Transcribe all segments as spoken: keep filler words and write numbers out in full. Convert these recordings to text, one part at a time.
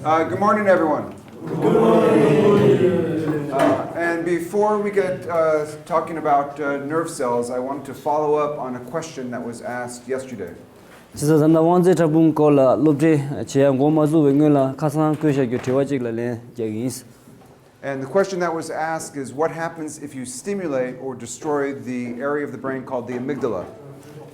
Uh, good morning, everyone. Good morning. Uh, and before we get uh, talking about uh, nerve cells, I want to follow up on a question that was asked yesterday. བྱས་ཙང་ད་ལྟ་དབང་རྩའི་ཕྲ་ཕུང་སྐོར་ལ་སློབ་ཁྲིད་བྱེད་ཡ་འགོ་མ་བཙུགས་པའི་སྔོན་ལ་ཁ་སང་བཀོད་བཞག་རྒྱུ་དྲི་བ་གཅིག་ལ་ལན་རྒྱག་གི་ཡིན། And the question that was asked is what happens if you stimulate or destroy the area of the brain called the amygdala?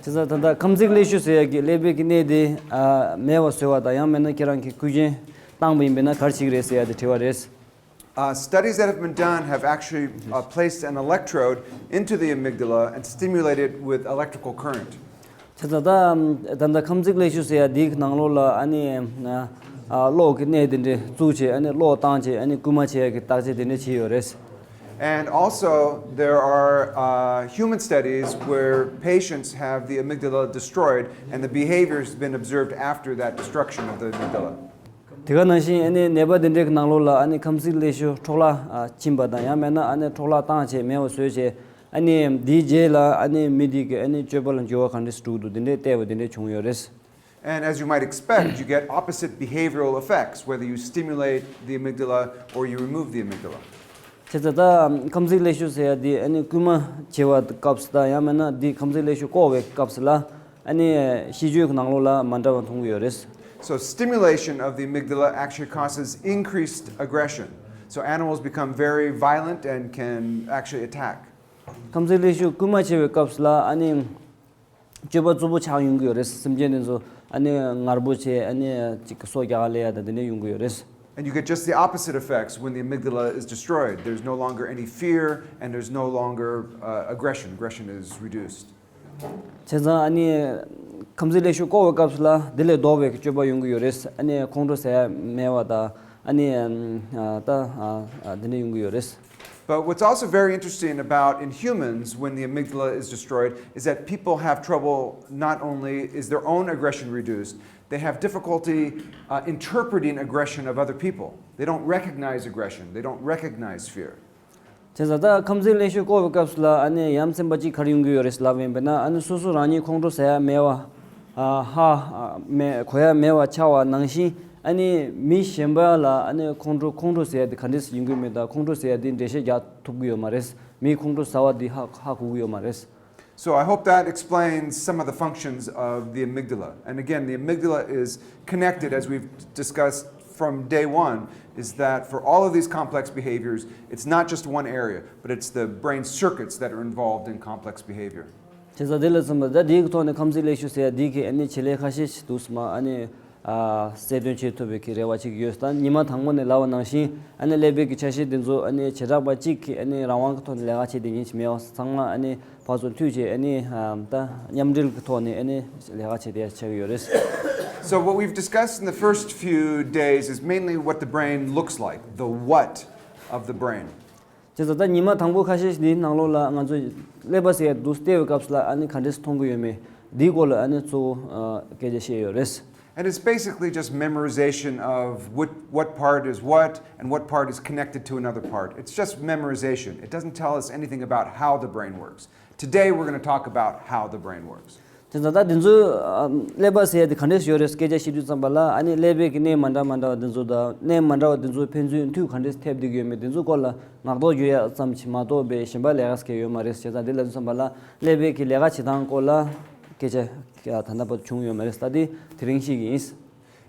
བྱས་ཙང་ད་ལྟ་ཁམས་ཚིགས་ཀླད་ཤུལ་ཟེར་ཡ་གི་ཀླད་པའི་གི་གནས་དེ་ཨ་མེད་པ་བཟོ་བ་དང་ཡང་མིན་ན་ཁྱེད་རང་གི་འགུལ་རྐྱེན་བཏང་པ་ཡིན་པས་ན་ག་རེ་བྱེད་ཀྱི་རེད་ཟེར་ཡ་དེ་དྲི་བ་རེད། Uh, studies that have been done have actually uh, placed an electrode into the amygdala and stimulated with electrical current. བྱས་ཙང་ད་ད་ལྟ་ཁམས་ཚིགས་ཀླད་ཤུལ་ཟེར་ཡ་འདིའི་ནང་ལོགས་ལ་ཨ་ནི་ཨ་གློག་གི་གནས་དེ་འདྲས་བཙུགས་བྱས་ཨ་ནི་གློག་བཏང་བྱས་ཨ་ནི་རྐུན་མ་བྱེད་ཡ་གི་བརྟག་དཔྱད་དེ་འདྲས་བྱས་ཡོད་རེད། And also, there are uh, human studies where patients have the amygdala destroyed and the behavior has been observed after that destruction of the amygdala. དེ་ག་ནང་བཞིན་ཨ་ནི་ནད་པ་དེ་འདྲའི་ནང་ལོགས་ལ་ཨ་ནི་ཁམས་ཚིགས་ཀླད་ཤུལ་འཕྲོ་བརླག་ཨ་ཕྱིན་པ་དང་ཡང་མིན་ན་ཨ་ནི་འཕྲོ་བརླག་བཏང་བྱས་མེད་པ་བཟོས་བྱས་ཨ་ནི་དེའི་རྗེས་ལ་ཨ་ནི་མི་དེ་གི་ཨ་ནི་སྤྱོད་པ་ལ་འགྱུར་བ་ག་འདྲས་འགྲོ་གི་འདུག་དེ་འདྲའི་བལྟས་པ་དེ་འདྲས་བྱུང་ཡོད་རེད། And as you might expect, you get opposite behavioral effects whether you stimulate the amygdala or you remove the amygdala. བྱས་ཙང་ད་ཁམས་ཚིགས་ཀླད་ཤུལ་ཟེར་ཡ་དེ་ཨ་ནི་རྐུན་མ་བྱེད་པ་སྐབས་སུ་དང་ཡང་མིན་ན་དེ་ཁམས་ཚིགས་ཀླད་ཤུལ་བཀོག་པའི་སྐབས་སུ་ལ་ཨ་ནི་ཤེས་སྤྱོད་ཀྱི་ནང་ལོགས་ལ་མ་འདྲ་བ་མཐོང་གི་ཡོད་རེད། So stimulation of the amygdala actually causes increased aggression. So animals become very violent and can actually attack. ཁམས་ཚིགས་ཀླད་ཤུལ་རྐུན་མ་བྱེད་པའི་སྐབས་སུ་ལ་ཨ་ནི་སྤྱོད་པ་རྩུབ་པོ་ཆགས་ཡོང་གི་ཡོད་རེད། སེམས་ཅན་དེ་ཚོ་ཨ་ནི་ངར་པོ་བྱས་ཨ་ནི་ཅིག་སོ་རྒྱག་ལས་ཡ་དང་དེ་འདྲ་ཡོང་གི་ཡོད་རེད། And you get just the opposite effects when the amygdala is destroyed. There's no longer any fear and there's no longer uh, aggression. Aggression is reduced. བྱས་ཙང་ཨ་ནི་ཁམས་ཚིགས་ཀླད་ཤུལ་བཀོག་པའི་སྐབས་སུ་ལ་དེ་ལས་ལྡོག་པའི་སྤྱོད་པ་ཡོང་གི་ཡོད་རེད། ཨ་ནི་ཁོང་ཁྲོ་ཟ་ཡ་མེད་པ་དང་ཨ་ནི་ད་དེ་འདྲ་ཡོང་གི་ཡོད་རེད། But what's also very interesting about in humans when the amygdala is destroyed is that people have trouble, not only is their own aggression reduced, they have difficulty uh, interpreting aggression of other people. They don't recognize aggression, they don't recognize fear. བྱས་ཙང་ད་ཁམས་ཚིགས་ཀླད་ཤུལ་བཀོག་པའི་སྐབས་སུ་ལ་ཨ་ནི་ཡ་མཚན་པ་གཅིག་ག་རེ་ཡོང་གི་ཡོད་རེད་ལབ་ཡིན་པས་ན་ཨ་ནི་སོ་སོ་རང་ཉིད་ཁོང་ཁྲོ་ཟ་ཡ་མེད་པ་ཧ་མེད་གོ་ཡ་མེད་པ་ཆགས་པ་ནང་བཞིན་ཨ་ནི་མི་གཞན་པ་ལ་ཨ་ནི་ཁོང་ཁྲོ་ཁོང་ཁྲོ་ཟ་ཡ་དེ་ག་འདྲས་ཡོང་གི་མེད་ད་ཁོང་ཁྲོ་ཟ་ཡ་དེ་འགྲེལ་བཤད་རྒྱག་ཐུབ་ཀྱི་ཡོད་མ་རེད། མིའི་ཁོང་ཁྲོ་ཟ་བ་དེ་ཧ་ཧ་གོ་གི་ཡོད་མ་རེད། So I hope that explains some of the functions of the amygdala. And again, the amygdala is connected, as we've discussed from day one, is that for all of these complex behaviors, it's not just one area, but it's the brain circuits that are involved in complex behavior. བྱས་ཙང་དེ་ལ་མཚོན་པ་ད་དེའི་ཐོག་ནས་ཁམས་ཚིགས་ཀླད་ཤུལ་ཟེར་ཡ་དེའི་གི་ཨ་ནི་བྱེད་ལས་ཁ་ཤས་ཤིག་འདུག་སེ་མ་ཨ་ནི། གསལ་སྟོན་བྱེད་ཐུབ་པའི་གི་རེ་བ་ཅིག་ཡོད། ད་ཉི་མ་དང་པོ་ནས་ལབ་པ་ནང་བཞིན་ཨ་ནི་ཀླད་པའི་གི་ཆ་ཤས་དེ་ཚོ་ཨ་ནི་བྱེ་བྲག་པ་གཅིག་གི་ཨ་ནི་རང་དབང་གི་ཐོག་ནས་ལས་ཀ་བྱེད་བསྡད་མཁན་ཅིག་མེད་པ་ཚང་མ་ཨ་ནི་ཕར་ཚུར་མཐུད་བྱས་ཨ་ནི་ད་མཉམ་འབྲེལ་གི་ཐོག་ནས་ཨ་ནི་ལས་ཀ་བྱེད་བསྡད་ཆགས་ཀྱི་ཡོད་རེད། So what we've discussed in the first few days is mainly what the brain looks like, the what of the brain. བྱས་ཙང་ད་ཉི་མ་དང་པོ་ཁ་ཤས་ཤིག་འདིའི་ནང་ལོགས་ལ་ང་ཚོ་ཀླད་པ་ཟེར་ཡ་འདུག་སེ་བལྟས་པའི་སྐབས་སུ་ལ་ཨ་ནི་ག་འདྲས་མཐོང་གི་ཡོད་མེད་འདིའི་སྐོར་ལ་ཨ་ནི་གཙོ་བོ་སྐད་ཆ་བཤད་ཡོད་རེད། And it's basically just memorization of what, what part is what and what part is connected to another part. It's just memorization. It doesn't tell us anything about how the brain works. Today we're going to talk about how the brain works. དེ་ཙང་ད་དེ་ཚོའི་ཀླད་པ་ཟེར་ཡ་དེ་ག་འདྲས་ཡོད་རེད་སྐད་ཆ་བཤད་དུས་ཙམ་པ་ལ་ཨ་ནི་ཀླད་པའི་གི་གནས་མ་འདྲ་མ་འདྲ་བ་དེ་ཚོ་དང་གནས་མ་འདྲ་བ་དེ་ཚོ་ཕན་ཚུན་མཐུད་ག་འདྲས་ཐེབས་བསྡད་ཀྱི་ཡོད་མེད་དེ་ཚོའི་སྐོར་ལ་ངག་ཐོག་བརྗོད་ཡ་ཙམ་ཞིག་མ་གཏོགས་པའི་གཞན་པ་ལས་ཀ་ཟེར་མཁན་ཡོད་མ་རེད། བྱས་ཙང་དེ་ལབ་དུས་ཙམ་པ་ལ་ཀླད་པའི་གི་ལས་ཀ་བྱེད་སྟངས་སྐོར་ལ་སྐད་ཆ་ད་ལྟ་བར་དུ་བྱུང་ཡོད་མ་རེད། ད་དེ་དེ་རིང་ཤེས་ཀྱི་ཡིན།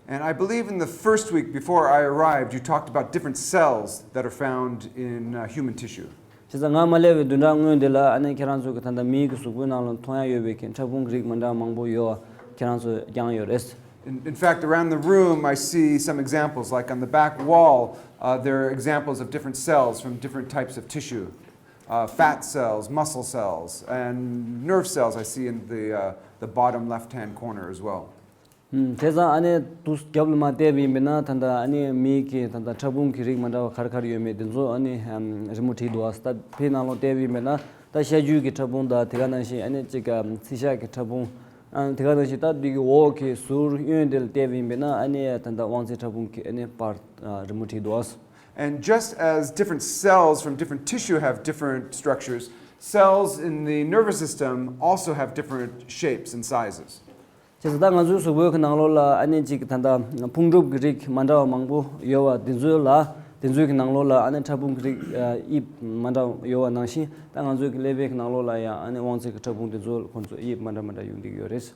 And I believe in the first week before I arrived, you talked about different cells that are found in uh, human tissue. བྱས་ཙང་ང་མ་སླེབས་པའི་བདུན་ཕྲག་སྔོན་དེ་ལ་ཨ་ནི་ཁྱེད་རང་ཚོ་གི་ད་ལྟ་མིའི་གི་གཟུགས་པོའི་ནང་ལ་མཐོང་ཡ་ཡོད་པའི་གི་ཕྲ་ཕུང་གི་རིགས་མ་འདྲ་མང་པོ་ཡོད་པ་ཁྱེད་རང་ཚོ་རྐྱང་ཡོད་རེད། In, in fact, around the room, I see some examples. Like on the back wall, uh, there are examples of different cells from different types of tissue. Uh, fat cells, muscle cells, and nerve cells I see in the, uh, the bottom left hand corner as well. བྱས་ཙང་ཨ་ནི་དུས་རྒྱབ་ལ་མར་བལྟས་པ་ཡིན་པས་ན་ད་ལྟ་ཨ་ནི་མིའི་གི་ད་ལྟ་ཕྲ་ཕུང་གི་རིགས་མ་འདྲ་བ་ག་རེ་ག་རེ་ཡོད་མེད་དེ་ཚོ་ཨ་ནི་རི་མོ་བྲིས་འདུག་ཨ་ད་ཕའི་ནང་ལོགས་བལྟས་པ་ཡིན་པས་ན་ད་ཤ་རྒྱུས་ཀྱི་ཕྲ་ཕུང་དང་དེ་ག་ནང་བཞིན་ཨ་ནི་གཅིག་ག་ཚིལ་ཤ་གི་ཕྲ་ཕུང་ཨ་དེ་ག་ནང་བཞིན་ད་འདི་གི་འོག་གི་ཟུར་གཡོན་དེ་ལ་བལྟས་པ་ཡིན་པས་ན་ཨ་ནི་ད་ལྟ་དབང་རྩའི་ཕྲ་ཕུང་གི་ཨ་ནི་པར་རི་མོ་བྲིས་འདུག And just as different cells from different tissue have different structures, cells in the nervous system also have different shapes and sizes. དེ་ད་ང་ཚོའི་གཟུགས་པོའི་གི་ནང་ལོགས་ལ་ཨ་ནི་ཅིག་ད་ལྟ་ཕུང་གྲུབ་ཀྱི་རིགས་མ་འདྲ་བ་མང་པོ་ཡོད་པ་དེ་ཚོའི་ལ་དེ་ཚོའི་གི་ནང་ལོགས་ལ་ཨ་ནི་ཕྲ་ཕུང་གི་རིགས་དབྱིབས་མ་འདྲ་བ་ཡོད་པ་ནང་བཞིན། ད་ང་ཚོའི་གི་ཀླད་པའི་གི་ནང་ལོགས་ལ་ཡང་ཨ་ནི་དབང་རྩའི་གི་ཕྲ་ཕུང་དེ་ཚོ་ཁོང་ཚོ་དབྱིབས་མ་འདྲ་མ་འདྲ་ཡོང་བསྡད་ཀྱི་ཡོད་རེད།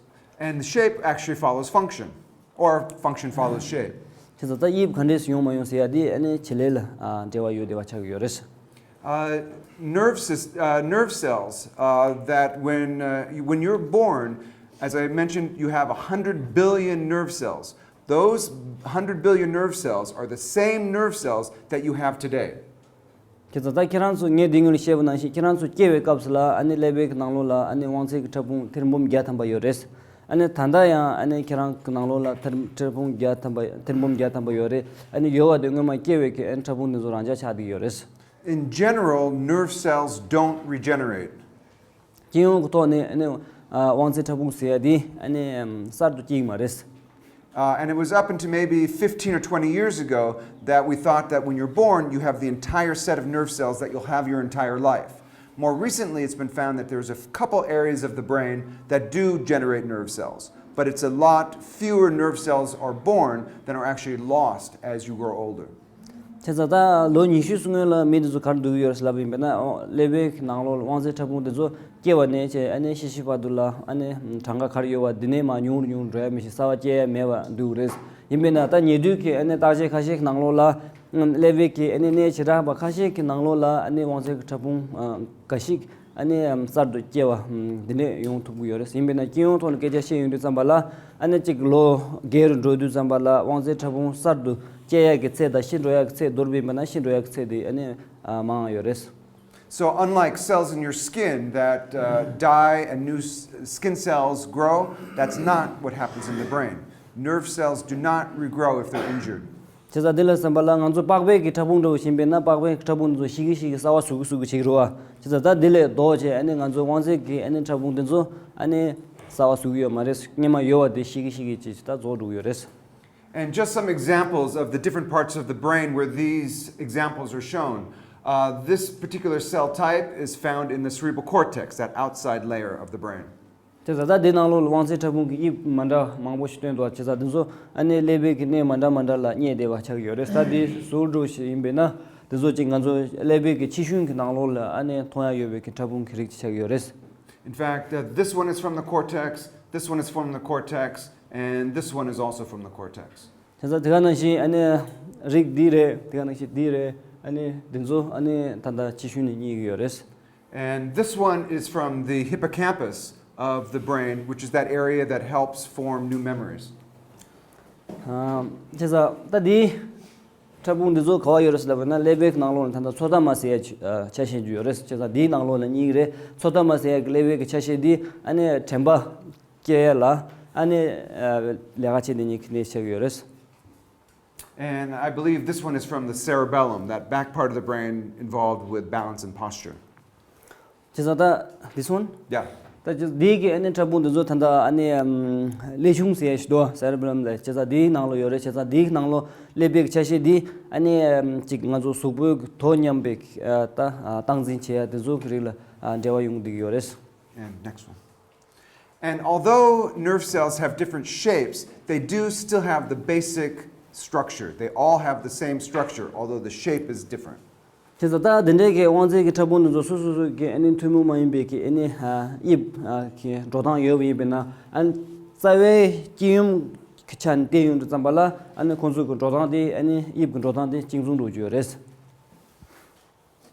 And the shape actually follows function, or function follows shape. དེ་ཚོ་ད་དབྱིབས་ག་འདྲས་ཡོང་མ་ཡོང་ཟེར་ཡ་དེ་ཨ་ནི་བྱེད་ལས་ལ་འབྲེལ་བ་ཡོད་བསྡད་པ་ཆགས་ཀྱི་ཡོད་རེད། Uh, nerve, sys- uh, nerve cells uh, that when, uh, you- when you're born, as I mentioned, you have a hundred billion nerve cells. Those hundred billion nerve cells are the same nerve cells that you have today. ཁྱེད་ཚོ་ད་ཁྱེད་རང་ཚོ་ངས་འདི་སྔོན་ལ་བཤད་པ་ནང་བཞིན་ཁྱེད་རང་ཚོ་སྐྱེ་བའི་སྐབས་སུ་ལ་ཨ་ནི་ཀླད་པའི་གི་ནང་ལོགས་ལ་ཨ་ནི་དབང་རྩའི་གི་ཕྲ་ཕུང་ཐེར་འབུམ་བརྒྱ་ཐམ་པ་ཡོད་རེད། ཨ་ནི་ད་ལྟ་ཡང་ཨ་ནི་ཁྱེད་རང་གི་ནང་ལོགས་ལ་ཐེར་ཕྲ་ཕུང་བརྒྱ་ཐམ་པ་ཐེར་འབུམ་བརྒྱ་ཐམ་པ་ཡོད་རེད། ཨ་ནི་ཡོད་པ་དེ་སྔོན་མ་སྐྱེ་བའི་གི་ཨ་ནི་ཕྲ་ཕུང་དེ་ཚོ་རང་འཇགས་ཆགས་བསྡད་ཡོད་རེད། In general, nerve cells don't regenerate. སྤྱི་ཡོངས་ཀྱི་ཐོག་ནས་ཨ་ནི་དབང་རྩའི་ཕྲ་ཕུང་ཟེར་ཡ་དེ་ཨ་ནི་གསར་དུ་སྐྱེ་གི་མ་རེད། Uh, and it was up until maybe fifteen or twenty years ago that we thought that when you're born, you have the entire set of nerve cells that you'll have your entire life. More recently, it's been found that there's a couple areas of the brain that do generate nerve cells, but it's a lot fewer nerve cells are born than are actually lost as you grow older. བྱས་ཙང་ད་ལོ་ཉི་ཤུ་སྔོན་ལ་མི་དེ་ཚོ་ག་རེ་འདུག་ཡོད་རེད་ལབ་ཡིན་པས་ན་ཀླད་པའི་ནང་ལོགས་ལ་དབང་རྩའི་ཕྲ་ཕུང་དེ་ཚོ་སྐྱེ་བ་ནས་བྱས་ཨ་ནི་ཤི་ཤི་བར་དུ་ལ་ཨ་ནི་གྲངས་ཀ་ག་རེ་ཡོད་པ་འདི་ནས་མར་ཉུང་རུ་ཉུང་རུ་འགྲོ་ཡ་མི་ཤེས། གསར་བ་སྐྱེ་ཡ་མེད་པ་འདུག་རེད། ཡིན་པས་ན་ད་ཉེ་དུས་ཀྱི་ཨ་ནི་བརྟག་དཔྱད་ཁ་ཤས་ཀྱི་ནང་ལོགས་ལ་ཀླད་པའི་གི་ཨ་ནི་གནས་བྱེ་བྲག་པ་ཁ་ཤས་ཀྱི་ནང་ལོགས་ལ་ཨ་ནི་དབང་རྩའི་ཕྲ་ཕུང་འགའ་ཞིག་ཨ་ནི་གསར་དུ་སྐྱེ་བ་འདི་འདྲས་ཡོང་ཐུབ་ཀྱི་ཡོད་རེད། ཡིན་པས་ན་སྤྱི་ཡོངས་ཐོག་ནས་སྐད་ཆ་བཤད་ཡོང་དུས་ཙམ་པ་ལ་ཨ་ནི་གཅིག་ལོ་རྒས་རུ་འགྲོ་དུས་ཙམ་པ་ལ་དབང་རྩའི་ཕྲ་ཕུང་གསར་དུ་སྐྱེ་ཡག་གི་ཚད་དང་ཤི་འགྲོ་ཡག་གི་ཚད་བསྡུར་བ་ཡིན་པ་ན་ཤི་འགྲོ་ཡག་གི་ཚད་དེ་ཨ་ནི་མང་བ་ཡོད་རེད། So, unlike cells in your skin that uh, die and new s- skin cells grow, that's not what happens in the brain. Nerve cells do not regrow if they're injured. བྱས་ཙང་འདི་ལ་བསམ་པ་ལ་ང་ཚོ་པགས་པའི་གི་ཕྲ་ཕུང་འདྲ་བོ་ཞིག་ཡིན་པས་ན་པགས་པའི་ཕྲ་ཕུང་འདི་ཚོ་ཤི་གི་ཤི་གི་གསར་བ་ཟུག་གི་ཟུག་གི་བྱེད་ཀྱི་རེད་བ། བྱས་ཙང་ད་འདི་ལས་ལྡོག་བྱས་ཨ་ནི་ང་ཚོ་དབང་རྩའི་གི་ཨ་ནི་ཕྲ་ཕུང་འདི་ཚོ་ཨ་ནི་གསར་བ་ཟུག་གི་ཡོད་མ་རེད། སྔོན་མ་ཡོད་པ་དེ་ཤི་གི་ཤི་གི་བྱས་ད་རྫོགས་འགྲོ་གི་ཡོད་རེད། And just some examples of the different parts of the brain where these examples are shown. Uh, this particular cell type is found in the cerebral cortex, that outside layer of the brain. དེ་ད་ལྟ་འདི་ནང་ལོགས་ལ་དབང་རྩའི་ཕྲ་ཕུང་གི་དབྱིབས་མ་འདྲ་མང་པོ་ཞིག་སྟོན་འདུག་བྱས་ཙང་འདི་ཚོ་ཨ་ནི་ཀླད་པའི་གི་གནས་མ་འདྲ་མ་འདྲ་ལ་གནས་བསྡད་པ་ཆགས་ཀྱི་ཡོད་རེད། ད་འདི་ཟུར་འགྲོ་ཞིག་ཡིན་པས་ན་འདི་ཚོ་གཅིག་ང་ཚོ་ཀླད་པའི་གི་ཕྱི་ཤུན་གི་ནང་ལོགས་ལ་ཨ་ནི་མཐོང་ཡ་ཡོད་པའི་གི་ཕྲ་ཕུང་གི་རིགས་ཅིག་ཆགས་ཀྱི་ཡོད་རེད། In fact, uh, this one is from the cortex, this one is from the cortex, and this one is also from the cortex. བྱས་ཙང་དེ་ག་ནང་བཞིན་ཨ་ནི་རིགས་འདི་རེད། དེ་ག་ནང་བཞིན་འདི་རེད། ཨ་ནི་འདི་ཚོ་ཨ་ནི་ད་ལྟ་ཕྱི་ཤུན་ནས་རྙེད་ཀྱི་ཡོད་རེད། And this one is from the hippocampus of the brain, which is that area that helps form new memories. བྱས་ཙང་ད་འདི་ཕྲ་ཕུང་འདི་ཚོ་ག་བ་ཡོད་རེད་ཟེར་ལབ་པ་ན་ཀླད་པའི་ནང་ལོགས་ལ་ད་ལྟ་མཚོ་ཐ་མ་ཟེར་ཡ་ཆ་ཤས་ཅིག་ཡོད་རེད། བྱས་ཙང་འདིའི་ནང་ལོགས་ལ་རྙེད་ཀྱི་རེད། མཚོ་ཐ་མ་ཟེར་ཡ་གི་ཀླད་པའི་གི་ཆ་ཤས་འདི་ཨ་ནི་དྲན་པ་སྐྱེ་ཡ་ལ་ཨ་ནི་ལས་ཀ་བྱེད་མཁན་གྱི་གནས་ཆགས་ཀྱི་ཡོད་རེད། And I believe this one is from the cerebellum, that back part of the brain involved with balance and posture. བྱས་ཙང་ད་this one? Yeah. ད་ཅི་འདི་གི་ཨ་ནི་ཕྲ་ཕུང་འདི་ཚོ་ད་ལྟ་ཨ་ནི་ཀླད་ཆུང་ཟེར་ཡ་ཞིག་འདུག cerebellum ལ། བྱས་ཙང་འདིའི་ནང་ལོགས་ཡོད་རེད། བྱས་ཙང་འདིའི་ནང་ལོགས་ཀླད་པའི་ཆ་ཤས་འདི་ཨ་ནི་ཅིག་ང་ཚོ་གཟུགས་པོའི་དོ་མཉམ་པའི་ད་སྟངས་འཛིན་བྱེད་ཡ་དེ་ཚོ་གི་རིགས་ལ་འབྲེལ་བ་ཡོང་བསྡད་ཀྱི་ཡོད་རེད། And next one. And although nerve cells have different shapes, they do still have the basic structure. They all have the same structure, although the shape is different. བྱས་ཙང་ད་འདི་འདྲའི་གི་དབང་རྩའི་གི་ཕྲ་ཕུང་འདི་ཚོ་སོ་སོ་སོ་གི་ཨ་ནི་ཐུན་མོང་མ་ཡིན་པའི་གི་ཨ་ནི་དབྱིབས་གི་འགྲོ་སྟངས་ཡོད་པ་ཡིན་པས་ན་ཨ་ནི་རྩ་བའི་སྐྱེ་ཡུམ་གི་ཆ་ནས་བལྟས་ཡོང་དུས་ཙམ་པ་ལ་ཨ་ནི་ཁོང་ཚོ་གི་འགྲོ་སྟངས་དེ་ཨ་ནི་དབྱིབས་གི་འགྲོ་སྟངས་དེ་གཅིག་མཚུངས་འགྲོ་རྒྱུ་ཡོད་རེད།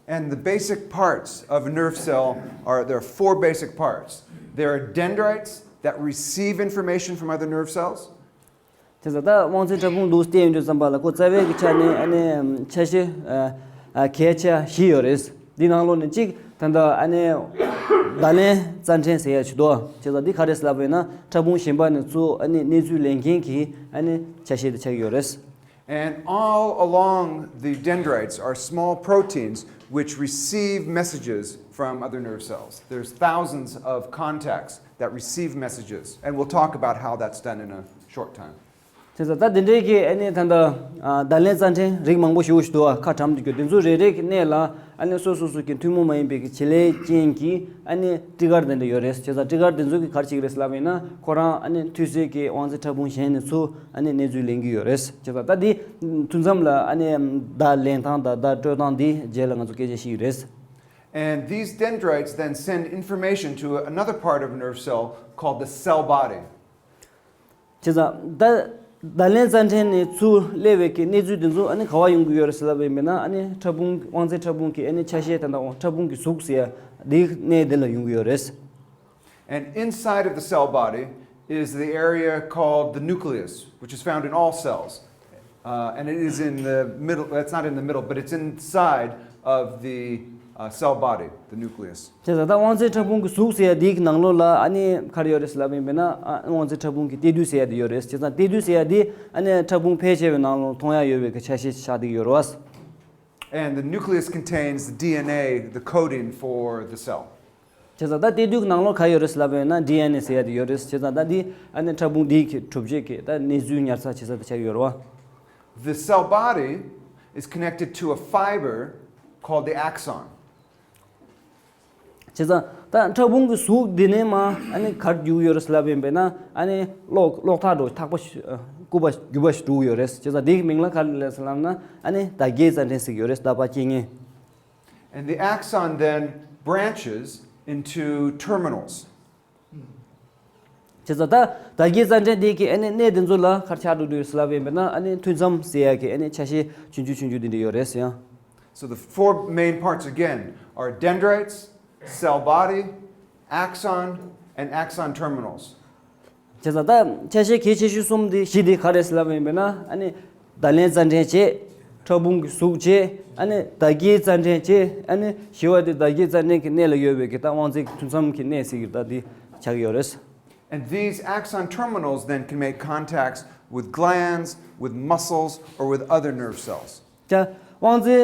And the basic parts of a nerve cell are, there are four basic parts. There are dendrites that receive information from other nerve cells. བྱས་ཙང་ད་དབང་རྩའི་ཕྲ་ཕུང་འདུག་བལྟས་ཡོང་དུས་ཙམ་པ་ལ་ཁོ་རྩ་བའི་གི་ཆ་ནས་ཨ་ནི་ཆ་ཤས་གལ་ཆེ་བཞི་ཡོད་རེད། འདི་ནང་ལོགས་ནས་གཅིག་ད་ལྟ་ཨ་ནི་བརྡ་ལན་རྩ་ཕྲན་ཟེར་ཡ་ཞིག་འདུག་བྱས་ཙང་འདི་ག་རེ་ཟེར་ལབ་པ་ཡིན་ན་ཕྲ་ཕུང་གཞན་པ་ནས་ཚུར་ཨ་ནི་གནས་ཚུལ་ལེན་མཁན་གྱི་ཨ་ནི་ཆ་ཤས་དེ་ཆགས་ཀྱི་ཡོད་རེད། And all along the dendrites are small proteins which receive messages from other nerve cells. There's thousands of contacts that receive messages, and we'll talk about how that's done in a short time. དེ་ཚོ་ད་དེ་འདྲའི་གི་ཨ་ནི་ད་ལྟ་ཨ་བརྡ་ལན་རྩ་ཕྲན་རིགས་མང་པོ་ཞིག་ཞིག་འདུག་བ། ཁ་གྲམ་དུ་གྱུར་དེ་ཚོ་རེ་རེ་གི་གནས་ལ་ཨ་ནི་སོ་སོ་སོ་གི་ཐུན་མོང་མ་ཡིན་པའི་གི་བྱེད་ལས་ཅན་གྱི་ཨ་ནི་ཊི་ཀར་དེ་འདྲ་ཡོད་རེད། བྱས་ཙང་ཊི་ཀར་དེ་ཚོ་གི་ག་རེ་བྱེད་ཀྱི་རེད་ལབ་ཡིན་ན། ཁོ་རང་ཨ་ནི་མཐུད་སའི་གི་དབང་རྩའི་ཕྲ་ཕུང་གཞན་ནས་ཚུར་ཨ་ནི་གནས་ཚུལ་ལེན་གྱི་ཡོད་རེད། བྱས་ཙང་ད་འདི་ཐུན་མཚམས་ལ་ཨ་ནི་བརྡ་ལེན་སྟངས་དང་བརྡ་སྤྲོད་སྟངས་འདི་རྗེས་ལ་ང་ཚོ་སྐད་ཆ་བཤད་ཀྱི་རེད། And these dendrites then send information to another part of a nerve cell called the cell body. བྱས་ཙང་ད་བརྡ་ལན་རྩ་ཕྲན་ནས་ཚུར་སླེབས་པའི་གི་གནས་ཚུལ་དེ་ཚོ་ཨ་ནི་ག་པར་ཡོང་གི་ཡོད་རེད་ཟེར་ལབ་པ་ཡིན་པ་ན། ཨ་ནི་ཕྲ་ཕུང་དབང་རྩའི་ཕྲ་ཕུང་གི་ཨ་ནི་ཆ་ཤས་དེ་དང་ཕྲ་ཕུང་གི་གཟུགས་ཟེར་ཡ་དེའི་གནས་དེ་ལ་ཡོང་གི་ཡོད་རེད། And inside of the cell body is the area called the nucleus, which is found in all cells. Uh, and it is in the middle, it's not in the middle, but it's inside of the uh, cell body, the nucleus. བྱས་ཙང་ད་དབང་རྩའི་ཕྲ་ཕུང་གི་གཟུགས་ཟེར་ཡ་དེའི་ནང་ལོགས་ལ་ཨ་ནི་ག་རེ་ཡོད་རེད་ཟེར་ལབ་པ་ཡིན་པ་ན། ཨ་དབང་རྩའི་ཕྲ་ཕུང་གི་གཏེར་མདུད་ཟེར་ཡ་དེ་ཡོད་རེད། བྱས་ཙང་གཏེར་མདུད་ཟེར་ཡ་དེ་ཨ་ནི་ཕྲ་ཕུང་ཕལ་ཆེ་བའི་ནང་ལ་མཐོང་ཡ་ཡོད་པའི་གི་ཆ་ཤས་ཆགས་བསྡད་ཡོད་རེད་བ། And the nucleus contains the D N A, the coding for the cell. བྱས་ཙང་ད་གཏེར་མདུད་ཀྱི་ནང་ལོགས་ག་ཡོད་རེད་ཟེར་ལབ་པ་ཡིན་ན། ཌི་ཨེན་ཨེ་ཟེར་ཡ་དེ་ཡོད་རེད། བྱས་ཙང་ད་འདི་ཨ་ནི་ཕྲ་ཕུང་འདིའི་གི་གྲུབ་བྱེད་ཀྱི་ད་གནས་ཚུལ་ཉར་ཚགས་བྱེད་ས་དེ་ཆགས་ཡོད་རེད་བ། The cell body is connected to a fiber called the axon. བྱས་ཙང་ད་ཕྲ་ཕུང་གི་གཟུགས་འདི་ནས་མར་ཨ་ནི་ག་རེ་རྒྱུག་ཡོད་རེད་ཟེར་ལབ་པ་ཡིན་པ་ན། ཨ་ནི་གློག་གློག་ཐག་འདྲ་པོ་ཐག་པ་ཞིག་སྐུད་པ་རྒྱུག་པ་ཞིག་འགྲོ་གི་ཡོད་རེད། བྱས་ཙང་འདིའི་མིང་ལ་ག་རེ་ལབ་ཟེར་ལབ་ན། ཨ་ནི་བརྡ་སྐྱེལ་རྩ་ཕྲན་ཟེར་གྱི་ཡོད་རེད། བརྡ་པར་སྐྱེལ་མཁན། And the axon then branches into terminals. བྱས་ཙང་ད་བརྡ་སྐྱེལ་རྩ་ཕྲན་དེ་གི་ཨ་ནི་གནས་དེ་ཚོ་ལ་ག་རེ་ཆགས་འགྲོ་གི་ཡོད་ཟེར་ལབ་པ་ཡིན་པ་ན། ཨ་ནི་མཐུད་མཚམས་ཟེར་ཡ་གི་ཨ་ནི་ཆ་ཤས་ཆུང་ཆུང་ཆུང་ཆུང་དེ་འདྲ་ཡོད་རེད་ཟེར་ཡང་། So the four main parts again are dendrites, cell body, axon, and axon terminals. བྱས་ཙང་ད་ཆ་ཤས་གལ་ཆེ་ཤོས་གསུམ་དེ་བཞི་དེ་ག་རེ་ཟེར་ལབ་པ་ཡིན་པ་ན། ཨ་ནི་བརྡ་ལན་རྩ་ཕྲན་བྱས། ཕྲ་ཕུང་གི་གཟུགས་བྱས། ཨ་ནི་བརྡ་སྐྱེལ་རྩ་ཕྲན་བྱས། ཨ་ནི་བཞི་པ་དེ་བརྡ་སྐྱེལ་རྩ་ཕྲན་གྱི་གནས་ལ་ཡོད་པའི་གི་ད་དབང་རྩའི་མཐུད་མཚམས་ཀྱི་གནས་ཟེར་གྱི་ད་དེ་ཆགས་ཀྱི་ཡོད་རེད། And these axon terminals then can make contacts with glands, with muscles, or with other nerve cells. ཀྱ་དབང་རྩའི་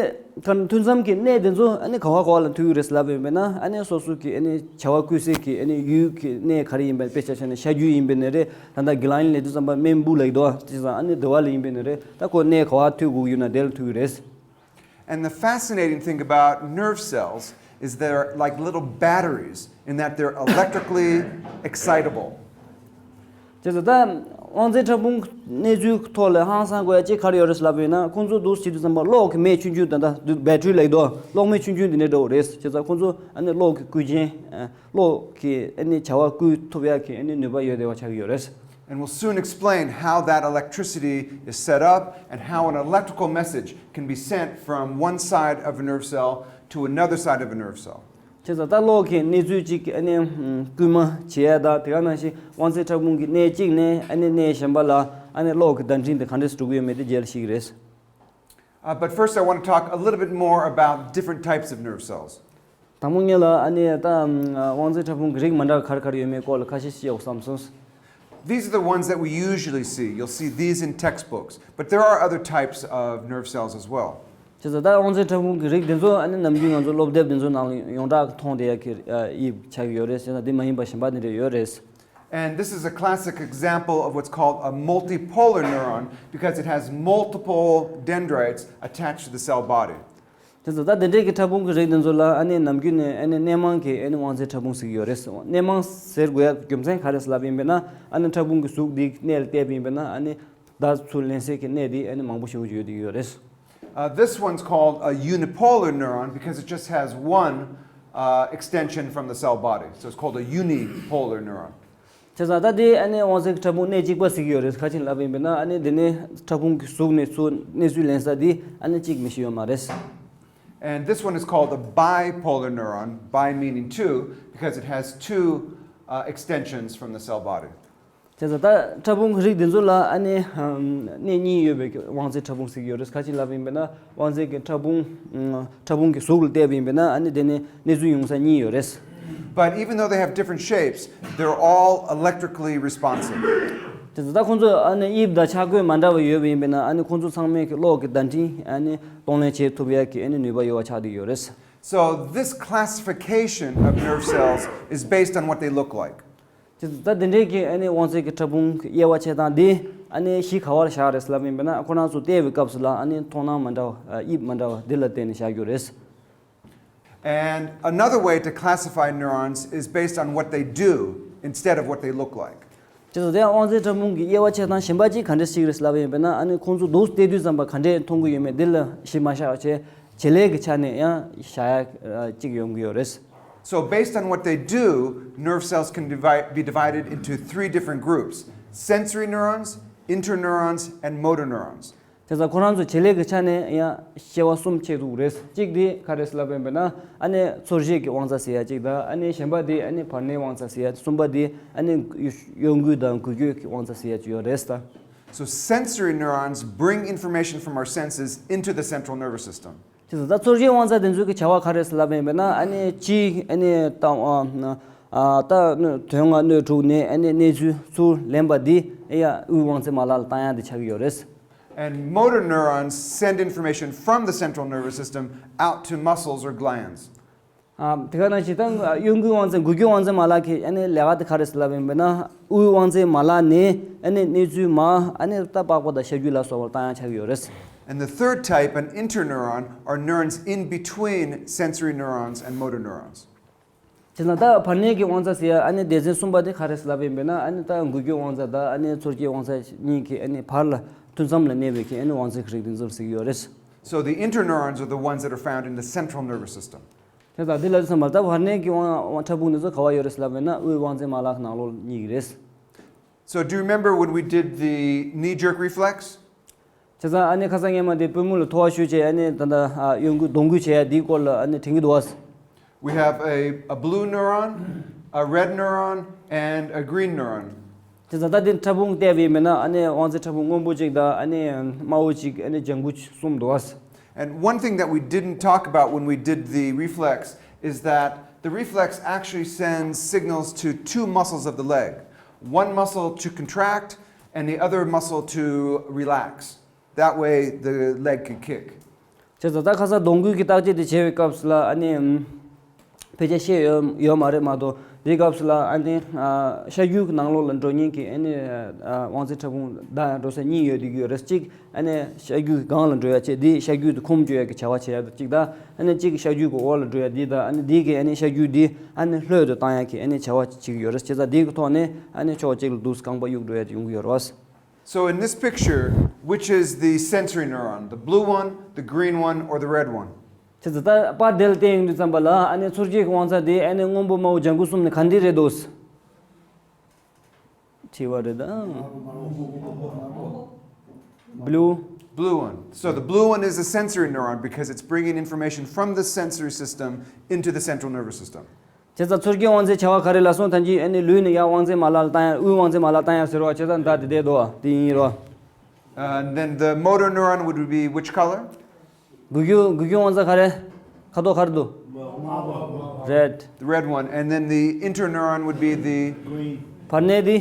ཁ་མཐུད་མཚམས་ཀྱི་གནས་དེ་ཚོ་ཨ་ནི་ག་བ་ག་བ་ལ་མཐུད་ཀྱི་རེད་ལབ་ཡིན་པས་ན། ཨ་ནི་སོ་སོ་གི་ཨ་ནི་བྱ་བ་སྐུལ་སའི་གི་ཨ་ནི་ཡུལ་གྱི་གནས་ག་རེ་ཡིན་པ། དཔེ་ཆ་བཞག་ན་ཤ་རྒྱུས་ཡིན་པ་ཡིན་ན་རེད། ད་ལྟ་གི་ལན་ལས་དུས་ཙམ་པ་རྨེན་བུ་ལབ་ཀྱི་འདུག་བ། དེ་ཙང་ཨ་ནི་དེ་བ་ལ་ཡིན་པ་ཡིན་ན་རེད། ད་ཁོ་གནས་ག་བ་མཐུད་དགོས་ཡོད་ན་དེ་ལ་མཐུད་ཀྱི་རེད། And the fascinating thing about nerve cells is they're like little batteries in that they're electrically excitable. བྱས་ཙང་ད་དབང་རྩའི་ཕྲ་ཕུང་གནས་ཚུལ་ཐོག་ལ་ཧང་སང་དགོས་ཡ་གཅིག་ག་རེ་ཡོད་རེད་ལབ་པ་ཡིན་ན། ཁོང་ཚོ་འདུག་བྱེད་དུས་ཙམ་པ་གློག་གི་མེ་ཆུང་ཆུང་ད་ལྟ་འདུག་བེ་ཊི་རི་ལབ་ཀྱི་འདུག་གློག་མེ་ཆུང་ཆུང་འདི་འདྲ་འདྲ་པོ་རེད། བྱས་ཙང་ཁོང་ཚོ་ཨ་ནི་གློག་གི་སྐུལ་རྐྱེན། གློག་གི་ཨ་ནི་བྱ་བ་སྐུལ་ཐུབ་ཡ་གི་ཨ་ནི་ནུས་པ་ཡོད་བསྡད་པ་ཆགས་ཀྱི་ཡོད་རེད། And we'll soon explain how that electricity is set up and how an electrical message can be sent from one side of a nerve cell to another side of a nerve cell. བྱས་ཙང་ད་གློག་གི་གནས་ཚུལ་གཅིག་ཨ་ནི་སྐུལ་མ་བྱེད་ཡ་དང་། དེ་ག་ནང་བཞིན་དབང་རྩའི་ཕྲ་ཕུང་གི་གནས་གཅིག་ནས་ཨ་ནི་གནས་གཞན་པ་ལ་ཨ་ནི་གློག་གི་བརྡ་འཕྲིན་དེ་ག་འདྲས་སེ་འགྲོ་གི་ཡོད་མེད་དེ་རྗེས་ལ་ཤེས་ཀྱི་རེད། Uh, but first, I want to talk a little bit more about different types of nerve cells. དང་པོ་ངེད་ལ་ཨ་ནི་ད་དབང་རྩའི་ཕྲ་ཕུང་གི་རིགས་མི་འདྲ་ག་རེ་ག་རེ་ཡོད་མེད་སྐོར་ལ་ཁ་ཤས་བཤད་དགོས་བསམ་སོང་། These are the ones that we usually see. You'll see these in textbooks, but there are other types of nerve cells as well. བྱས་ཙང་ད་དབང་རྩའི་ཕྲ་ཕུང་གི་རིགས་དེ་ཚོ་ཨ་ནི་ནམ་རྒྱུན་ང་ཚོ་སློབ་དེབ་དེ་ཚོ་ནང་ལ་ཡོངས་གྲགས་མཐོང་བསྡད་ཡ་གི་དབྱིབས་ཆགས་ཀྱི་ཡོད་རེད། བྱས་ཙང་འདི་མ་ཡིན་པ་གཞན་པ་འདི་འདྲ་ཡོད་རེད། And this is a classic example of what's called a multipolar neuron because it has multiple dendrites attached to the cell body. བྱས་ཙང་ད་དེ་འདྲའི་གི་ཕྲ་ཕུང་གི་རིགས་དེ་ཚོ་ལ་ཨ་ནི་ནམ་རྒྱུན་ནས་ཨ་ནི་སྣེ་མང་གི་ཨ་ནི་དབང་རྩའི་ཕྲ་ཕུང་ཟེར་གྱི་ཡོད་རེད། སྣེ་མང་ཟེར་དགོས་ཡ་རྒྱུ་མཚན་ག་རེ་ཟེར་ལབ་ཡིན་པས་ན། ཨ་ནི་ཕྲ་ཕུང་གི་གཟུགས་འདི་གནས་ལ་བལྟས་པ་ཡིན་པས་ན། ཨ་ནི་བརྡ་ཚུར་ལེན་སའི་གི་གནས་འདི་ཨ་ནི་མང་པོ་ཞིག་ཡོད་ཡོད་རེད། Uh, this one's called a unipolar neuron because it just has one uh, extension from the cell body. So it's called a unipolar neuron. བྱས་ཙང་ད་དེ་ཨ་ནི་དབང་རྩའི་ཕྲ་ཕུང་གནས་གཅིག་པ་ཟེར་གྱི་ཡོད་རེད། ག་རེ་ལབ་ཡིན་པས་ན། ཨ་ནི་དེ་ནི་ཕྲ་ཕུང་གི་གཟུགས་ནས་ཚུར་གནས་ཚུལ་ལེན་ས་དེ་ཨ་ནི་གཅིག་མི་ཤེས་ཡོད་མ་རེད། And this one is called a bipolar neuron, bi meaning two, because it has two uh, extensions from the cell body. བྱས་ཙང་ད་ཕྲ་ཕུང་གི་རིགས་དེ་ཚོ་ལ་ཨ་ནི་གནས་གཉིས་ཡོད་པའི་དབང་རྩའི་ཕྲ་ཕུང་ཟེར་གྱི་ཡོད་རེད། ག་རེ་ལབ་ཡིན་པས་ན། དབང་རྩའི་གི་ཕྲ་ཕུང་ཕྲ་ཕུང་གི་གཟུགས་ལ་བལྟས་པ་ཡིན་པས་ན། ཨ་ནི་དེ་ནི་གནས་ཚུལ་ཡོང་ས་གཉིས་ཡོད་རེད། But even though they have different shapes, they're all electrically responsive. དེ་ཚོ་ད་ཁོང་ཚོ་ཨ་ནི་དབྱིབས་དང་ཆ་བགོས་མ་འདྲ་བ་ཡོད་པ་ཡིན་པས་ན། ཨ་ནི་ཁོང་ཚོ་ཚང་མས་ཀྱི་གློག་གི་བརྡ་འཕྲིན་ཨ་ནི་གཏོང་ལེན་བྱེད་ཐུབ་ཡ་གི་ཨ་ནི་ནུས་པ་ཡོད་པ་ཆགས་བསྡད་ཡོད་རེད། So this classification of nerve cells is based on what they look like. དེ་ཚོ་ད་དེ་འདྲའི་གི་ཨ་ནི་དབང་རྩའི་གི་ཕྲ་ཕུང་གི་དབྱེ་བ་ཕྱེ་སྟངས་འདི་ ཨ་ནི་གཞི་ག་བར་བཞག་རེད་ལབ་ཡིན་པ་ན། ཁོ་རང་ཚོ་བལྟས་པའི་སྐབས་སུ་ལ་ཨ་ནི་མཐོང་སྣང་མ་འདྲ་བ། དབྱིབས་མ་འདྲ་བ་འདི་ལ་བརྟེན་ནས་བཞག་རྒྱུ་རེད། And another way to classify neurons is based on what they do instead of what they look like. དེ་ཚོ་དེ་ཡང་དབང་རྩའི་ཕྲ་ཕུང་གི་དབྱེ་བ་ཕྱེ་སྟངས་གཞན་པ་གཅིག་ག་འདྲས་ཤིག་རེད་ལབ་ཡིན་པ་ན། ཨ་ནི་ཁོང་ཚོ་འདུག་བལྟས་དུས་ཙམ་པ་ག་འདྲས་མཐོང་གི་ཡོད་མེད་འདི་ལ་གཞི་མ་བཞག་བྱས། བྱེད་ལས་ཀྱི་ཆ་ནས་ཡང་བཞག་ཡ་གཅིག་ཡོང་གི་ཡོད་རེད། So, based on what they do, nerve cells can divide, be divided into three different groups: sensory neurons, interneurons, and motor neurons. དེ་ཙང་ཁོ་རང་ཚོ་བྱེད་ལས་ཀྱི་ཆ་ནས་ཡང་དབྱེ་བ་གསུམ་ཕྱེ་ཐུབ་རེད། གཅིག་དེ་ག་རེ་ལབ་ཡིན་པ་ན། ཨ་ནི་ཚོར་ཤེས་ཀྱི་དབང་རྩ་ཟེར་ཡ་གཅིག་དང་། ཨ་ནི་གཞན་པ་དེ་ཨ་ནི་བར་སྣང་དབང་རྩ་ཟེར་ཡ། གསུམ་པ་དེ་ཨ་ནི་གཡོ་འགུལ་དང་འགུལ་སྐྱོད་ཀྱི་དབང་རྩ་ཟེར་ཡ་གཅིག་ཡོད་རེད་ད། So, sensory neurons bring information from our senses into the central nervous system. དེ་ཙང་ད་ཚོར་ཤེས་དབང་རྩ་དེ་ཚོའི་གི་བྱ་བ་ག་རེ་ལབ་ཡིན་པ་ན། ཨ་ནི་གཅིག་ཨ་ནི་ད་ད་དོན་ལྔ་སྣོད་དྲུག་ནས་ཨ་ནི་གནས་ཚུལ་ཚུར་ལེན་པ་འདི་ཡ་དབུས་དབང་རྩའི་མ་ལག་ལ་བཏང་ཡ་དེ་ཆགས་ཀྱི་ཡོད་རེད། And motor neurons send information from the central nervous system out to muscles or glands. དེ་ག་ནང་བཞིན་ད་གཡོ་འགུལ་དབང་རྩ། འགུལ་སྐྱོད་དབང་རྩའི་མ་ལག་གི་ཨ་ནི་ལས་ཀ་དེ་ག་རེ་ལབ་ཡིན་པ་ན། དབུས་དབང་རྩའི་མ་ལག་ནས་ཨ་ནི་གནས་ཚུལ་མར་ཨ་ནི་ད་པགས་པ་དང་ཤ་རྒྱུས་ལ་སོགས་པར་བཏང་ཡ་ཆགས་ཀྱི་ཡོད་རེད། And the third type, an interneuron, are neurons in between sensory neurons and motor neurons. དེ་ཙང་ད་བར་སྣང་གི་དབང་རྩ་ཟེར་ཡ། ཨ་ནི་སྡེ་ཚན་གསུམ་པ་དེ་ག་རེ་ལབ་ཡིན་པ་ན། ཨ་ནི་ད་འགུལ་སྐྱོད་དབང་རྩ་དང་ཨ་ནི་ཚོར་སྐྱེད་དབང་རྩ་གཉིས་ཀྱི་ཨ་ནི་བར་ལ་མཐུད་མཚམས་ལ་གནས་པའི་གི་ཨ་ནི་དབང་རྩའི་རིགས་དེ་ཚོ་ལ་ཟེར་གྱི་ཡོད་རེད། So, the interneurons are the ones that are found in the central nervous system. དེ་ཙང་འདི་ལ་ཚང་མ་ད་བར་སྣང་གི་དབང་ཕྲ་ཕུང་དེ་ཚོ་ག་བ་ཡོད་རེད་ལབ་ཡིན་ན། དབུས་དབང་རྩའི་མ་ལག་ནང་ལོགས་གཉིས་ཀྱི་རེད། So, do you remember when we did the knee jerk reflex? བྱས་ཙང་ཨ་ནི་ཁ་སང་སྔོན་མ་དེ་པུས་མོ་ལ་ཐོ་བ་གཞུས་བྱས། ཨ་ནི་ད་ལྟ་གཡོ་འགུལ་གདོང་འགུལ་བྱེད་ཡ་དེའི་སྐོར་ལ་ཨ་ནི་དྲན་གྱི་འདུག་བ། We have a, a blue neuron, a red neuron, and a green neuron. བྱས་ཙང་ད་དེ་ཕྲ་ཕུང་བལྟས་པ་ཡིན་པ་ན། ཨ་ནི་དབང་རྩའི་ཕྲ་ཕུང་སྔོན་པོ་གཅིག་དང་། ཨ་ནི་དམར་པོ་གཅིག་ཨ་ནི་ལྗང་གུ་གསུམ་འདུག་བ། And one thing that we didn't talk about when we did the reflex is that the reflex actually sends signals to two muscles of the leg. One muscle to contract and the other muscle to relax. That way the leg can kick. བྱས་ཙང་ད་ཁ་སང་གདོང་འགུལ་གྱི་བརྟག་དཔྱད་དེ་བྱས་པའི་སྐབས་སུ་ལ་ཨ་ནི་ཕལ་ཆེར་ཤེས་ཡོད་ཡོད་མ་རེད་མ་གཏོགས། དེའི་སྐབས་སུ་ལ་ཨ་ནི་ཤ་རྒྱུས་ཀྱི་ནང་ལོགས་ལ་འགྲོ་མཁན་གྱི་ཨ་ནི་དབང་རྩའི་ཕྲ་ཕུང་བདག་ཡང་འགྲོ་ས་གཉིས་ཡོད་བསྡད་ཀྱི་ཡོད་རེད། གཅིག་ཨ་ནི་ཤ་རྒྱུས་སྒང་ལ་འགྲོ་ཡ་བྱས། དེ་ཤ་རྒྱུས་དེ་ཁུངས་བཅོལ་ཡ་གི་བྱ་བ་བྱེད་ཡ་གཅིག་དང་། ཨ་ནི་གཅིག་ཤ་རྒྱུས་ཀྱི་འོག་ལ་འགྲོ་ཡ་དེ་དང་། ཨ་ནི་དེ་གི་ཨ་ནི་ཤ་རྒྱུས་དེ་ཨ་ནི་ལྷོད་དུ་བཏང་ཡ་གི་ཨ་ནི་བྱ་བ་བྱེད་ཀྱི་ཡོད་རེད། བྱས་ཙང་དེ་གི་ཐོག་ནས་ཨ་ནི་ཕྱོགས་གཅིག་ལ་འདུག་སེ་རྐང་པ་གཡུག་འགྲོ་ཡ་དེ་ཡོང་གི་ཡོད་རེད་བ། So in this picture, which is the sensory neuron, the blue one, the green one, or the red one? དེ་ཚོ་ད་པར་དེ་ལ་བལྟས་ཡོང་དུས་ཙམ་པ་ལ་ཨ་ནི་ཚོར་སྐྱེད་ཀྱི་དབང་རྩ་དེ་ཨ་ནི་སྔོན་པོ་དམར་པོ་ལྗང་གུ་གསུམ་ནས་ག་འདི་རེད་འདུག་དྲི་བ་རེད་ད། Blue. Blue one. So the blue one is a sensory neuron because it's bringing information from the sensory system into the central nervous system. བྱས་ཙང་ཚོར་སྐྱེད་དབང་རྩའི་བྱ་བ་ག་རེ་ལབ་སོང་། ད་གིན་ཨ་ནི་ལུས་ནས་ཡར་དབང་རྩའི་མ་ལག་ལ་བཏང་ཡ། དབུས་དབང་རྩའི་མ་ལག་ལ་བཏང་ཡ་ཟེར་བ། བྱས་ཙང་ད་དེ་བསྡད་འདུག་བ། དེ་ཡིན་རོ། Uh, and then the motor neuron would be which color? འགུལ་སྐྱོད་འགུལ་སྐྱོད་དབང་རྩ་ག་རེ། ཁ་དོག་ག་རེ་འདུག Red. The red one. And then the interneuron would be the བར་སྣང་དེ།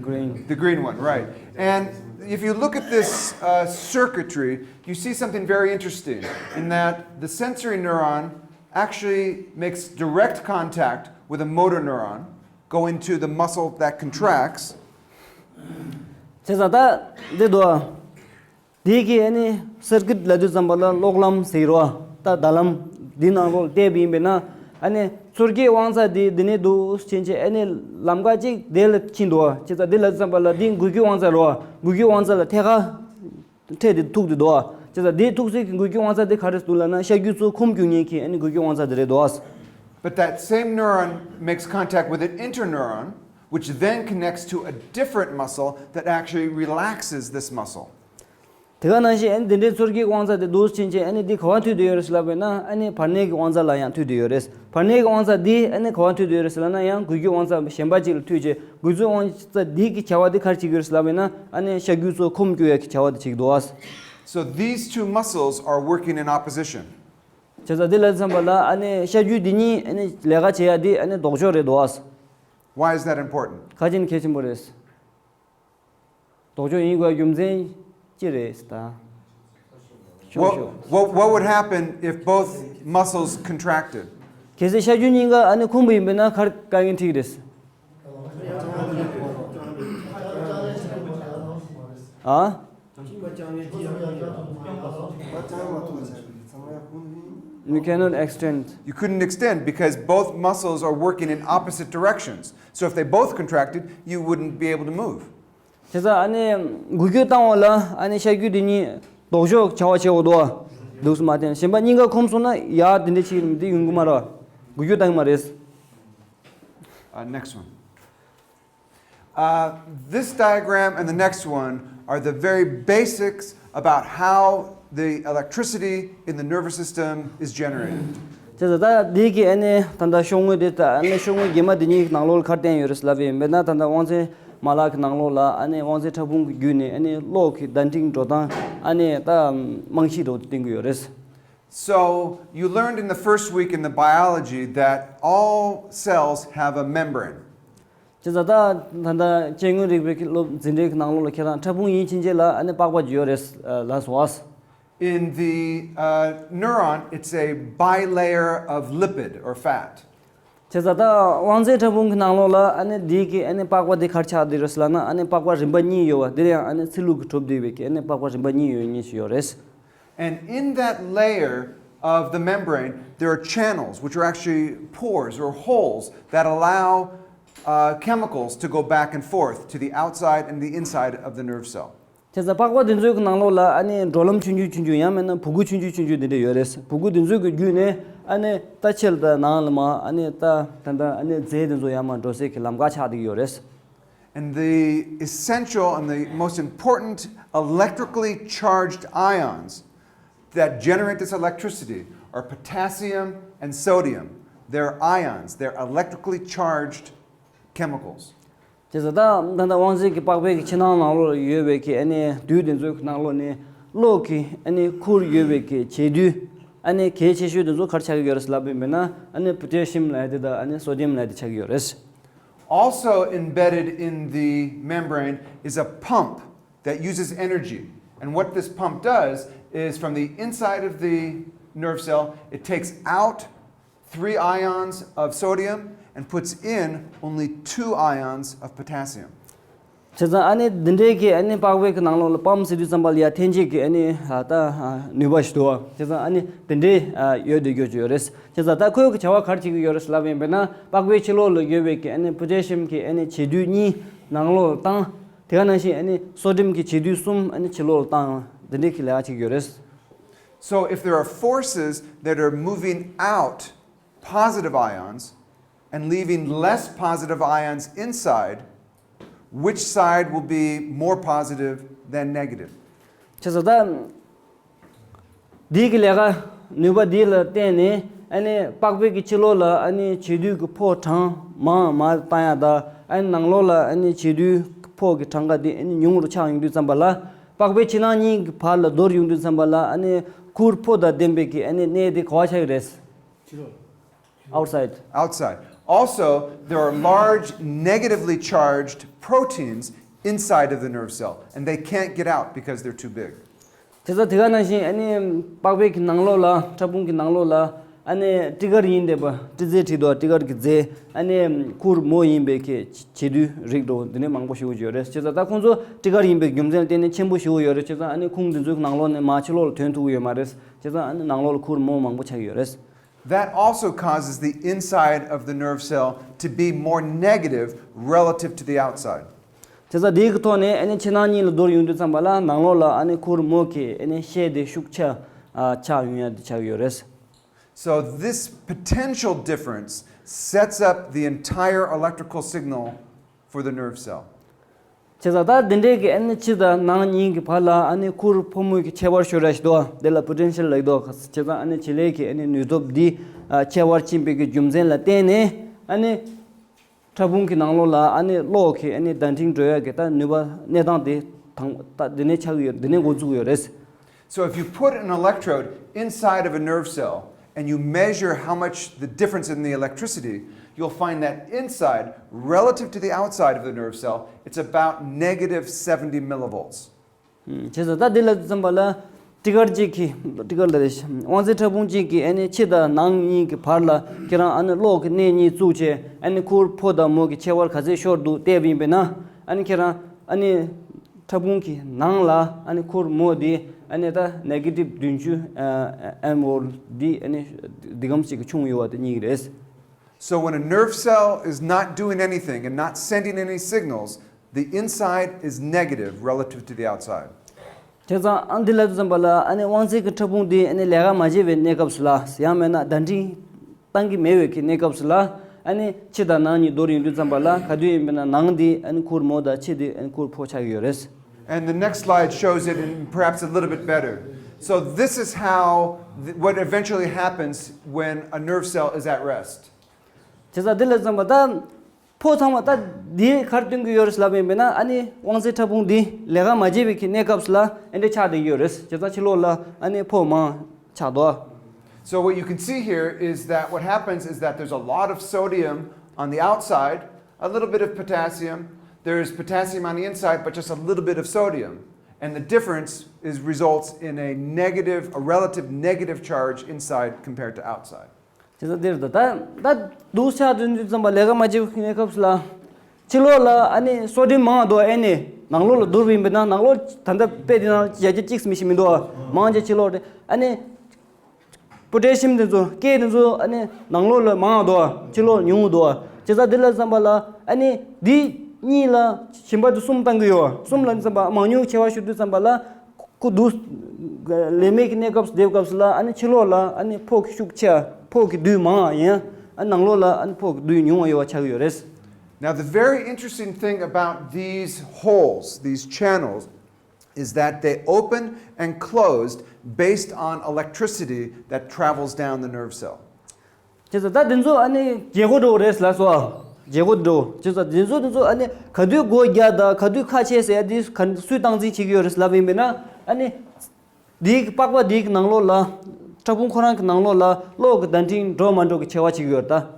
Green. The green one, right. And if you look at this uh, circuitry, you see something very interesting in that the sensory neuron actually makes direct contact with a motor neuron, going to the muscle that contracts. བྱས་ཙང་ད་འདི་འདུག་བ། དེ་གི་ཨ་ནི་སར་ཀིཊ་ལབ་དུས་ཙམ་པ་ལ་གློག་ལམ་ཟེར་རོ། ད་ད་ལམ་འདི་ནང་ལོགས་བལྟས་པ་ཡིན་པས་ན། ཨ་ནི་ཚོར་སྐྱེད་དབང་རྩ་དེ་འདི་ནས་འདུག་སེ་ཕྱིན་བྱས་ཨ་ནི་ལམ་ཁ་གཅིག་དེ་ལ་ཕྱིན་འདུག་བ། བྱས་ཙང་འདི་ལབ་དུས་ཙམ་པ་ལ་འདི་འགུལ་སྐྱོད་དབང་རྩ་རོ། འགུལ་སྐྱོད་དབང་རྩ་ལ་ཐད་ཀར་འཕྲད་དེ་ཐུག་དེ་འདུག་བ། བྱས་ཙང་འདི་ཐུག་སའི་གི་འགུལ་སྐྱོད་དབང་རྩ་དེ་ག་རེ་འདུག་ལབ་ན། ཤ་རྒྱུས་ཚོ་ཁུམ་རྒྱུག་མཁན་གྱི་ཨ་ནི་འགུལ་སྐྱོད་དབང་རྩ་དེ་རེད་འདུག་བ། But that same neuron makes contact with an interneuron, which then connects to a different muscle that actually relaxes this muscle. དེ་ག་ནང་བཞིན་ཨ་ནི་དེ་འདྲའི་ཚོར་སྐྱེད་དབང་རྩ་དེ་འདུག་སེ་ཕྱིན་བྱས་ཨ་ནི་འདི་ག་བ་མཐུད་དེ་ཡོད་རེད་ལབ་པས་ན། ཨ་ནི་བར་སྣང་གི་དབང་རྩ་ལ་ཡང་མཐུད་དེ་ཡོད་རེད། བར་སྣང་གི་དབང་རྩ་འདི་ཨ་ནི་ག་བ་མཐུད་དེ་ཡོད་རེད་ལབ་ན། ཡང་འགུལ་སྐྱོད་དབང་རྩ་གཞན་པ་གཅིག་ལ་མཐུད་བྱས། འགུལ་སྐྱོད་དབང་རྩ་འདི་གི་བྱ་བ་འདི་ག་རེ་བྱེད་ཀྱི་ཡོད་རེད་ལབ་པས་ན། ཨ་ནི་ཤ་རྒྱུས་ཚོ་ཁུམ་རྒྱུག་ཡ་གི་བྱ་བ་འདི་བྱེད་ཀྱི་འདུག་བ། So these two muscles are working in opposition. བྱས་ཙང་འདི་ལབ་དུས་ཙམ་པ་ལ་ཨ་ནི་ཤ་རྒྱུས་འདི་གཉིས་ཨ་ནི་ལས་ཀ་བྱེད་ཡ་འདི་ཨ་ནི་ལྡོག་ཕྱོགས་རེད་འདུག་བ། Why is that important? ག་ཅི་ནས་གལ་ཆེན་པོ་རེད། ལྡོག་ཕྱོགས་ཡིན་དགོས་རྒྱུ་མཚན་ཅི་རེད་ད། ཤོག་ཤོག What, what, what would happen if both muscles contracted? གལ་སྲིད་ཤ་རྒྱུས་གཉིས་ཀ་ཨ་ནི་ཁུམ་པ་ཡིན་པས་ན་ག་རེ་བཀག་མཁན་འགྲིག་རེད། ཨ། You cannot extend. You couldn't extend because both muscles are working in opposite directions. So if they both contracted, you wouldn't be able to move. དེ་ཚོ་ཨ་ནི་འགུལ་སྐྱོད་བཏང་བ་ལ་ཨ་ནི་ཤ་རྒྱུས་དེ་གཉིས་ལྡོག་ཕྱོགས་བྱ་བ་བྱེད་འོ་དོ། འདུག་སེ་མ་བསྟན་གཞན་པ་གཉིས་ཀ་ཁོམ་སོང་ན་ཡ་དེ་འདྲ་ཅིག་དེ་ཡོང་གི་མ་རེད། འགུལ་སྐྱོད་བཏང་གི་མ་རེད། Uh, next one. Uh, this diagram and the next one are the very basics about how the electricity in the nervous system is generated. དེ་ད་ལྟ་འདི་གི་ཨ་ནི་ད་ལྟ་ཤོག་ངོས་དེ་ད་ཨ་ནི་ཤོག་ངོས་རྗེས་མ་དེ་གཉིས་ནང་ལོགས་ལ་ག་རེ་བསྟན་ཡོད་རེད་ལབ་ཡིན་པས་ན། ད་ལྟ་དབང་རྩའི་མ་ལག་གི་ནང་ལོགས་ལ་ཨ་ནི་དབང་རྩའི་ཕྲ་ཕུང་གི་བརྒྱུད་ནས་ཨ་ནི་གློག་གི་བརྡ་འཕྲིན་འགྲོ་སྟངས་ཨ་ནི་ད་རྨང་གཞི་འདྲ་བོ་བསྟན་གྱི་ཡོད་རེད། So, you learned in the first week in the biology that all cells have a membrane. དེ་ད་ལྟ་ད་ལྟ་སྐྱེ་དངོས་རིག་པའི་སློབ་འཛིན་གྲྭའི་ནང་ལོགས་ལ་ཁྱེད་རང་ཕྲ་ཕུང་ཡིན་ཕྱིན་ཆད་ལ་ཨ་ནི་པགས་པ་ཅིག་ཡོད་རེད་ལབ་སོང་ཨ། In the uh, neuron, it's a bilayer of lipid or fat. དེ་ད་ལྟ་དབང་རྩའི་ཕྲ་ཕུང་གི་ནང་ལོགས་ལ་ཨ་ནི་འདི་གི་ཨ་ནི་པགས་པ་འདི་ག་རེ་ཆགས་བསྡད་རེད་ལབ་ན། ཨ་ནི་པགས་པ་རིམ་པ་གཉིས་ཡོད་པ་འདིར་ཡང་ཨ་ནི་ཚི་ལུ་གིས་གྲུབ་བསྡད་པའི་གི་ཨ་ནི་པགས་པ་རིམ་པ་གཉིས་ཡོད་མཁན་ཞིག་ཡོད་རེད། And in that layer of the membrane, there are channels, which are actually pores or holes that allow uh, chemicals to go back and forth to the outside and the inside of the nerve cell. དེ་ཚོ་པགས་པ་དེ་ཚོའི་ནང་ལོགས་ལ་ཨ་ནི་འགྲོ་ལམ་ཆུང་ཆུང་ཆུང་ཆུང་ཡང་མིན་ན་སྦུ་གུ་ཆུང་ཆུང་ཆུང་ཆུང་དེ་འདྲ་ཡོད་རེད། སྦུ་གུ་དེ་ཚོའི་གི་བརྒྱུད་ནས་ཨ་ནི་ད་ཕྱི་ལ་ད་ནང་ལ་མར་ཨ་ནི་ད་ད་ད་ཨ་ནི་རྫས་དེ་ཚོ་ཡར་མར་འགྲོ་སའི་གི་ལམ་ཁ་ཆགས་བསྡད་ཀྱི་ཡོད་རེད། And the essential and the most important electrically charged ions that generate this electricity are potassium and sodium. They're ions, they're electrically charged chemicals. དེ་ཚོ་ད་ད་ད་དབང་རྩའི་གི་པགས་པའི་གི་ཕྱི་ནང་ནང་ལོགས་ལ་ཡོད་པའི་གི་ཨ་ནི་རྡུལ་དེ་ཚོའི་གི་ནང་ལོགས་ནས་གློག་གི་ཨ་ནི་ཁུར་ཡོད་པའི་གི་བྱེད་རྡུལ་ཨ་ནི་གལ་ཆེ་ཤོས་དེ་ཚོ་ག་རེ་ཆགས་ཀྱི་ཡོད་རེད་ལབ་ཡིན་པས་ན། ཨ་ནི་པོ་ཊེ་ཤི་ཡམ་ལབ་ཡ་དེ་དང་ཨ་ནི་སོ་ཌི་ཡམ་ལབ་ཡ་དེ་ཆགས་ཀྱི་ཡོད་རེད། Also embedded in the membrane is a pump that uses energy. And what this pump does is from the inside of the nerve cell, it takes out three ions of sodium and puts in only two ions of potassium. བྱས་ཙང་ཨ་ནི་འདི་འདྲའི་གི་ཨ་ནི་པགས་པའི་གི་ནང་ལོགས་ལ་པམ་ཟེར་དུས་ཙམ་པ་ལ་ཡ་འཐེན་བྱེད་ཀྱི་ཨ་ནི་ད་ནུས་པ་ཞིག་འདུག་བ། བྱས་ཙང་ཨ་ནི་འདི་འདྲའི་ཡོད་དེ་ཡོད་ཀྱི་ཡོད་རེད། བྱས་ཙང་ད་ཁོས་གི་བྱ་བ་ག་རེ་བྱེད་ཀྱི་ཡོད་རེད་ལབ་ཡིན་པས་ན། པགས་པའི་ཕྱི་ལོགས་ལ་ཡོད་པའི་གི་ཨ་ནི་པོ་ཊེ་ཤི་ཡམ་གི་ཨ་ནི་བྱེད་རྡུལ་གཉིས་ནང་ལོགས་ལ་བཏང་། དེ་ག་ནང་བཞིན་ཨ་ནི་སོ་ཌི་ཡམ་གི་བྱེད་རྡུལ་གསུམ་ཨ་ནི་ཕྱི་ལོགས་ལ་བཏང་། འདི་འདྲའི་གི་ལས་ཀ་བྱེད་ཀྱི་ཡོད་རེད། So if there are forces that are moving out positive ions and leaving less positive ions inside, which side will be more positive than negative? བྱས་ཙང་ད་འདི་གི་ལས་ཀ་ནུས་པ་འདི་ལ་བརྟེན་ནས་ཨ་ནི་པགས་པའི་གི་ཕྱི་ལོགས་ལ་ཨ་ནི་བྱེད་རྡུལ་གྱི་ཕོགས་གྲངས་མང་མང་བཏང་ཡ་དང་། ཨ་ནི་ནང་ལོགས་ལ་ཨ་ནི་བྱེད་རྡུལ་ཕོགས་ཀྱི་གྲངས་ཀ་དེ་ཨ་ནི་ཉུང་རུ་ཆགས་ཡོང་དུས་ཙམ་པ་ལ། པགས་པའི་ཕྱི་ནང་གཉིས་ཀྱི་བར་ལ་བསྡུར་ཡོང་དུས་ཙམ་པ་ལ་ཨ་ནི་ཁུར་ཕོགས་དང་ལྡན་པའི་གི་ཨ་ནི་གནས་དེ་ག་པར་ཆགས་ཀྱི་རེད། Outside. Outside. Also, there are large negatively charged proteins inside of the nerve cell, and they can't get out because they're too big. དེ་ཚོ་དེ་ག་ནང་བཞིན་ཨ་ནི་པགས་པའི་གི་ནང་ལོགས་ལ། ཕྲ་ཕུང་གི་ནང་ལོགས་ལ་ཨ་ནི་ཊི་གར་ཡིན་བསྡད་པ། ཊི་རྫས་བྲིས་འདུག་ཊི་གར་གྱི་རྫས་ཨ་ནི་ཁུར་མོ་ཡིན་པའི་གི་བྱེད་རྡུལ་རིགས་འདྲ་བོ་འདི་ནས་མང་པོ་ཞེ་པོ་ཡོད་རེད། བྱས་ཙང་ད་ཁོང་ཚོ་ཊི་གར་ཡིན་པའི་རྒྱུ་མཚན་ལ་བརྟེན་ནས་ཆེན་པོ་ཞེ་པོ་ཡོད་རེད། བྱས་ཙང་ཨ་ནི་ཁུངས་འདི་ཚོའི་ནང་ལོགས་ནས་མར་ཕྱི་ལོགས་ལ་ཐོན་ཐུབ་ཀྱི་ཡོད་མ་རེད། བྱས་ཙང་ཨ་ནི་ནང་ལོགས་ལ་ཁུར་མོ་མང་པོ་ཆགས་ཀྱི་ཡོད་རེད། That also causes the inside of the nerve cell to be more negative relative to the outside. དེ་ཚོ་དེའི་གི་ཐོག་ནས་ཨ་ནི་ཕྱི་ནང་གཉིས་ལ་བསྡུར་ཡོང་དུས་ཙམ་པ་ལ་ནང་ལོགས་ལ་ཨ་ནི་ཁུར་མོ་གི་ཨ་ནི་ཤས་དེ་ཤུགས་ཆེ་ཨ་ཆགས་ཡོང་ཡ་དེ་ཆགས་ཡོད་རེད། So this potential difference sets up the entire electrical signal for the nerve cell. བྱས་ཙང་ད་འདི་འདྲའི་གི་ཨ་ནི་ཕྱི་དང་ནང་གཉིས་ཀྱི་བར་ལ་ཨ་ནི་ཁུར་ཕོ་མོའི་གི་ཁྱད་པར་ཤོར་ཡ་ཞིག་འདུག་དེ་ལ་པོ་ཊེན་ཤལ་ལབ་འདུག་བྱས་ཙང་ཨ་ནི་བྱེད་ལས་ཀྱི་ཨ་ནི་ནུས་སྟོབས་འདི་ཨ་ཁྱད་པར་ཕྱིན་པའི་གི་རྒྱུ་མཚན་ལ་བརྟེན་ནས་ཨ་ནི་ཕྲ་ཕུང་གི་ནང་ལོགས་ལ་ཨ་ནི་གློག་གི་ཨ་ནི་བརྡ་འཕྲིན་འགྲོ་ཡ་གི་ད་ནུས་པ་གནས་སྟངས་དེ་དང་ད་འདི་ནས་ཆགས་ཀྱི་ཡོད། འདི་ནས་འགོ་བཙུགས་ཡོད་རེད། So if you put an electrode inside of a nerve cell and you measure how much the difference in the electricity, you'll find that inside, relative to the outside of the nerve cell, it's about negative seventy millivolts. བྱས་ཙང་ད་འདི་ལ་བསམ་པ་ལ་ཊི་གར་གཅིག་གི་ཊི་གར་ལ་རེད། དབང་རྩའི་ཕྲ་ཕུང་གཅིག་གི་ཨ་ནི་ཕྱི་དང་ནང་གཉིས་ཀྱི་བར་ལ་ཁྱེད་རང་ཨ་ནི་གློག་གི་གནས་གཉིས་བཙུགས་བྱས་ཨ་ནི་ཁུར་ཕོ་དང་མོ་གི་ཁྱད་པར་ག་ཚད་ཤོར་འདུག་བལྟས་པ་ཡིན་པས་ན། ཨ་ནི་ཁྱེད་རང་ཨ་ནི་ ཕྲ་ཕུང་གི་ནང་ལ་ཨ་ནི་ཁུར་མོ་དེ་ཨ་ནི་ད་ནེ་གེ་ཊིབ་བདུན་ཅུ་ཨེམ་ཝོལ་དེ་ཨ་ནི་འདི་གམ་ཞིག་གི་ཆུང་ཡོད་པ་དེ་གཉིས་རེད། So when a nerve cell is not doing anything and not sending any signals, the inside is negative relative to the outside. དེ་ཙང་ཨ་འདི་ལ་དུ་ཙམ་པ་ལ་ཨ་ནི་དབང་རྩའི་གི་ཕྲ་ཕུང་འདི་ཨ་ནི་ལས་ཀ་མ་བྱེད་པའི་གནས་སྐབས་སུ་ལ་ཡང་མེད་ན་བརྡ་འཕྲིན་བཏང་གི་མེད་པའི་གི་གནས་སྐབས་སུ་ལ་ཨ་ནི་ཕྱི་དང་ནང་གཉིས་མདོར་ཡིན་དུས་ཙམ་པ་ལ་ག་དུས་ཡིན་པ་ན་ནང་འདི་ཨ་ནི་ཁུར་མོ་དང་ཕྱི་འདི་ཨ་ནི་ཁུར་ཕོ་ཆགས་ཀྱི་ཡོད་རེད། And the next slide shows it in perhaps a little bit better. So this is how th- what eventually happens when a nerve cell is at rest. དེ་ཙང་འདི་ལ་ཙམ་པ་ད་ཕོ་ཚང་མ་ད་འདི་གར་སྟོན་གྱི་ཡོད་རེད་ལབ་ཡིན་པས་ན་ཨ་ནི་དབང་རྩའི་ཕྲ་ཕུང་འདི་ལས་ཀ་མ་བྱེད་པའི་གི་གནས་སྐབས་སུ་ལ་ཨེ་འདྲ་ཆགས་བསྡད་ཀྱི་ཡོད་རེད། དེ་ཙང་ཕྱི་ལོགས་ལ་ཨ་ནི་ཕོ་མང་ཆགས་འདུག So what you can see here is that what happens is that there's a lot of sodium on the outside, a little bit of potassium. There's potassium on the inside, but just a little bit of sodium. And the difference is results in a negative, a relative negative charge inside compared to outside. དེ་ཚོ་འདིར་ད་ད་ད་འདུག་ཆགས་དུས་འདུག་ཙམ་པ་ལས་ཀ་མ་བྱེད་པའི་གནས་སྐབས་སུ་ལ་ཕྱི་ལོགས་ལ་ཨ་ནི་སོ་ཌི་ཡམ་མང་འདུག་ཨེ་ནི་ནང་ལོགས་ལ་བསྡུར་བ་ཡིན་པ་ན་ནང་ལོགས་ད་ལྟ་དཔེ་དེ་ནང་བརྒྱ་ཆ་གཅིག་མི་ཤེས་མི་འདུག་མང་ཆེ་ཕྱི་ལོགས་རེད། ཨ་ནི་པོ་ཊེ་ཤི་ཡམ་དེ་ཚོ་ཀེ་དེ་ཚོ་ཨ་ནི་ནང་ལོགས་ལ་མང་འདུག་ཕྱི་ལོགས་ཉུང་འདུག་བྱས་ཙང་འདི་ལ་ཙམ་པ་ལ་ཨ་ནི་འདི་གཉིས་ལ་ཞིམ་པ་དེ་གསུམ་བཏང་གི་ཡོད། གསུམ་ལ་ཙམ་པ་མང་ཉུང་ཆེ་བ་ཞུ་དུས་ཙམ་པ་ལ། ཁོ་འདུག་ལས་མེད་ཀྱི་གནས་སྐབས་སུ་སྡོད་སྐབས་སུ་ལ་ཨ་ནི་ཕྱི་ལོགས་ལ་ཨ་ནི་ཕོ་གི་ཤུགས་ཆེ་ཕོ་གི་རྡུལ་མང་ཡིན། ཨ་ནང་ལོགས་ལ་ཨ་ནི་ཕོ་གི་རྡུལ་ཉུང་བ་ཡོད་པ་ཆགས་ཀྱི་ཡོད་རེད། Now, the very interesting thing about these holes, these channels, is that they open and closed based on electricity that travels down the nerve cell. དེ་ཚོ་ད་དེ་ཚོ་ཨ་ནི་བརྗེ་སྒོ་འགྲོ་རེད་ལ་སོ། བརྗེ་སྒོ་འགྲོ། དེ་ཚོ་དེ་ཚོ་དེ་ཚོ་ཨ་ནི་ག་དུས་སྒོ་རྒྱག་དང་ག་དུས་ཁ་ཕྱེ་ཟེར་ཡ་དེ་ག་སུས་སྟངས་འཛིན་བྱེད་ཀྱི་ཡོད་རེད་ལབ་ཡིན་པས་ན་ཨ་ནི། དེའི་པགས་པ་དེའི་ནང་ལོགས་ལ་ཕྲ་ཕུང་ཁོ་རང་གི་ནང་ལོགས་ལ་གློག་གི་བརྡ་འཕྲིན་འགྲོ་མ་འགྲོ་གི་ཆེ་བ་བྱེད་ཀྱི་ཡོད་རེད་ད།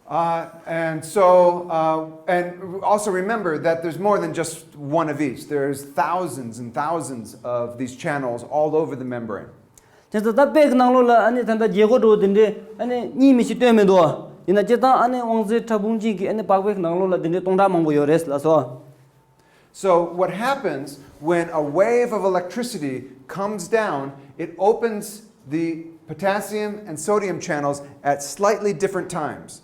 Uh, and so, uh, and also remember that there's more than just one of each. There's thousands and thousands of these channels all over the membrane. དེ་ཚོ་ད་པགས་པའི་ནང་ལོགས་ལ་ཨ་ནི་ད་ལྟ་བརྗེ་སྒོ་འགྲོ་དེ་འདྲའི་ཨ་ནི་གཉིས་མི་ཤེས་སྟོན་མི་འདུག་ཡིན་ན་སྤྱིར་བཏང་ཨ་ནི་དབང་རྩའི་ཕྲ་ཕུང་གཅིག་གི་ཨ་ནི་པགས་པའི་ནང་ལོགས་ལ་དེ་འདྲའི་སྟོང་ཕྲག་མང་པོ་ཡོད་རེད་ལ་སོ། So, what happens when a wave of electricity comes down, it opens the potassium and sodium channels at slightly different times.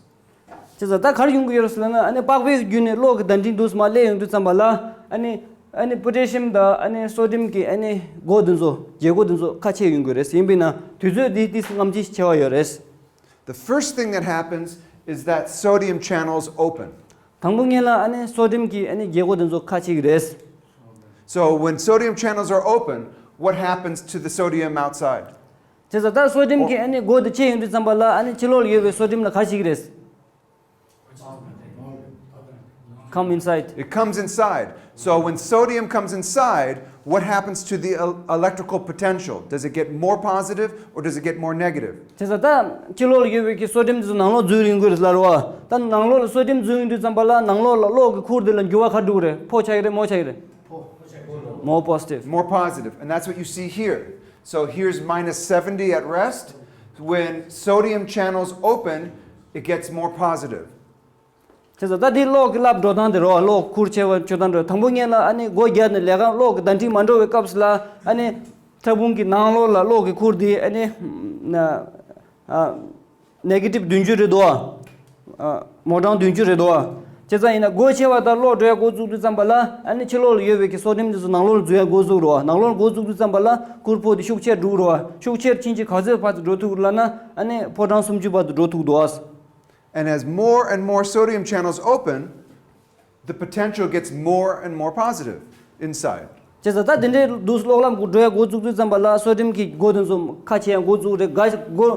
དེ་ཚོ་ད་གར་ཡོང་གི་ཡོད་ཟེར་ན་ཨ་ནི་པགས་པའི་བརྒྱུད་ནས་གློག་གི་བརྡ་འཕྲིན་འདུག་མ་སླེབས་ཡོང་དུས་ཙམ་པ་ལ་ཨ་ནི་ཨ་ནི་པོ་ཊེ་ཤི་ཡམ་དང་ཨ་ནི་སོ་ཌི་ཡམ་གྱི་ཨ་ནི་སྒོ་དེ་ཚོ་བརྗེ་སྒོ་དེ་ཚོ་ཁ་ཕྱེ་ཡོང་གི་རེད། ཡིན་པས་ན་དུས་ཚོད་འདི་ཏིས་སྔ་ཕྱི་ཆེ་བ་ཡོད་རེད། The first thing that happens is that sodium channels open. དང་པོ་ཉིད་ལ་ཨ་ནི་སོ་ཌི་ཡམ་གྱི་ཨ་ནི་བརྗེ་སྒོ་དེ་ཚོ་ཁ་ཕྱེ་གི་རེད། So when sodium channels are open, what happens to the sodium outside? དེ་ཚོ་ད་སོ་ཌི་ཡམ་གྱི་ཨ་ནི་སྒོ་དེ་ཕྱེ་ཡོང་དུས་ཙམ་པ་ལ་ཨ་ནི་ཕྱི་ལོགས་ལ་ཡོད་པའི་སོ་ཌི་ཡམ་ལ་ག་རེ་བྱེད་ཀྱི་རེད། Come inside. It comes inside. So when sodium comes inside, what happens to the el- electrical potential? Does it get more positive or does it get more negative? དེ་ཚོ་ད་ཕྱི་ལོགས་ལ་ཡོད་པའི་གི་སོ་ཌི་ཡམ་དེ་ཚོ་ནང་ལོགས་འཛུལ་ཡོང་གི་རེད་ལ་རོ། ད་ནང་ལོགས་ལ་སོ་ཌི་ཡམ་འཛུལ་ཡོང་དུས་ཙམ་པ་ལ་ནང་ལོགས་ལ་གློག་གི་ཁུར་དེ་ལ་འགྱུར་བ་ག་འགྲོ་གི་རེད། ཕོ་ཆགས་ཀྱི་རེད་མོ་ཆགས་ཀྱི་རེད། More positive. More positive. And that's what you see here. So here's minus seventy at rest. When sodium channels open, it gets more positive. དེ་ཚོ་ད་འདི་གློག་གི་རླབས་འགྲོ་སྟངས་དེ་རོ། གློག་ཁུར་ཆེ་བ་ཆོད་སྟངས་རོ། དང་པོ་ཉིད་ལ་ཨ་ནི་སྒོ་བརྒྱབ་ནས་ལས་ཀ་གློག་གི་བརྡ་འཕྲིན་མ་འགྲོ་བའི་སྐབས་སུ་ལ་ཨ་ནི་ཕྲ་ཕུང་གི་ནང་ལོགས་ལ་གློག་གི་ཁུར་དེ་ཨ་ནི་ན་ཨ་ནེ་གེ་ཊིབ་བདུན་ཅུ་རེད་དོ། ཨ་མོ་གྲངས་བདུན་ཅུ་རེད་དོ། བྱས་ཙང་ཡིན་ན་སྒོ་ཕྱེ་བ་དང་གློག་འགྲོ་ཡ་འགོ་བཙུགས་དུས་ཙམ་པ་ལ་ཨ་ནི་ཕྱི་ལོགས་ལ་ཡོད་པའི་གི་སོ་ཌི་ཡམ་དེ་ཚོ་ནང་ལོགས་ལ་འཛུལ་ཡ་འགོ་བཙུགས་རོ། ནང་ལོགས་ལ་འགོ་བཙུགས་དུས་ཙམ་པ་ལ་ཁུར་ཕོ་དེ་ཤུགས་ཆེར་འགྲོ་རོ། ཤུགས་ཆེར་ཕྱིན་ཅི་ག་ཚོད་བར་དུ་འགྲོ་ཐུབ་ལབ་ན་ཨ་ནི་ཕོ་གྲངས་སུམ་ཅུ་བར་དུ་འགྲོ་ཐུབ་འདུག And as more and more sodium channels open, the potential gets more and more positive inside. བྱས་ཙང་ད་དེ་འདྲའི་འདུག་གློག་ལམ་འགྲོ་ཡ་འགོ་བཙུགས་དུས་ཙམ་པ་ལ་སོ་ཌི་ཡམ་གྱི་སྒོ་དེ་ཚོ་ཁ་ཕྱེ་ཡ་འགོ་བཙུགས་རེད། ག་སྒོ་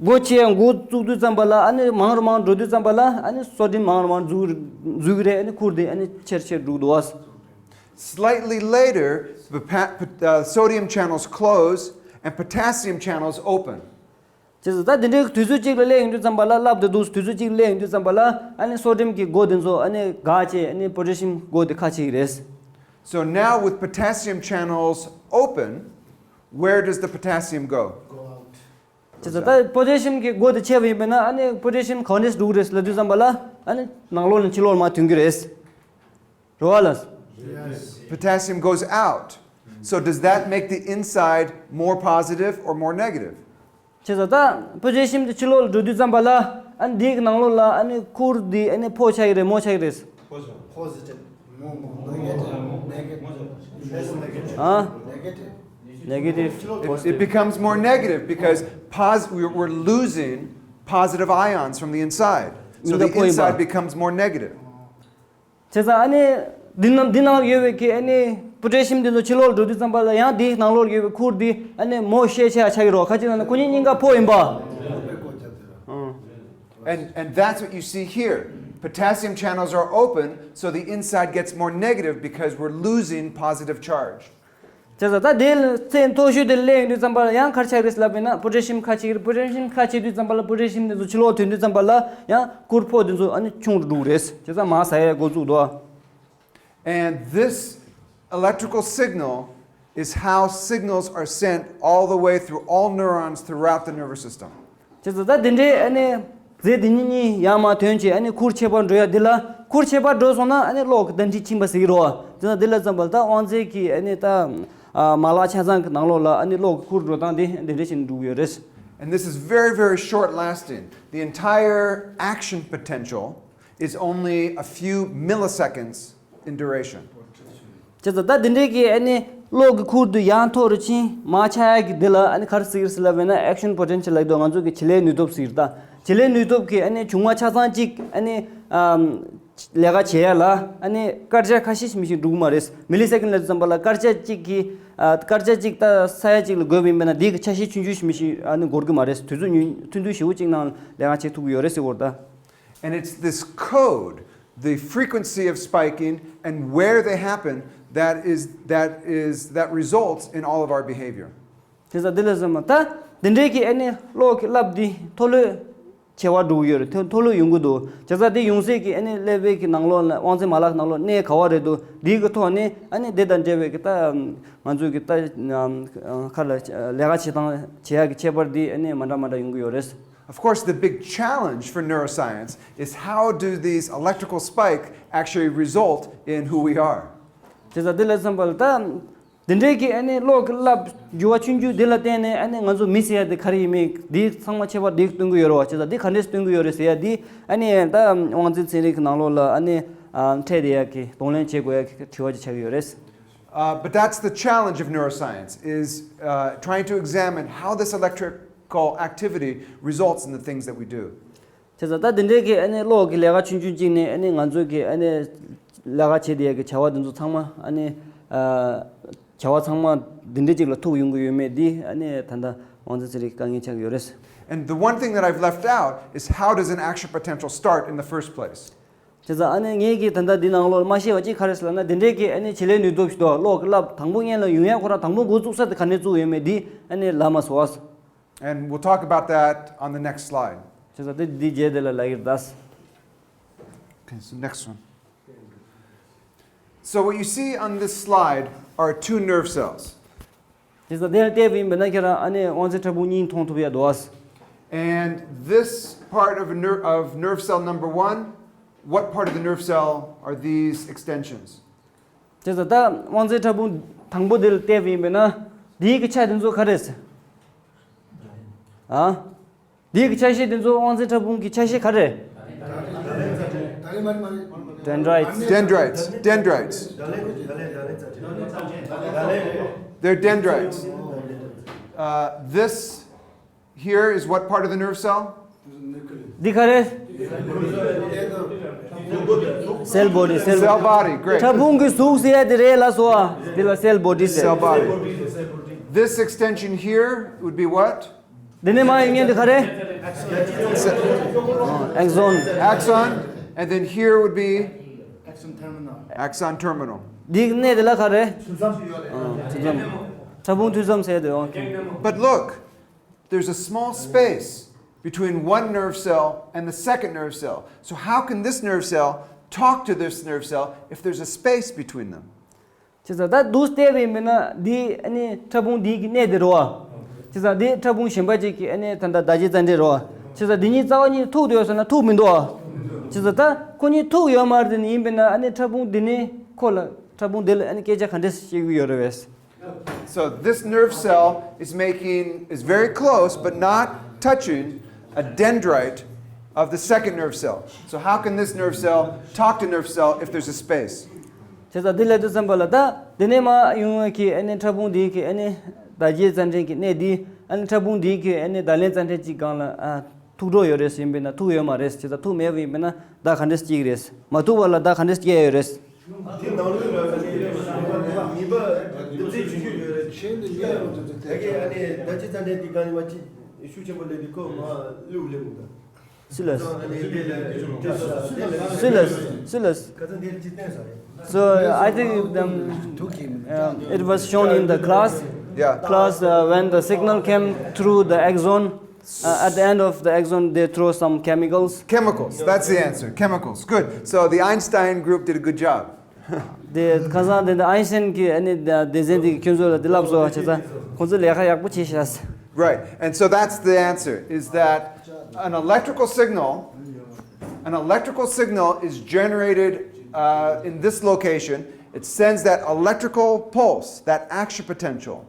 སྒོ་ཕྱེ་ཡ་འགོ་བཙུགས་དུས་ཙམ་པ་ལ་ཨ་ནི་མང་རུ་མང་རུ་འགྲོ་དུས་ཙམ་པ་ལ་ཨ་ནི་སོ་ཌི་ཡམ་མང་རུ་མང་རུ་འཛུལ་འཛུལ་གི་རེད། ཨ་ནི་ཁུར་དེ་ཨ་ནི་ཆེར་ཆེར་འགྲོ་གི་འདུག Slightly later, the pa- uh, sodium channels close and potassium channels open. བྱས་ཙང་ད་དེ་འདྲའི་དུས་ཚོད་གཅིག་ལ་སླེབས་ཡོང་དུས་ཙམ་པ་ལ་རླབས་དེ་འདུག་དུས་ཚོད་གཅིག་ལ་སླེབས་ཡོང་དུས་ཙམ་པ་ལ་ཨ་ནི་སོ་ཌི་ཡམ་གྱི་སྒོ་དེ་ཚོ་ཨ་ནི་འགག་བྱས་ཨ་ནི་པོ་ཊེ་ཤི་ཡམ་སྒོ་དེ་ཁ་ཕྱེ་གི་རེད། So now with potassium channels open, where does the potassium go? བྱས་ཙང་ད་པོ་ཊེ་ཤི་ཡམ་གྱི་སྒོ་དེ་ཕྱེ་བ་ཡིན་པས་ན་ཨ་ནི་པོ་ཊེ་ཤི་ཡམ་གང་ནས་འགྲོ་གི་རེད་ལབ་དུས་ཙམ་པ་ལ་ཨ་ནི་ནང་ལོགས་ནས་ཕྱི་ལོགས་ལ་མར་ཐོན་གྱི་རེད། རེད་བ་ལགས། Potassium goes out. So does that make the inside more positive or more negative? བྱས་ཙང་ད་པོ་ཊེ་ཤི་ཡམ་དེ་ཕྱི་ལོགས་ལ་འགྲོ་དུས་ཙམ་པ་ལ་ཨ་ནི་འདི་གི་ནང་ལོགས་ལ་ཨ་ནི་ཁུར་འདི་ཨ་ནི་ཕོ་ཆགས་ཀྱི་རེད་མོ་ཆགས་ཀྱི་རེད། Positive. More, more. Negative. Negative. Negative. Negative. Negative. It, it becomes more negative because pos- we're, we're losing positive ions from the inside. So the inside becomes more negative. བྱས་ཙང་ཨ་ནི་འདི་ནང་འདི་ནང་ཡོད་པའི་གི་ཨ་ནི་པོ་ཊེ་ཤི་ཡམ་འདི་ཚོ་ཕྱི་ལོགས་ལ་འགྲོ་དུས་ཙམ་པ་ལ་ཡང་འདིའི་ནང་ལོགས་ལ་ཡོད་པའི་ཁུར་འདི་ཨ་ནི་མོ་ཤས་ཆེ་ཡ་ཆགས་ཀྱི་རེད་བ། ག་ཅི་ལབ་ན་ཁོ་གཉིས་གཉིས་ཀ་ཕོ་ཡིན་པ། And, and that's what you see here. Potassium channels are open, so the inside gets more negative because we're losing positive charge. བྱས་ཙང་ད་དེ་ལ་ཚད་མཐོ་ཤོས་དེ་སླེབས་ཡོང་དུས་ཙམ་པ་ལ་ཡང་ག་རེ་ཆགས་རེད་ལབ་ཡིན་ན་པོ་ཊེ་ཤི་ཡམ་ཁ་ཕྱེ་གི་རེད། པོ་ཊེ་ཤི་ཡམ་ཁ་ཕྱེ་དུས་ཙམ་པ་ལ་པོ་ཊེ་ཤི་ཡམ་དེ་ཚོ་ཕྱི་ལོགས་ཐོན་དུས་ཙམ་པ་ལ་ཡང་ཁུར་ཕོ་དེ་ཚོ་ཨ་ནི་ཆུང་རུ་འགྲོ་གི་རེད། བྱས་ཙང་མར་ཟ་ཡ་འགོ་བཙུགས་འདུག And this electrical signal is how signals are sent all the way through all neurons throughout the nervous system. བྱས་ཙང་ད་དེ་འདྲའི་ཨ་ནི་རྫས་དེ་གཉིས་གཉིས་ཡར་མར་ཐོན་བྱས་ཨ་ནི་ཁུར་ཁྱད་པར་འགྲོ་ཡ་འདི་ལ་ཁུར་ཁྱད་པར་འགྲོ་སོང་ན་ཨ་ནི་གློག་གི་གདན་ཁྲི་ཕྱིན་པ་ཟེར་གྱི་རེད་བ། བྱས་ཙང་འདི་ལ་ཙམ་པ་ལ་ད་དབང་རྫས་ཀྱི་ཨ་ནི་ད་ཨ་མ་ལག་ཆ་ཚང་གི་ནང་ལོགས་ལ་ཨ་ནི་གློག་གི་ཁུར་འགྲོ་སྟངས་དེ་འདི་འདྲ་བྱས་ནས་འགྲོ་གི་ཡོད་རེད། And this is very, very short lasting. The entire action potential is only a few milliseconds in duration. བྱས་ཙང་ད་འདི་འདྲའི་གི་ཨ་ནི་གློག་གི་ཁུར་དུ་ཡང་མཐོ་རུ་ཕྱིན་མར་ཆག་ཡ་གི་འདི་ལ་ཨ་ནི་ག་རེ་ཟེར་གི་རེད་ལབ་ན་action potential ལབ་འདུག་ང་ཚོ་གི་བྱེད་ལས་ནུས་སྟོབས་ཟེར་གི་རེད་ད། བྱེད་ལས་ནུས་སྟོབས་ཀྱི་ཨ་ནི་བྱུང་བ་ཆ་ཚང་གཅིག་ཨ་ནི་ཨམ་ལས་ཀ་བྱེད་ཡ་ལ་ཨ་ནི་སྐར་ཆ་ཁ་ཤས་ཤིག་མི་ཤིག་འགྲོ་གི་མ་རེད། མི་ལི་སེ་ཀན་ལབ་དུས་ཙམ་པ་ལ་སྐར་ཆ་གཅིག་གི་ཨ་སྐར་ཆ་གཅིག་ད་ས་ཡ་གཅིག་ལ་འགོར་བ་ཡིན་པ་ན་འདི་གི་ཆ་ཤས་ཆུང་ཆུང་ཞིག་མི་ཤིག་ཨ་ནི་འགོར་གི་མ་རེད། དུས་ཚོད་ཉུང་ཐུང་ཐུང་ཞེ་པོ་གཅིག་ནང་ལས་ཀ་བྱེད་ཐུབ་ཀྱི་ཡོད་རེད་ཟེར་གི་རེད་ད། And it's this code, the frequency of spiking and where they happen, that is, that is, that results in all of our behavior. དེ་ཙང་འདི་ལ་ཟེར་མ་ད་འདི་འདྲའི་གི་ཨ་ནི་གློག་གི་རླབས་འདི་མཐོ་ལོས་ཆེ་བ་འགྲོ་གི་ཡོད་རེད། མཐོ་མཐོ་ལོས་ཡོང་གི་འདུག་བྱས་ཙང་འདི་ཡོང་སའི་གི་ཨ་ནི་ཀླད་པའི་གི་ནང་ལོགས་ལ་དབང་རྩའི་མ་ལག་ནང་ལོགས་གནས་ག་བ་རེད་འདུག་འདིའི་གི་ཐོག་ནས་ཨ་ནི་འདི་དང་འབྲེལ་བའི་གི་ད་ང་ཚོའི་གི་ད་ཁ་ལ་ལས་ཀ་བྱེད་སྟངས་བྱེད་ཡག་གི་ཁྱད་པར་འདི་ཨ་ནི་མ་འདྲ་མ་འདྲ་ཡོང་གི་ཡོད་རེད། Of course, the big challenge for neuroscience is how do these electrical spike actually result in who we are? བྱས་ཙང་འདི་ལ་བསམ་པ་ལ་ད་འདི་འདྲའི་གི་ཨ་ནི་གློག་གི་རླབས་འགྱུར་བ་ཆུང་ཆུང་འདི་ལ་བརྟེན་ནས་ཨ་ནི་ང་ཚོ་མི་ཟེར་ཡ་དེ་ག་རེ་ཡིན་མིན་འདི་ཚང་མ་ཁྱད་པར་འདི་སྟོན་གི་ཡོད་རེད་བ། བྱས་ཙང་འདི་ག་འདྲས་སྟོན་གི་ཡོད་རེད་ཟེར་ཡ་འདི་ཨ་ནི་ད་དབང་རྩའི་ཚན་རིག་གི་ནང་ལོགས་ལ་ཨ་ནི་ཨ་འཕྲད་བསྡད་ཡ་གི་གདོང་ལེན་བྱེད་དགོས་ཡ་གི་དྲི་བ་ཅིག་ཆགས་ཀྱི་ཡོད་རེད། Uh, but that's the challenge of neuroscience, is uh, trying to examine how this electrical activity results in the things that we do. བྱས་ཙང་ད་འདི་འདྲའི་གི་ཨ་ནི་གློག་གི་ལས་ཀ་ཆུང་ཆུང་གཅིག་ནས་ཨ་ནི་ང་ཚོ་གི་ཨ་ནི་ལས་ཀ་བྱེད་བསྡད་ཡ་གི་བྱ་བ་འདི་ཚོ་ཚང་མ་ཨ་ནི་ཨ་བྱ་བ་ཚང་མ་འདི་འདྲའི་གཅིག་ལ་ཐུག་ཡོང་གི་ཡོད་མེད་འདི་ཨ་ནི་ད་ལྟ་དབང་རྩའི་ཚན་རིག་དཀའ་ངལ་ཆགས་ཀྱི་ཡོད་རེད། And the one thing that I've left out is how does an action potential start in the first place? བྱས་ཙང་ཨ་ནི་ངས་ཀྱིས་ད་ལྟ་འདི་ནང་ལོགས་མ་བཤད་པ་ཅིག་ག་རེ་ཟེར་ལབ་ན་འདི་འདྲའི་གི་ཨ་ནི་བྱེད་ལས་ནུས་སྟོབས་ཤིག་འདུག་གློག་གི་རླབས་དང་པོ་སྔོན་ལ་ཡོང་ཡ་ཁོ་རང་དང་པོ་འགོ་བཙུགས་ས་དེ་ག་ནས་བཙུགས་ཡོད་མེད་འདི་ཨ་ནི་ལབ་མ་སོང་ཨ། And we'll talk about that on the next slide. བྱས་ཙང་འདི་འདི་རྗེས་དེ་ལ་ལབ་ཀྱི་རེད་ད། Okay, so next one. So what you see on this slide are two nerve cells. དེ་ཚོ་དེར་བལྟས་པ་ཡིན་པ་ན་ཁྱེད་རང་ཨ་ནི་དབང་རྩའི་ཕྲ་ཕུང་གཉིས་མཐོང་ཐུབ་ཡ་འདུག And this part of, a ner- of nerve cell number one, what part of the nerve cell are these extensions? དེ་ཚོ་ད་དབང་རྩའི་ཕྲ་ཕུང་དང་པོ་དེ་ལ་བལྟས་པ་ཡིན་པ་ན་འདིའི་གི་ཆ་དེ་ཚོ་ག་རེ་ཟེར། ཨ། འདི་གི་ཆ་ཤས་དེ་ཚོ་དབང་རྩའི་ཕྲ་ཕུང་གི་ཆ་ཤས་ག་རེ། Dendrites. Dendrites. Dendrites. They're dendrites. Uh, this here is what part of the nerve cell? འདི་ག་རེ། Cell body. Cell cell body. Great. ཕྲ་ཕུང་གི་གཟུགས་ཟེར་ཡ་དེ་རེད་ལ་སོ། འདི་ལ་cell body ཟེར། Cell body. This extension here would be what? འདི་ནས་མར་ཡོང་མཁན་འདི་ག་རེ། Axon. Axon. And then here would be axon terminal. འདི་གནས་དེ་ལ་ག་རེ། མཐུད་མཚམས། ཕྲ་ཕུང་མཐུད་མཚམས་ཟེར་དེ། Okay. But look, there's a small space between one nerve cell and the second nerve cell. So how can this nerve cell talk to this nerve cell if there's a space between them? བྱས་ཙང་ད་འདུག་བལྟས་པ་ཡིན་པ་ན་འདི་ཨ་ནི་ཕྲ་ཕུང་འདི་གི་གནས་དེ་རེད་བ། བྱས་ཙང་འདི་ཕྲ་ཕུང་གཞན་པ་ཅིག་གི་ཨ་ནི་ད་ལྟ་ཟླ་རྗེས་རྩ་འབྲེལ་རེད་བ། བྱས་ཙང་འདི་གཉིས་རྩ་བ་གཉིས་ཐུག་བསྡད་ཡོད་ཟེར་ན་ཐུག་མི་འདུག་བ། བྱས་ཙང་ད་ཁོ་གཉིས་ཐུག་ཡོད་མ་རེད་དེ་ནི་ཡིན་པ་ན་ཨ་ནི་ཕྲ་ཕུང་འདི་ནི་ ཁོ་ལ་ཕྲ་ཕུང་དེ་ལ་ཨ་ནི་སྐད་ཆ་ག་འདྲས་བཤད་ཀྱི་ཡོད་རེད་པས། So this nerve cell is making, is very close but not touching a dendrite of the second nerve cell. So how can this nerve cell talk to nerve cell if there's a space? བྱས་ཙང་འདི་ལབ་དུས་ཙམ་པ་ལ་ད་འདི་ནས་མར་ཡོང་བའི་གི་ཨ་ནི་ཕྲ་ཕུང་འདི་གི་ཨ་ནི་བརྡ་སྐྱེལ་རྩ་ཕྲན་གྱི་གནས་འདི་ཨ་ནི་ཕྲ་ཕུང་འདི་གི་ཨ་ནི་བརྡ་ལེན་རྩ་ཕྲན་གཅིག་སྒང་ལ་ཨ་ཐུག་འགྲོ་ཡོད་རེད་ཟེར་ཡིན་པས་ན་ཐུག་ཡོད་མ་རེད། བྱས་ཙང་ཐུག་མེད་པ་ཡིན་པས་ན་བརྡ་ག་འདྲས་སྐྱེ་གི་རེད། མ་ཐུག་པ་ལ་བརྡ་ག་འདྲས་སྐྱེ་ཡོད་རེད། དེ་ནང་ལོགས་ལ་ནི་ངེས་པ་དེ་ཚོའི་ཆུང་ཆུང་ཡོད་རེད། ཤེས་འདི་ཡོད་རེད། དེ་གའི་ཨ་ནི་བརྡ་སྐྱེལ་རྩ་ཕྲན་དེ་གང་ཡིན་པ་ཅི་ཤུགས་ཆེན་པོ་ལས་དེ་ཁོ་མ་བླུག་ལེ་མི་འདུག་སུ་ལ། སུ་ལ། སུ་ལ། So I think um, uh, it was shown in the class. Yeah. Class uh, when the signal came through the axon, uh, at the end of the axon, they throw some chemicals. Chemicals. That's the answer. Chemicals. Good. So the Einstein group did a good job. དེ་ཁ་སང་དེ་འདྲ་ཨའིན་སྟན་གྱིས་ཨ་ནི་སྡེ་ཚན་དེ་གི་ཁྱོད་ཚོ་ལ་དེ་ལབ་སོང་བ་བྱས་ཙང་ཁོང་ཚོ་ལས་ཀ་ཡག་པོ་བྱས་ཤག Right. And so that's the answer, is that an electrical signal, an electrical signal is generated uh, in this location. It sends that electrical pulse, that action potential,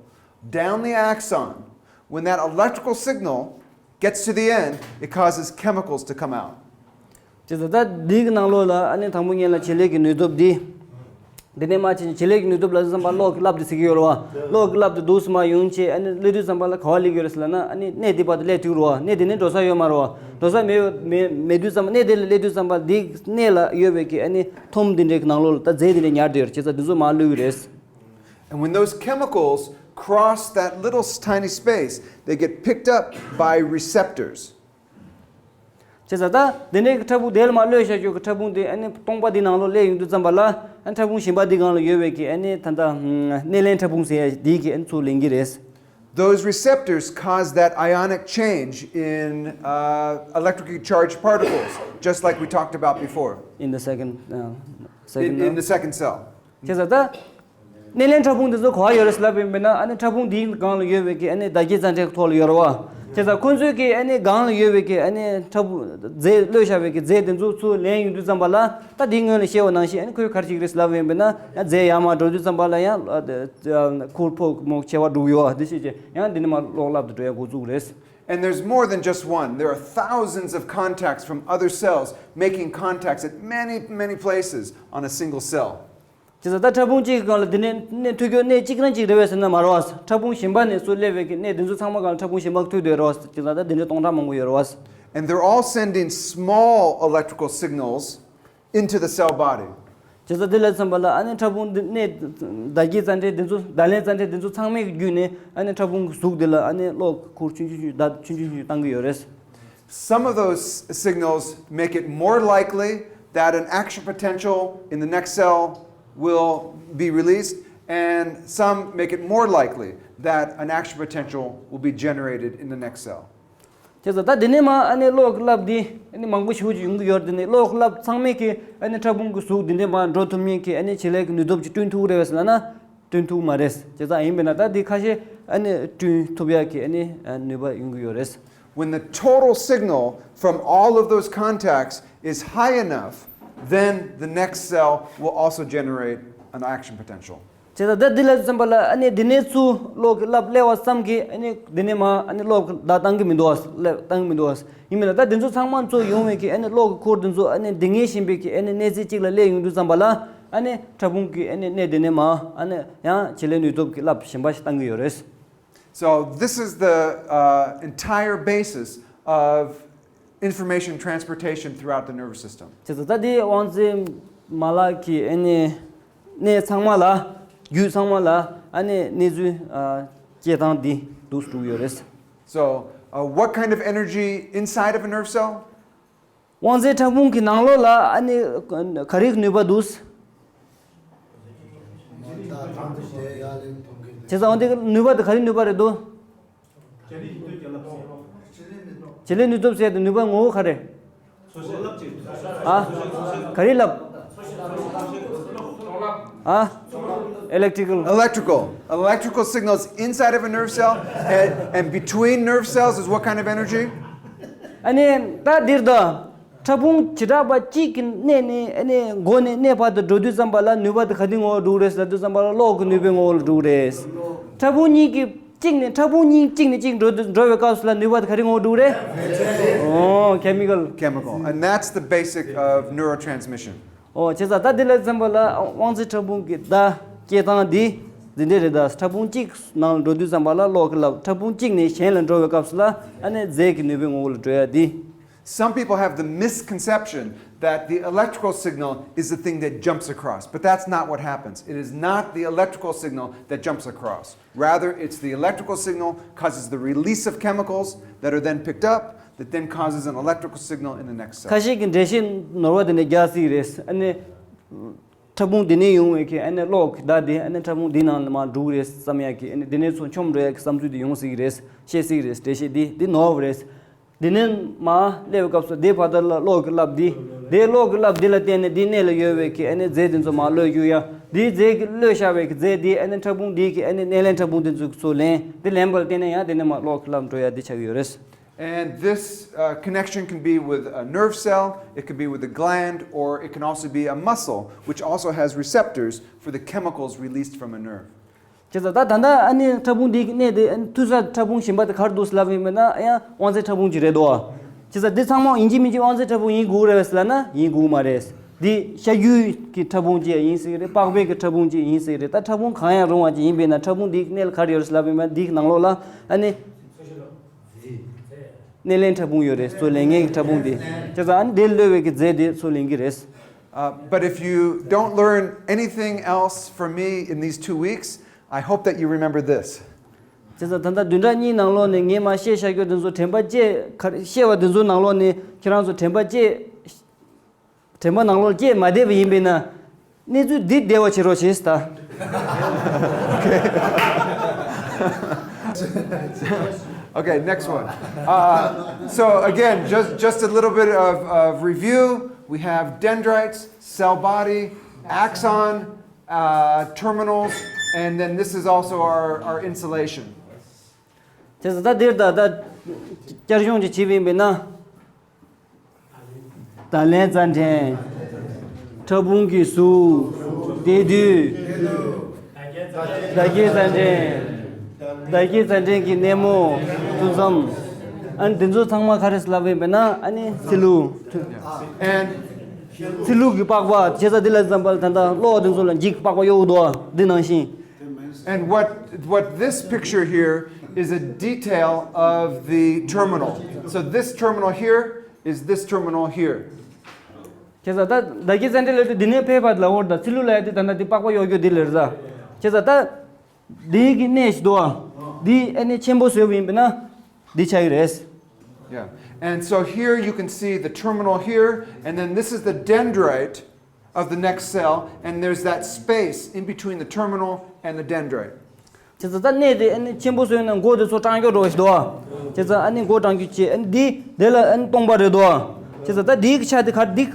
down the axon. When that electrical signal gets to the end, it causes chemicals to come out. བྱས་ཙང་ད་འདི་གི་ནང་ལོགས་ལ་ཨ་ནི་དང་པོ་ཉིད་ལ་བྱེད་ལས་ཀྱི་ནུས་སྟོབས་འདི། འདི་ནས་མར་བྱེད་བྱེད་ལས་ཀྱི་ནུས་སྟོབས་ལ་བསམ་པ་གློག་གི་རླབས་འདི་ཟེར་གྱི་ཡོད་རེད་བ། གློག་གི་རླབས་འདི་འདུག་སེ་མར་ཡོང་བྱས་ཨ་ནི་སླེབས་དུས་ཙམ་པ་ལ་ག་པར་སླེབས་ཀྱི་ཡོད་རེད་ཟེར་ལབ་ན་ཨ་ནི་གནས་འདི་བར་དུ་སླེབས་ཐུབ་རེད་བ། གནས་འདི་ནས་འགྲོ་ས་ཡོད་མ་རེད་བ། འགྲོ་ས་མེད་མེད་མེད་དུས་ཙམ་པ་གནས་འདི་ལ་སླེབས་དུས་ཙམ་པ་འདི་གནས་ལ་ཡོད་པའི་གི་ཨ་ནི་ཐོམ་འདི་འདྲའི་གི་ནང་ལོགས་ལ་ད་རྫས་འདི་འདྲ་ཉར་བསྡད་ཡོད་རེད། བྱས་ཙང་འདི་ཚོ་མར་བླུགས་ཀྱི་རེད། And when those chemicals cross that little tiny space, they get picked up by receptors. བྱས་ཙང་ད་དེ་ནས་ཕྲ་ཕུང་དེ་ལ་མར་གློད་བཞག་རྒྱུ་གི་ཕྲ་ཕུང་དེ་ཨ་ནི་སྟོང་པ་འདི་ནང་ལོགས་སླེབས་ཡོང་དུས་ཙམ་པ་ལ་ཨ་ཕྲ་ཕུང་གཞན་པ་འདི་སྒང་ལ་ཡོད་པའི་གི་ཨ་ནི་ད་ལྟ་སྣེ་ལེན་ཕྲ་ཕུང་ཟེར་ཡ་འདི་གི་ཨ་ནི་ཚུར་ལེན་གྱི་རེད། Those receptors cause that ionic change in uh, electrically charged particles, just like we talked about before. In the second, uh, second, in, in the second cell. བྱས་ཙང་ད། སྣེ་ལེན་ཕྲ་ཕུང་འདི་ཚོ་ག་པར་ཡོད་རེད་ཟེར་ལབ་ཡིན་པས་ན་ཨ་ནི་ཕྲ་ཕུང་འདིའི་སྒང་ལ་ཡོད་པའི་གི་ཨ་ནི་བརྡ་སྐྱེལ་རྩ་ཕྲན་གྱི་ཐོག་ལ་ཡོད་རེད་བ། བྱས་ཙང་ཁོ་ཚོའི་གི་ཨ་ནི་སྒང་ལ་ཡོད་པའི་གི་ཨ་ནི་ཕྲ་ཕུང་རྫས་གློད་བཞག་པའི་གི་རྫས་དེ་ཚོ་ཚུར་ལེན་ཡོང་དུས་ཙམ་པ་ལ་ད་དེའི་སྔོན་ལ་བཤད་པ་ནང་བཞིན་ཨ་ནི་ཁོས་ག་རེ་བྱེད་ཀྱི་རེད་ཟེར་ལབ་ཡིན་པས་ན་ཡང་རྫས་ཡར་མར་འགྲོ་དུས་ཙམ་པ་ལ་ཡང་ཁུར་ཕོག་མོག་ཆེ་བ་འགྲོ་གི་ཡོད་བ་འདི་བྱས་རྗེས་ཡང་འདི་ནས་མར་གློག་རླབས་དུ་འགྲོ་ཡ་འགོ་བཙུགས་རེད། And there's more than just one. There are thousands of contacts from other cells making contacts at many, many places on a single cell. བྱས་ཙང་ད་ཕྲ་ཕུང་གཅིག་གི་སྒང་ལ་འདི་ནས་གནས་ཐུག་རྒྱུ་གནས་གཅིག་རང་གཅིག་རེད་པས་ཟེར་ན་མ་རེད་བ། ཕྲ་ཕུང་གཞན་པ་ནས་ཚུར་སླེབས་པའི་གི་གནས་འདི་ཚོ་ཚང་མ་སྒང་ལ་ཕྲ་ཕུང་གཞན་པ་ཐུག་བསྡད་རེད་བ། བྱས་ཙང་ད་འདི་འདྲའི་སྟོང་ཕྲག་མང་པོ་ཡོད་རེད་བ། And they're all sending small electrical signals into the cell body. བྱས་ཙང་འདི་ལ་མཚོན་པ་ལ་ཨ་ནི་ཕྲ་ཕུང་འདི་གནས་བརྡ་སྐྱེལ་རྩ་ཕྲན་འདི་ཚོ་བརྡ་ལེན་རྩ་ཕྲན་འདི་ཚོ་ཚང་མའི་གི་བརྒྱུད་ནས་ཨ་ནི་ཕྲ་ཕུང་གི་གཟུགས་འདི་ལ་ཨ་ནི་གློག་གི་ཁུར་ཆུང་ཆུང་ཆུང་བརྡ་ཆུང་ཆུང་ཆུང་བཏང་གི་ཡོད་རེད། Some of those signals make it more likely that an action potential in the next cell will be released, and some make it more likely that an action potential will be generated in the next cell. བྱས་ཙང་ད་འདི་ནས་མར་ཨ་ནི་གློག་གི་རླབས་འདི་ཨ་ནི་མང་པོ་ཞེ་པོ་ཅིག་ཡོང་གི་ཡོད་རེད། འདི་ནས་གློག་གི་རླབས་ཚང་མས་ཀྱི་ཨ་ནི་ཕྲ་ཕུང་གི་གཟུགས་འདི་འདྲའི་མར་འགྲོ་ཐུབ་མཁན་གྱི་ཨ་ནི་བྱེད་ལས་ཀྱི་ནུས་སྟོབས་ཅིག་བསྐྲུན་ཐུབ་ཀྱི་རེད་པས་ཟེར་ལབ་ན། བསྐྲུན་ཐུབ་མ་རེད། བྱས་ཙང་ཡིན་པས་ན་ད་འདི་ཁ་ཤས་ཨ་ནི་བསྐྲུན་ཐུབ་ཡག་གི་ཨ་ནི་ནུས་པ་ཡོང་གི་ཡོད་རེད། When the total signal from all of those contacts is high enough, then the next cell will also generate an action potential. བྱས་ཙང་ད་འདི་ལ་མཚོན་པ་ལ་ཨ་ནི་འདི་ནས་ཚུར་གློག་གི་རླབས་སླེབས་པ་ཙམ་གྱིས་ཨ་ནི་འདི་ནས་མར་ཨ་ནི་གློག་གི་བརྡ་བཏང་གི་མི་འདུག་བ། སླེབས་བཏང་གི་མི་འདུག་བ། ཡིན་མིན་ལ་ད་འདི་ཚོ་ཚང་མ་ཚུར་ཡོང་བའི་གི་ཨ་ནི་གློག་གི་ཁུར་འདི་ཚོ་ཨ་ནི་འདི་ངེས་བཞིན་པའི་གི་ཨ་ནི་གནས་ཚད་གཅིག་ལ་སླེབས་ཡོང་དུས་ཙམ་པ་ལ་ཨ་ནི་ཕྲ་ཕུང་གི་ཨ་ནི་གནས་འདི་ནས་མར་ཨ་ནི་ཡང་བྱེད་ལས་ནུས་སྟོབས་ཀྱི་རླབས་གཞན་པ་ཞིག་བཏང་གི་ཡོད་རེད། So this is the uh, entire basis of information transportation throughout the nervous system. བྱས་ཙང་ད་འདི་དབང་རྩའི་མ་ལག་གི་ཨ་ནི་གནས་ཚང་མ་ལ་རྒྱུད་ཚང་མ་ལ་ཨ་ནི་གནས་ཚུལ་ཨ་སྐྱེལ་སྟངས་འདི་འདུག་སེ་འགྲོ་གི་ཡོད་རེད། So uh, what kind of energy inside of a nerve cell? དབང་རྩའི་ཕྲ་ཕུང་གི་ནང་ལོགས་ལ་ཨ་ནི་ག་རེའི་ནུས་པ་འདུག་བྱས་ཙང་འོ་འདི་ནུས་པ་དེ་ག་རེའི་ནུས་པ་རེད་འདུག་བྱེད་ལས་ནུས་སྟོབས་ཟེར་དེ་ནུས་པ་ངོ་བོ་ག་རེ། ཨ། ག་རེ་ལབ། ཨ། Electrical. Electrical. Electrical signals inside of a nerve cell and, and between nerve cells is what kind of energy? ཨ་ནི་ད་འདིར་དུ། ཕྲ་ཕུང་བྱེ་བྲག་པ་གཅིག་གི་གནས་ནས་ཨ་ནི་མགོ་ནས་གནས་བར་དུ་འགྲོ་དུས་ཙམ་པ་ལ་ནུས་པ་དེ་ག་དེའི་ངོ་བོར་འགྲོ་གི་རེད་ཟེར་དུས་ཙམ་པ་ལ་གློག་གི་ནུས་པའི་ངོ་བོ་ལ་འགྲོ་གི་རེད། ཕྲ་ཕུང་གཉིས་ཀྱི་གཅིག་ནས་ཕྲ་ཕུང་གཉིས་གཅིག་ནས་གཅིག་འགྲོ་དུས་འགྲོ་བའི་སྐབས་སུ་ལ་ནུས་པ་དེ་ག་དེའི་ངོ་བོར་འགྲོ་གི་རེད། ཨོ། chemical. Chemical. And that's the basic of neurotransmission. ཨོ། བྱས་ཙང་ད་དེ་ལ་ཙམ་པ་ལ་དབང་རྩའི་ཕྲ་ཕུང་གི་ད་སྐྱེ་སྟངས་འདི་འདི་འདྲ་རེད། ད་ཕྲ་ཕུང་གཅིག་ནང་ལ་འགྲོ་དུས་ཙམ་པ་ལ་གློག་གི་རླབས། ཕྲ་ཕུང་གཅིག་ནས་གཞན་ལ་འགྲོ་བའི་སྐབས་སུ་ལ་ཨ་ནི་རྫས་ཀྱི་ནུས་པའི་ངོ་བོ་ལ་འགྲོ་ཡ་འདི། Some people have the misconception that the electrical signal is the thing that jumps across, but that's not what happens. It is not the electrical signal that jumps across. Rather, it's the electrical signal causes the release of chemicals that are then picked up, that then causes an electrical signal in the next cell. ཁ་ཤས་ཀྱིས་འགྲེལ་བཤད་ནོར་བ་དེ་འདྲ་རྒྱག་སྲིད་རེད། ཨ་ནི་ཕྲ་ཕུང་དེ་ནས་ཡོང་བའི་གི་ཨ་ནི་གློག་གི་ཟླ་དེ་ཨ་ནི་ཕྲ་ཕུང་འདི་ནང་ལ་མར་འགྲོ་གི་རེད་བསམ་ཡ་གི་ཨ་ནི་དེ་ནས་ཚུར་མཆོངས་འགྲོ་ཡ་གི་བསམ་ཚུལ་དེ་ཡོང་སྲིད་ཀྱི་རེད། བཤད་སྲིད་ཀྱི་རེད། འགྲེལ་བཤད་འདི་འདི་ནོར་བ་རེད། འདི་ནས་མར་སླེབས་པའི་སྐབས་སུ་འདིའི་བར་དུ་ལ་གློག་གི་རླབས་འདི། འདིའི་གློག་གི་རླབས་འདི་ལ་བརྟེན་ནས་འདིའི་གནས་ལ་ཡོད་པའི་གི་ཨ་ནི་རྫས་དེ་ཚོ་མར་གློད་རྒྱུ་ཡ། འདིའི་རྫས་ཀྱི་གློད་བཞག་པའི་གི་རྫས་འདི་ཨ་ནི་ཕྲ་ཕུང་འདིའི་གི་ཨ་ནི་སྣེ་ལེན་ཕྲ་ཕུང་དེ་ཚོ་གི་ཚུར་ལེན། འདི་ལེན་པ་ལ་བརྟེན་ནས་ཡང་དེ་ནས་མར་གློག་གི་རླབས་འགྲོ་ཡ་འདི་ཆགས་ཀྱི་ཡོད་རེད། And this uh, connection can be with a nerve cell, it can be with a gland, or it can also be a muscle, which also has receptors for the chemicals released from a nerve. བྱས་ཙང་ད་ད་ལྟ་ཨ་ནི་ཕྲ་ཕུང་འདི་གི་གནས་དེ་ཨ་ནི་ཐུར་སེལ་ཕྲ་ཕུང་གཞན་པ་དེ་ག་རེ་འདུག་ཟེར་ལབ་ཡིན་པས་ན་ཡང་དབང་རྩའི་ཕྲ་ཕུང་ཅིག་རེད་དོ། བྱས་ཙང་འདི་ཚང་མ་ཡིན་གཅིག་མིན་གཅིག་དབང་རྩའི་ཕྲ་ཕུང་ཡིན་དགོས་རེད་ཟེར་ལབ་ན་ཡིན་དགོས་མ་རེད། འདི་ཤ་རྒྱུས་ཀྱི་ཕྲ་ཕུང་ཅིག་ཡིན་སྲིད་རེད། པགས་པའི་གི་ཕྲ་ཕུང་ཅིག་ཡིན་སྲིད་རེད། ད་ཕྲ་ཕུང་གང་ཡང་རུང་བ་ཅིག་ཡིན་པས་ན་ཕྲ་ཕུང་འདི་གི་གནས་ལ་ག་རེ་ཡོད་རེད་ཟེར་ལབ་ཡིན་པས་ན་འདི་གི་ནང་ལོགས་ལ་ཨ་ནི་སྣེ་ལེན་ཕྲ་ཕུང་ཡོད་རེད། ཚུར་ལེན་མཁན་གྱི་ཕྲ་ཕུང་འདི། བྱས་ཙང་ཨ་ནི་འདི་གློད་པའི་གི་རྫས་འདི་ཚུར་ལེན་གྱི་རེད། Uh, but if you don't learn anything else from me in these two weeks, I hope that you remember this. བྱས་ཙང་ད་ལྟ་བདུན་ཕྲག་གཉིས་ནང་ལོགས་ནས་ངས་མར་བཤད་བཞག་རྒྱུ་དེ་ཚོ་དྲན་པ་བསྐྱེད། ག་རེ་བཤད་པ་དེ་ཚོའི་ནང་ལོགས་ནས་ཁྱེད་རང་ཚོ་དྲན་པ་བསྐྱེད། དྲན་པ་ནང་ལོགས་བསྐྱེད་མ་བསྡད་པ་ཡིན་པས་ན། གནས་ཚུལ་འདི་བདེ་བ་བྱེད་རོགས་བྱེད་ད། Okay, next one. Uh, so again, just, just a little bit of, of review. We have dendrites, cell body, axon, uh, terminals, and then this is also our, our insulation. བྱས་ཙང་ད་འདིར་ད་ད་བསྐྱར་སྦྱོང་ཅིག་བྱས་པ་ཡིན་པས་ན། ད་ལན་རྩ་ཕྲན། ཕྲ་ཕུང་གི་གཟུགས། དེ་དུས། ད་གིན་རྩ་ཕྲན། ད་གིན་རྩ་ཕྲན་གྱི་སྣེ་མོ། ཐུན་མཚམས། ཨ་ནི་དེ་ཚོ་ཚང་མ་ག་རེ་ལབ་ཡིན་པས་ན་ཨ་ནི་ཚི་ལུ། And ཚི་ལུ་གི་པགས་པ་བྱས་ཙང་འདི་ལ་ཙམ་པ་ལ་ད་ལྟ་གློག་དེ་ཚོ་ལ་འཇིགས་པགས་པ་གཡོག་འདུག་འདི་ནང་བཞིན། And what, what this picture here is a detail of the terminal. So this terminal here is this terminal here. བྱས་ཙང་ད་ད་གིན་རྩ་ཕྲན་ལབ་དུས་འདི་ནས་ཕེབས་པ་ལ་འོར་ད་ཚི་ལུ་ལ་ཡ་དེ་ད་ལྟ་འདི་པགས་པ་གཡོག་རྒྱུ་འདི་ལ་རེད་ད། བྱས་ཙང་ད་འདི་གི་གནས་ཤིག་འདུག་ཨ། འདི་ཨ་ནི་ཆེན་པོ་བཟོས་པ་ཡིན་པས་ན་འདི་ཆགས་ཀྱི་རེད། Yeah. And so here you can see the terminal here, and then this is the dendrite of the next cell, and there's that space in between the terminal and the dendrite. བྱས་ཙང་ད་གནས་དེ་ཨ་ནི་ཆེན་པོ་བཟོས་ན་མགོ་དེ་ཚོ་སྐྲངས་རྒྱུ་འདྲ་བོ་ཞིག་འདུག་ཨ། བྱས་ཙང་ཨ་ནི་མགོ་སྐྲངས་རྒྱུ་བྱས། ཨ་ནི་འདི་དེ་ལ་ཨ་ནི་སྟོང་པ་རེད་འདུག་ཨ། བྱས་ཙང་ད་འདིའི་ཆ་དེ་ག་འདི་ག་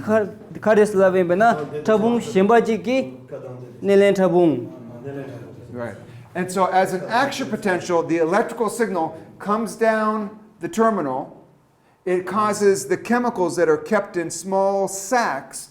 ག་རེད་ཟེར་ལབ་ཡིན་པས་ན་ཕྲ་ཕུང་གཞན་པ་གཅིག་གི་སྣེ་ལེན་ཕྲ་ཕུང་། Right. And so as an action potential, the electrical signal comes down the terminal. It causes the chemicals that are kept in small sacs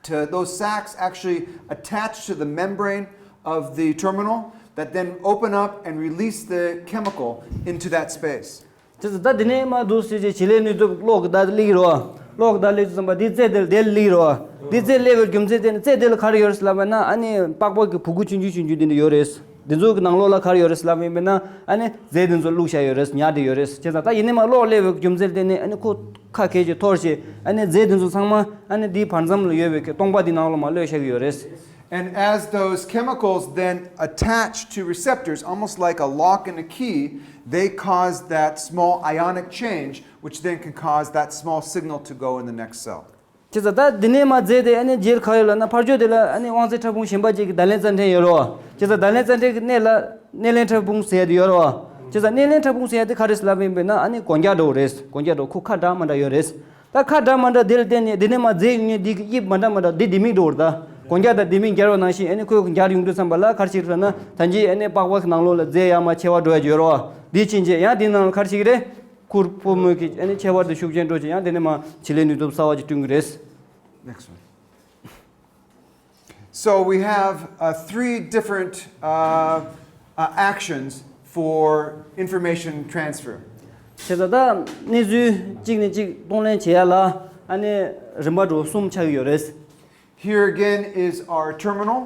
to, those sacs actually attach to the membrane of the terminal that then open up and release the chemical into that space. བྱས་ཙང་ད་འདི་ནས་མར་འདུག་སེ་བྱས་བྱེད་ལས་ནུས་སྟོབས་གློག་གི་བརྡ་སླེབས་རོ། གློག་གི་བརྡ་སླེབས་ཙམ་པ་འདི་རྩེ་དེ་ལ་དེ་ལ་སླེབས་རོ། འདི་རྩེ་སླེབས་པའི་རྒྱུ་མཚན་དེ་ནི་རྩེ་དེ་ལ་ག་རེ་ཡོད་རེད་ཟེར་ལབ་པ་ན་ཨ་ནི་པགས་པ་གི་བུ་གུ་ཆུང་ཆུང་ཆུང་ཆུང་འདི་འདྲ་ཡོད་རེད། འདི་ཚོ་གི་ནང་ལོགས་ལ་ག་རེ་ཡོད་རེད་ཟེར་ལབ་པ་ཡིན་པས་ན་ཨ་ནི་རྫས་འདི་ཚོ་བླུགས་བཞག་ཡོད་རེད། ཉར་བསྡད་ཡོད་རེད། བྱས་ཙང་ད་ཡིན་ནའི་མར་གློག་སླེབས་པའི་རྒྱུ་མཚན་དེ་ནི་ཨ་ནི་ཁོ་ཁ་གས་ཀྱིས་འཐོར་བྱས་ཨ་ནི་རྫས་འདི་ཚོ་ཚང་མ་ཨ་ནི་འདིའི་བར་མཚམས་ལ་ཡོད་པའི་གི་སྟོང་པ་འདི་ནང་ལོགས་མར་གློད་བཞག་གི་ཡོད་རེད། And as those chemicals then attach to receptors, almost like a lock and a key, they cause that small ionic change, which then can cause that small signal to go in the next cell. བྱས་ཙང་ད་འདི་ནས་མར་རྫས་དེ་ཨ་ནི་རྗེས་ལ་ག་ཡོད་ལབ་ན་ཕར་ཕྱོགས་དེ་ལ་ཨ་ནི་དབང་རྩའི་ཕྲ་ཕུང་གཞན་པ་ཅིག་གི་བརྡ་ལན་རྩ་ཕྲན་ཡོད་རེད་བ། བྱས་ཙང་བརྡ་ལན་རྩ་ཕྲན་གྱི་སྣེ་ལ་སྣེ་ལེན་ཕྲ་ཕུང་ཟེར་ཡ་དེ་ཡོད་རེད་བ། བྱས་ཙང་སྣེ་ལེན་ཕྲ་ཕུང་ཟེར་ཡ་དེ་ག་རེ་ཟེར་ལབ་པ་ཡིན་པས་ན་ཨ་ནི་སྒོ་རྒྱག་འདྲ་བོ་རེད། སྒོ་རྒྱག་འདྲ་བོ་ཁོ་ཁ་འདྲ་མ་འདྲ་ཡོད་རེད། ད་ཁ་འདྲ་མ་འདྲ་དེ་ལ་བརྟེན་ནས་འདི་ནས་མར་རྫས་ཡོང་མཁན་འདི་གི་དབྱིབས་མ་འདྲ་མ་འདྲ་འདི་ལྡེ་མིག་འདྲ་བོ་རེད་ད། སྒོ་རྒྱག་དང་ལྡེ་མིག་འགྱུར་བ་ནང་བཞིན་ཨ་ནི་ཁོས་འགྱུར་ཡོང་དུས་ཙམ་པ་ལ་ག་རེ་བྱེད་ཀྱི་རེད་ཟེར་ན་ད་གིན་ཨ་ནི་པགས་པ་གི་ནང་ལོགས་ལ་རྫས་ཡར་མར་ཕྱེ་བ་འགྲོ་ཡ་ཡོད་རེད་བ། འདི་ཕྱིན་ཆད་ཡང་འདི་ནང་ལ་ག་རེ་བྱེད་ཀྱི་རེད། ཕུར་ཕོ་མོ་གི་ཨ་ནི་ཁྱད་པར་དུ་ཤུགས་ཆེན་འགྲོ་ཅིག་ཡང་དེ་ནས་མ་བྱེད་ལས་ནུས་སྟོབས་གསར་བ་ཅིག་བསྐྲུན་གྱི་རེད། Next one. So we have uh, three different uh, uh, actions for information transfer. བྱས་ཙང་ད་གནས་ཚུལ་གཅིག་ནས་གཅིག་གཏོང་ལེན་བྱེད་ཡ་ལ་ཨ་ནི་རིམ་པ་འགྲོ་གསུམ་ཆགས་ཀྱི་ཡོད་རེད། Here again is our terminal.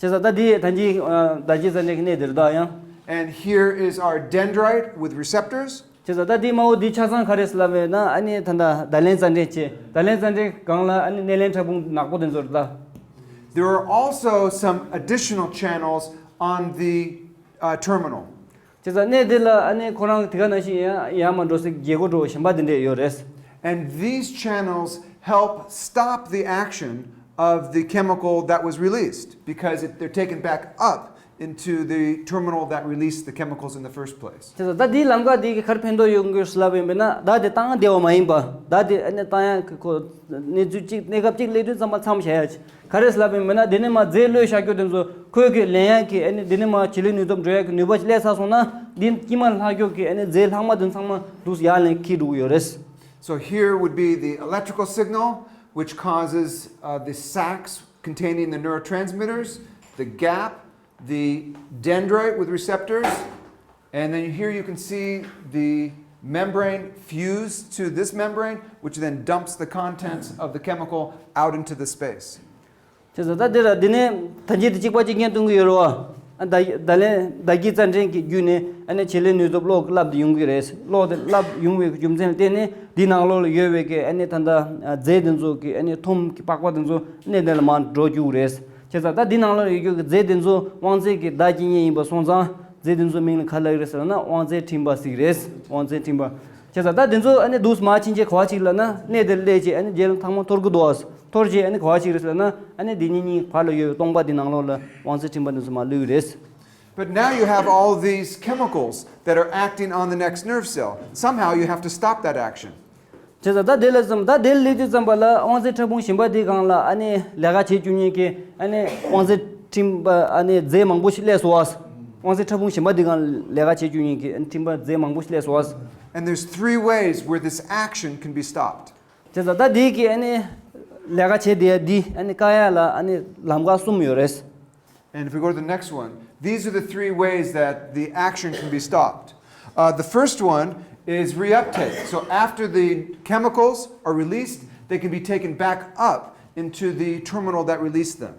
བྱས་ཙང་ད་འདི་ད་གིན་ཨ་ད་གིན་བརྩམས་ནས་གནས་འདིར་ད་ཡང་། And here is our dendrite with receptors. བྱས་ཙང་ད་འདི་མ་འོ་འདི་ཆ་ཚང་ག་རེ་ཟེར་ལབ་པས་ན་ཨ་ནི་ད་ད་བརྡ་ལན་རྩ་འགྲེལ་བྱེད། བརྡ་ལན་རྩ་འགྲེལ་སྒང་ལ་ཨ་ནི་སྣེ་ལེན་ཕྲ་ཕུང་ནག་པོ་དེ་ཚོར་ད། There are also some additional channels on the uh, terminal. བྱས་ཙང་གནས་འདི་ལ་ཨ་ནི་ཁོ་རང་དེ་ག་ནང་བཞིན་ཡང་ཡང་མ་འགྲོ་སའི་རྒྱལ་སྒོ་འགྲོ་གཞན་པ་དེ་འདྲས་ཡོད་རེད། And these channels help stop the action of the chemical that was released because it, they're taken back up into the terminal that released the chemicals in the first place. བྱས་ཙང་ད་འདིའི་ལམ་ཁ་འདི་གི་ག་རེ་ཕན་ཐོགས་ཡོང་གི་ཡོད་ཟེར་ལབ་པ་ཡིན་པས་ན་ད་དེ་བཏང་བདེ་བ་མ་ཡིན་པ་ད་དེ་ཨ་ནི་བཏང་ཡག་གི་ཁོ་གནས་ཚུལ་གཅིག་གནས་སྐབས་གཅིག་སླེབས་དུས་ཙམ་པ་མཚམས་བཞག་ཡག་ག་རེ་ཟེར་ལབ་པ་ཡིན་པས་ན་དེ་ནས་མ་རྫས་གློད་བཞག་རྒྱུ་དེ་ཚོ་ཁོས་གི་ལེན་ཡག་གི་ཨ་ནི་དེ་ནས་མ་བྱེད་ལས་ནུས་སྟོབས་འགྲོ་ཡག་གི་ནུས་པ་ཞིག་སླེབས་ཚར་སོང་ན་འདི་དཀྱིལ་མ་ལྷག་རྒྱུ་གི་ཨ་ནི་རྫས་ལྷག་མ་དེ་ཚང་མ་འདུག་ཡར་ལེན་འཁྱེར་འགྲོ་གི་ཡོད་རེད། So here would be the electrical signal which causes uh, the sacs containing the neurotransmitters, the gap, the dendrite with receptors, and then here you can see the membrane fused to this membrane, which then dumps the contents of the chemical out into the space. བྱས་ཙང་ད་འདི་ལ་འདི་ནས་ད་འཇིག་དེ་གཅིག་པ་གཅིག་རྐྱང་གཏོང་གི་ཡོད་རེད་བ། ད་ད་ལན་ད་གིན་རྩ་འགྲན་གྱི་བརྒྱུད་ནས་ཨ་ནི་བྱེད་ལས་ནུས་སྟོབས་གློག་བསླབ་དེ་ཡོང་གི་རེད། གློག་དེ་བསླབ་ཡོང་བའི་རྒྱུ་མཚན་ལ་བརྟེན་ནས་འདི་ནང་ལོགས་ལ་ཡོད་པའི་གི་ཨ་ནི་ད་ལྟ་རྫས་དེ་ཚོ་གི་ཨ་ནི་ཐུམ་གི་པགས་པ་དེ་ཚོ་གནས་དེ་ལ་མར་འགྲོ་རྒྱུ་རེད། བྱས་ཙང་ད་འདི་ནང་ལ་ཡོད་རྒྱུ་གི་རྫས་དེ་ཚོ་དབང་རྫས་ཀྱི་བརྡ་སྐྱེལ་མཁན་ཡིན་པ་སོང་ཙང་རྫས་དེ་ཚོ་མིང་ལ་ག་ལབ་ཀྱི་རེད་ཟེར་ན་དབང་རྫས་འཕྲིན་པ་ཟེར་གྱི་རེད། དབང་རྫས་འཕྲིན་པ། བྱས་ཙང་ད་དེ་ཚོ་ཨ་ནི་འདུག་མར་ཕྱིན་རྗེས་ག་བ་ཅིག་ལབ་ན་གནས་དེར་སླེབས་རྗེས་ཨ་ནི་རྗེས་ལ་ཐང་མ་འཐོར་གི་འདུག་ཨ། འཐོར་རྗེས་ཨ་ནི་ག་བ་ཅིག་རེད་ཟེར་ན་ཨ་ནི་འདི་གཉིས་གཉིས་བར་ལ་ཡོད་པའི་སྟོང་པ་འདི་ནང་ལོགས་ལ་དབང་རྫས་འཕྲིན་པ་འདི་ཚོ་མར་བླུགས་རེད། But now you have all these chemicals that are acting on the next nerve cell. Somehow you have to stop that action. བྱས་ཙང་ད་དེ་ལ་ཙམ་ད་དེ་ལ་སླེབས་དུས་ཙམ་པ་ལ་དབང་རྫས་ཕྲ་ཕུང་གཞན་པ་འདི་སྒང་ལ་ཨ་ནི་ལས་ཀ་བྱེད་བཅུག་མཁན་གྱི་ཨ་ནི་དབང་རྫས་འཕྲིན་པ་ཨ་ནི་རྫས་མང་པོ་ཞིག་སླེབས་སོང་བ། དབང་རྫས་ཕྲ་ཕུང་གཞན་པ་འདི་སྒང་ལ་ལས་ཀ་བྱེད་བཅུག་མཁན་གྱི་ཨ་ནི་འཕྲིན་པ་རྫས་མང་པོ་ཞིག་སླེབས་སོང་བ། And there's three ways where this action can be stopped. བྱས་ཙང་ད་འདི་གི་ཨ་ནི་ལས་ཀ་བྱེད་བསྡད་ཡ་འདི་ཨ་ནི་བཀག་ཡ་ལ་ཨ་ནི་ལམ་ཁ་གསུམ་ཡོད་རེད། And if we go to the next one, these are the three ways that the action can be stopped. Uh, the first one is reuptake. So after the chemicals are released, they can be taken back up into the terminal that released them.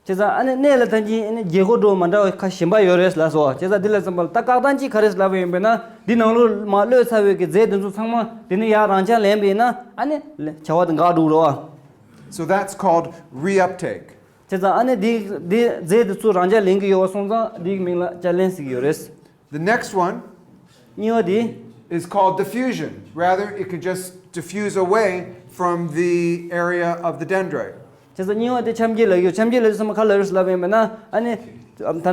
བྱས་ཙང་ཨ་ནི་གནས་ལ་ད་གིན་ཨ་ནི་རྒྱལ་སྒོ་འགྲོ་མ་འདྲ་བ་ཁ་གཞན་པ་ཡོད་རེད་ལབ་སོང་བ། བྱས་ཙང་འདི་ལ་ཙམ་པ་ལ་ད་བཀག་སྟངས་གཅིག་ག་རེ་ལབ་པ་ཡིན་པས་ན་འདི་ནང་ལོགས་མར་གློད་ཚར་བའི་གི་རྫས་དེ་ཚོ་ཚང་མ་འདི་ནས་ཡར་རང་འཇགས་ལེན་པ་ཡིན་ན་ཨ་ནི་བྱ་བ་དེ་འགག་འགྲོ་གི་རེད་བ། So that's called reuptake. བྱས་ཙང་ཨ་ནི་འདི་འདི་རྫས་དེ་ཚོ་རང་འཇགས་ལེན་གྱི་ཡོད་པ་སོང་ཙང་འདིའི་མིང་ལ་བསྐྱར་ལེན་ཟེར་གྱི་ཡོད་རེད། The next one གཉིས་པ་དེ། Is called diffusion. Rather, it can just diffuse away from the area of the dendrite. བྱས་ཙང་གཉིས་པ་དེ་ཆམ་སྐྱེལ་ལབ་ཡོད། ཆམ་སྐྱེལ་ལབ་དུས་ཙམ་པ་ག་ལབ་རེད་ལབ་པ་ཡིན་པས་ན་ཨ་ནི་ད་ལྟ་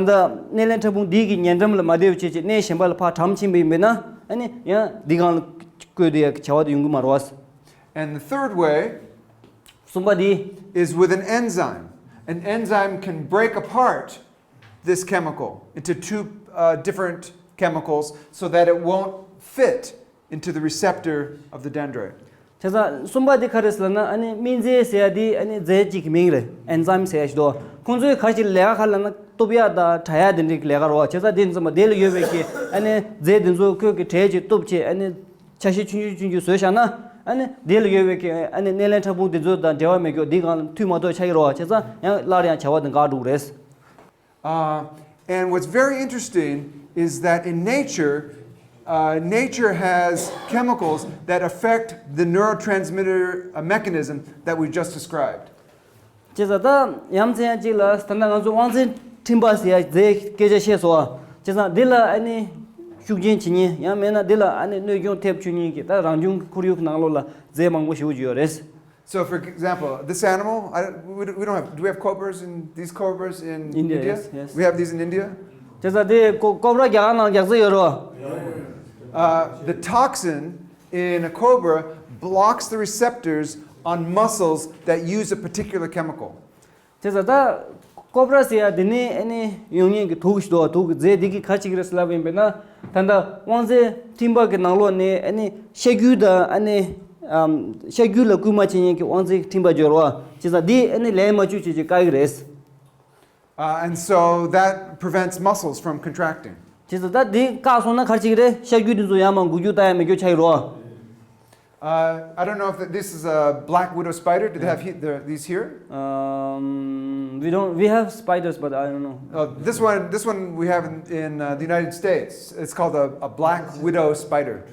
སྣེ་ལེན་ཕྲ་ཕུང་འདི་གི་ཉེ་འགྲམ་ལ་མ་བསྡད་པ་བྱས་བྱས་གནས་གཞན་པ་ལ་ཕར་གྲམ་ཕྱིན་པ་ཡིན་པས་ན་ཨ་ནི་ཡང་འདི་སྒང་ལ་བཀོལ་དེ་ཡ་བྱ་བ་དེ་ཡོང་གི་མ་རེད་བ། And the third way གསུམ་པ་དེ། Is with an enzyme. An enzyme can break apart this chemical into two uh, different chemicals so that it won't fit into the receptor of the dendrite. བྱས་ཙང་གསུམ་པ་དེ་ག་རེ་ཟེར་ན་ཨ་ནི་སྨན་རྫས་ཟེར་ཡ་དེ་ཨ་ནི་རྫས་གཅིག་གི་མིང་རེད། ཨེན་ཛིམ་ཟེར་ཡ་ཞིག་འདུག་ཁོང་ཚོས་ག་ཞིག་ལས་ཀ་ག་ལབ་ན་གཏུབ་ཡ་དང་དྲ་ཡ་དེ་འདྲའི་ལས་ཀ་རེད་བ། བྱས་ཙང་དེ་ཙམ་པ་དེ་ལ་ཡོད་པའི་གི་ཨ་ནི་རྫས་དེ་ཚོ་ཁོས་གི་དྲས་ཀྱི་གཏུབ་བྱས་ཨ་ནི་ཆ་ཤས་ཆུང་ཆུང་ཆུང་ཆུང་བཟོས་བཞག་ན་ཨ་ནི་དེ་ལ་ཡོད་པའི་གི་ཨ་ནི་སྣེ་ལེན་ཕྲ་ཕུང་དེ་ཚོ་དང་འབྲེལ་བ་མེད་རྒྱུ་དེ་སྒང་ལ་མཐུད་མ་གཏོགས་ཆགས་ཀྱི་རེད་བ། བྱས་ཙང་ཡང་སླར་ཡང་བྱ་བ་དེ་འགག་འགྲོ་གི་རེད། Uh, and what's very interesting is that in nature, uh, nature has chemicals that affect the neurotransmitter uh, mechanism that we just described. བྱས་ཙང་ད་ཡ་མཚན་ཡང་གཅིག་ལ་ད་ལྟ་ང་ཚོ་དབང་རྫས་འཕྲིན་པ་ཟེར་ཡ་རྫས་སྐད་ཆ་བཤད་སོང་བ། བྱས་ཙང་འདི་ལ་ཨ་ནི་ཤུགས་རྐྱེན་བྱེད་མཁན་ཡང་མིན་ན་འདི་ལ་ཨ་ནི་གནོད་སྐྱོན་ཐེབས་བཅུག་མཁན་གྱི་ད་རང་བྱུང་ཁོར་ཡུག་ནང་ལོགས་ལ་རྫས་མང་པོ་ཞེ་པོ་ཅིག་ཡོད་རེད། So, for example, this animal, I, we, don't- we don't have, do we have cobras in, these cobras in India, India? Yes, yes. We have these in India? བྱས་ཙང་དེ་ཀོ་ཀོབ་ར་རྒྱ་གར་ནང་རྒྱག་ས་ཡོད་རོ། Uh, the toxin in a cobra blocks the receptors on muscles that use a particular chemical. བྱས་ཙང་ད་ ཀོབ་ར་ཟེར་ཡ་དེ་ནི་ཨ་ནི་ཡོང་མཁན་གྱི་དུག་ཞིག་འདུག་དུག་གི་རྫས་འདི་གིས་ག་རེ་བྱེད་ཀྱི་རེད་ལབ་པ་ཡིན་པས་ན། ད་ལྟ་དབང་རྫས་འཕྲིན་པ་གི་ནང་ལོགས་ནས་ཨ་ནི་ཤ་རྒྱུས་དང་ཨ་ནི་ཨམ། ཤ་རྒྱུས་ལ་སྐུལ་མ་བྱེད་མཁན་གྱི་དབང་རྫས་འཕྲིན་པ་སྦྱོར་བ་བྱས་ཙང་འདི་ཨ་ནི་ལེན་མ་བཅུག་བྱས་ཀྱི་བཀག་གི་རེད། Uh, and so that prevents muscles from contracting. བྱས་ཙང་ད་འདི་བཀག་སོང་ན་ག་རེ་བྱེད་ཀྱི་རེད། ཤ་རྒྱུས་འདི་ཚོ་ཡར་མར་འགུལ་སྐྱོད་བཏང་ཡ་མེད་སྐྱོ་ཆགས་ཀྱི་རེད། Uh, I don't know if th- this is a black widow spider. Do they have he- the, these here? Um, we don't. We have spiders, but I don't know. Oh, this one, this one we have in, in uh, the United States. It's called a, a black widow spider.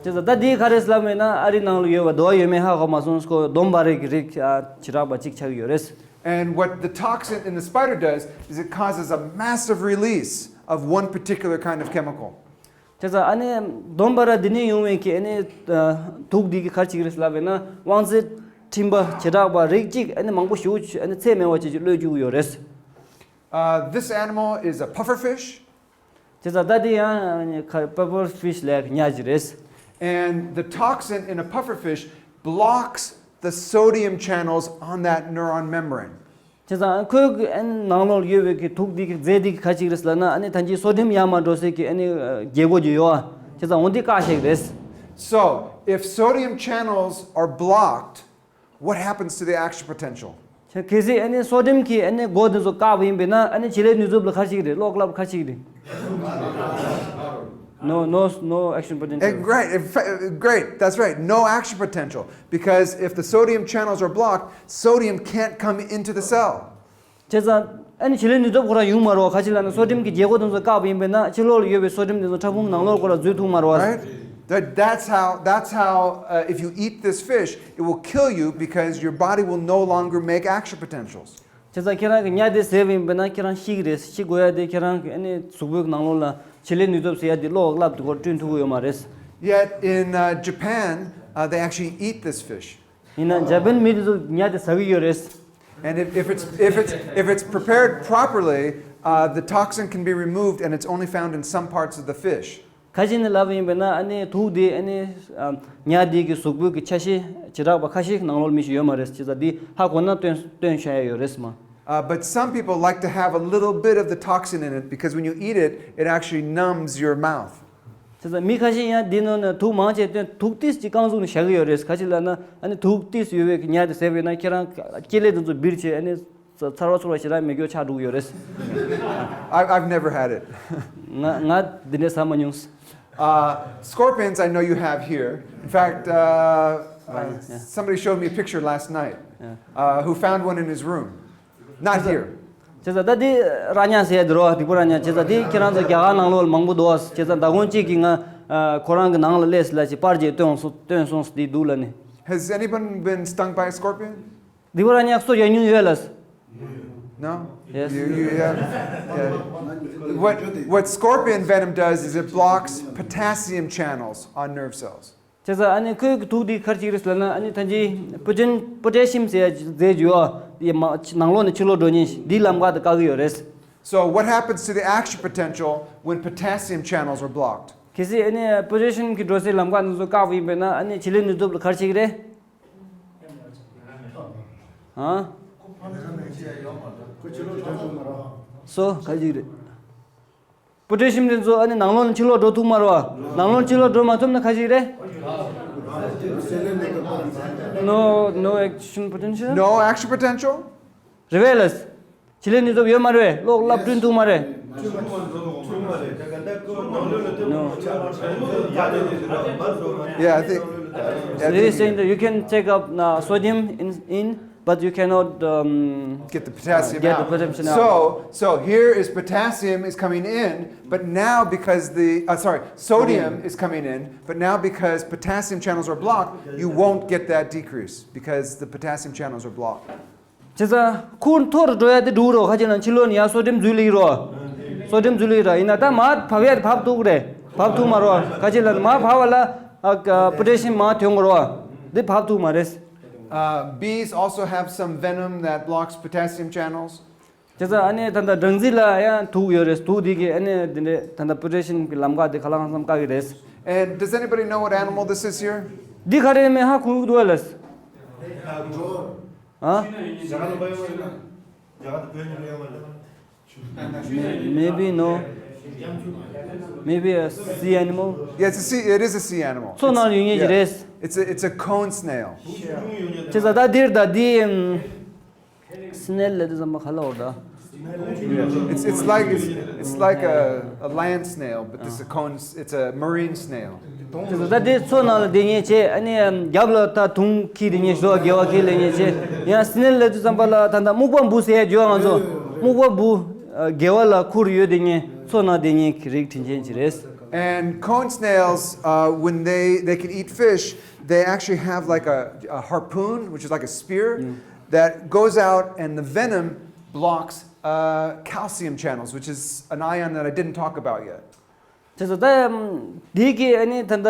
བྱས་ཙང་ད་འདི་ག་རེ་ལབ་མེད་ན་ཨ་རི་ནང་ལ་ཡོད་པ་འདུག་ཡོད་མེད་ཧ་གོ་མ་སོང་། ཁོ་འདོམ་བ་རེ་གི་རིགས་ཨ་བྱེ་བྲག་པ་གཅིག་ཆགས་ཀྱི་ཡོད་རེད། And what the toxin in the spider does is it causes a massive release of one particular kind of chemical. བྱས་ཙང་ཨ་ནི་འདོམ་བ་ར་འདི་ནས་ཡོང་བའི་གི་ཨ་ནི་ཨ་དུག་འདི་གི་ག་རེ་བྱེད་ཀྱི་རེད་ལབ་པས་ན་དབང་རྫས་འཕྲིན་པ་བྱེ་བྲག་པ་རིགས་གཅིག་ཨ་ནི་མང་པོ་ཞེ་པོ་ཅིག་ཨ་ནི་ཚད་མེད་པ་ཅིག་ཅིག་གློད་བཅུག་གི་ཡོད་རེད། Uh, this animal is a puffer fish. བྱས་ཙང་ད་འདི་ཡང་ཨ་ནི་ཁ- puffer fish ལབ་ཡག་གི་ཉ་ཅིག་རེད། And the toxin in a puffer fish blocks the sodium channels on that neuron membrane. བྱས་ཙང་ཁོའི་གི་ཨ་ནི་ནང་ལོགས་ཡོད་པའི་གི་དུག་འདི་གི་རྫས་འདི་གི་ག་རེ་བྱེད་ཀྱི་རེད་ལབ་ན་ཨ་ནི་ད་ཅི་སོ་ཌི་ཡམ་ཡར་མར་འགྲོ་སའི་གི་ཨ་ནི་ཨ་རྒྱལ་སྒོ་ཅིག་ཡོད་ཨ། བྱས་ཙང་འོ་འདི་བཀག་བཞག་གི་རེད། So, if sodium channels are blocked, what happens to the action potential? གལ་སྲིད་ཨ་ནི་སོ་ཌི་ཡམ་གི་ཨ་ནི་སྒོ་འདི་ཚོ་བཀག་པ་ཡིན་པས་ན་ཨ་ནི་བྱེད་ལས་ནུས་སྟོབས་ལ་ག་རེ་བྱེད་ཀྱི་རེད། གློག་ཀླད་ག་རེ་བྱེད་ཀྱི་རེད། No, no, no action potential. Eh, great, in fa- great, that's right, no action potential. Because if the sodium channels are blocked, sodium can't come into the cell. བྱས་ཙང་ཨ་ནི་བྱེད་ལས་ནུས་སྟོབས་ཁོ་རང་ཡོང་མ་རེད་པ། ག་རེ་བྱེད་ལབ་ན་སོ་ཌི་ཡམ་གི་རྒྱལ་སྒོ་དེ་ཚོ་བཀག་པ་ཡིན་པས་ན་ཕྱི་ལོགས་ལ་ཡོད་པའི་སོ་ཌི་ཡམ་དེ་ཚོ་ཕྲ་ཕུང་ནང་ལོགས་སྐོར་ལ་འཛུལ་ཐུབ་མ་རེད་པ། Right? That, that's how, that's how uh, if you eat this fish, it will kill you because your body will no longer make action potentials. བྱས་ཙང་ཁྱེད་རང་གི་ཉ་དེ་བཟས་པ་ཡིན་པས་ན་ཁྱེད་རང་ཤི་གི་རེད། ཤི་དགོས་ཡ་དེ་ཁྱེད་རང་གི་ཨ་ནི་གཟུགས་པོའི་ནང་ལོགས་ལ་བྱེད་ལས་ནུས་སྟོབས་ཟེར་ཡ་དེ་གློག་ཀླད་དེ་སྐོར་བསྐྲུན་ཐུབ་ཀྱི་ཡོད་མ་རེད། Yet in uh, Japan, uh, they actually eat this fish. ཡིན་ན་འཇར་པན་མི་དེ་ཚོ་ཉ་དེ་ཟ་གི་ཡོད་རེད། And if, if, it's, if, it's, if it's prepared properly, uh, the toxin can be removed and it's only found in some parts of the fish. ཁ་ཅིག་ནས་ལབ་པ་ཡིན་པས་ན་ཨ་ནི་དུག་འདི་ཨ་ནི་ཨ་ཉ་འདི་གི་གཟུགས་པོའི་གི་ཆ་ཤས་བྱེ་བྲག་པ་ཁ་ཤས་ནང་ལོགས་མི་ཞིག་ཡོད་མ་རེད། བྱས་ཙང་འདི་ཧ་གོ་ན་སྟོན་སྟོན་བྱ་ཡ་ཡོད་རེད་སྨ། Uh, but some people like to have a little bit of the toxin in it because when you eat it, it actually numbs your mouth. བྱས་ཙང་མི་ཁ་ཤས་ཡང་འདི་ནང་ནས་དུག་མང་ཆེ་སྟོན་དུག་ཏིས་ཅིག་རྐང་བཙུགས་ནས་བཞག་གི་ཡོད་རེད། ག་ཅི་ལབ་ན་ཨ་ནི་དུག་ཏིས་ཡོད་པའི་གི་ཉ་དེ་བཟས་པས་ན་ཁྱེད་རང་སྐེ་ལས་དེ་ཚོ་འབིར་བྱས་ཨ་ནི་ཚ- ཚར་བ་ཚུར་བ་ཞེ་དྲག་མེད་སྐྱོ་ཆགས་འགྲོ་གི་ཡོད་རེད། I, I've never had it. ང་ང་འདི་འདྲ་ཟ་མ་མྱོང་། Uh, scorpions, I know you have here. In fact, uh, uh, Yeah. somebody showed me a picture last night Yeah. uh, who found one in his room. Not here. བྱས་ཙང་ད་འདི་ར་ཉ་ཟེར་ཡ་འདི་རོ་སྡིག་པ་ར་ཉ། བྱས་ཙང་འདི་ཁྱེད་རང་ཚོ་རྒྱ་གར་ནང་ལོགས་ལ་མང་པོ་འདུག་བ། བྱས་ཙང་ཟླ་གོང་གཅིག་གི་ང་ཨ་ཁོ་རང་གི་ནང་ལ་སླེབས་ཟེར་ལ་ཅིག་པར་ཅིག་སྟོན་སོང་སྟོན་སོང་ཟེར་འདི་འདུག་ལ་ནི། Has anyone been stung by a scorpion? སྡིག་པ་ར་ཉ་སོ་རྒྱག་མྱོང་ཡོད་ལ། No? Yes. You, you, yeah. Yeah. What, what scorpion venom does is it blocks potassium channels on nerve cells. བྱས་ཙང་ཨ་ནི་ཁོའི་གི་དུག་འདི་ག་རེ་བྱེད་ཀྱི་རེད་ཟེར་ན་ཨ་ནི་ད་ཅི་པོ་ཊེ་པོ་ཊེ་ཤི་ཡམ་ཟེར་ཡ་རྫས་ཅིག་ཡོད་ཨ། ཡ་མ་ནང་ལོགས་ནས་ཕྱི་ལོགས་འགྲོ་མཁན་ཞིག་འདིའི་ལམ་ཁ་དེ་བཀག་གི་ཡོད་རེད། So, what happens to the action potential when potassium channels are blocked? གལ་སྲིད་ཨ་ནི་པོ་ཊེ་ཤི་ཡམ་གྱི་འགྲོ་སའི་ལམ་ཁ་འདི་ཚོ་བཀག་པ་ཡིན་པས་ན་ཨ་ནི་བྱེད་ལས་ནུས་སྟོབས་ལ་ག་རེ་བྱེད་ཀྱི་རེད། ཨ། སོ་ག་རེ་བྱེད་ཀྱི་རེད། པོ་ཊེ་ཤི་ཡམ་དེ་ཚོ་ཨ་ནི་ནང་ལོགས་ནས་ཕྱི་ལོགས་འགྲོ་ཐུབ་མ་རེད་བ། ནང་ལོགས་ནས་ཕྱི་ལོགས་འགྲོ་མ་ཐུབ་ན་ག་རེ་བྱེད་ཀྱི་རེད། No, no action potential. No action potential? རེད་པས་ལགས། བྱེད་ལས་ནུས་སྟོབས་ཡོད་མ་རེད། གློག་ཀླད་བསྐྲུན་ཐུབ་མ་རེད། No. Yeah, I think. Yeah, I He is think saying that you can take up uh, sodium in, in, but you cannot um, get the potassium get the out. Potassium out. So, so here is potassium is coming in, but now because the uh, sorry, sodium is coming in, but now because potassium channels are blocked, you won't get that decrease because the potassium channels are blocked. བྱས་ཙང་ཁོ་མཐོ་རུ་འགྲོ་ཡ་དེ་འགྲོ་རོགས་ཁ་ཅིག་ལ་ཕྱི་ལོགས་ནས་ཡ་སོ་ཌི་ཡམ་འཛུལ་ལེ་རོགས། སོ་ཌི་ཡམ་འཛུལ་ལེ་ར་ཡིན་ན་ད་མར་བབས་ཡ་དེ་བབས་ཐུབ་རེད། བབས་ཐུབ་མ་རོགས་ཁ་ཅིག་ལ་མར་བབས་པ་ལ་ཨ་པོ་ཊེ་ཤི་ཡམ་མར་ཐོན་དགོས་རོགས། འདི་བབས་ཐུབ་མ་རེད། Uh, bees also have some venom that blocks potassium channels. བྱས་ཙང་ཨ་ནི་ད་ལྟ་སྦྲང་རྩི་ལ་ཡང་དུག་ཡོད་རེད། དུག་འདི་གིས་ཨ་ནི་འདི་འདྲས་ད་ལྟ་པོ་ཊེ་ཤི་ཡམ་གྱི་ལམ་ཁ་འདི་ག་ལ་གང་འཚམ་བཀག་གི་རེད། And does anybody know what animal this is here? འདི་ག་རེ་མེད་ཧ་གོ་གི་འདུག་ལགས། ཨ། Maybe no. Maybe a sea animal. Yeah, it's a sea. It is a sea animal. མཚོ་ནང་ལ་ཡོད་ངེས་ཀྱི་རེད། It's a it's a cone snail. བྱས་ཙང་ད་འདིར་ད་འདི་སི་ནེལ་ལབ་དུས་ཙམ་པ་ག་ལ་འོ་ད། It's it's like it's it's like a a land snail, but this is a cone. It's a marine snail. ད་དེ་མཚོ་ནང་ལ་བསྡད་མཁན་བྱས། ཨ་ནི་རྒྱབ་ལ་ད་དུང་འཁྱིལ་བསྡད་མཁན་ཞོ་དགེ་བ་འཁྱིལ་ལབ་མཁན་བྱས། ཡང་སི་ནེལ་ལབ་དུས་ཙམ་པ་ལ་ད་ལྟ་སྨུག་པ་འབུ་ཟེར་ཡ་བརྗོད། ང་ཚོ་སྨུག་པ་འབུ་དགེ་བ་ལ་ཁུར་ཡོད་བསྡད་མཁན་མཚོ་ནང་བསྡད་མཁན་གྱི་རིགས་དྲིན་ཅན་ཅིག་རེད། And cone snails, uh, when they, they can eat fish, they actually have like a, a harpoon, which is like a spear, that goes out and the venom blocks uh, calcium channels, which is an ion that I didn't talk about yet. དེ་ཚོ་ད་འདི་གི་ཨ་ནི་ད་ལྟ་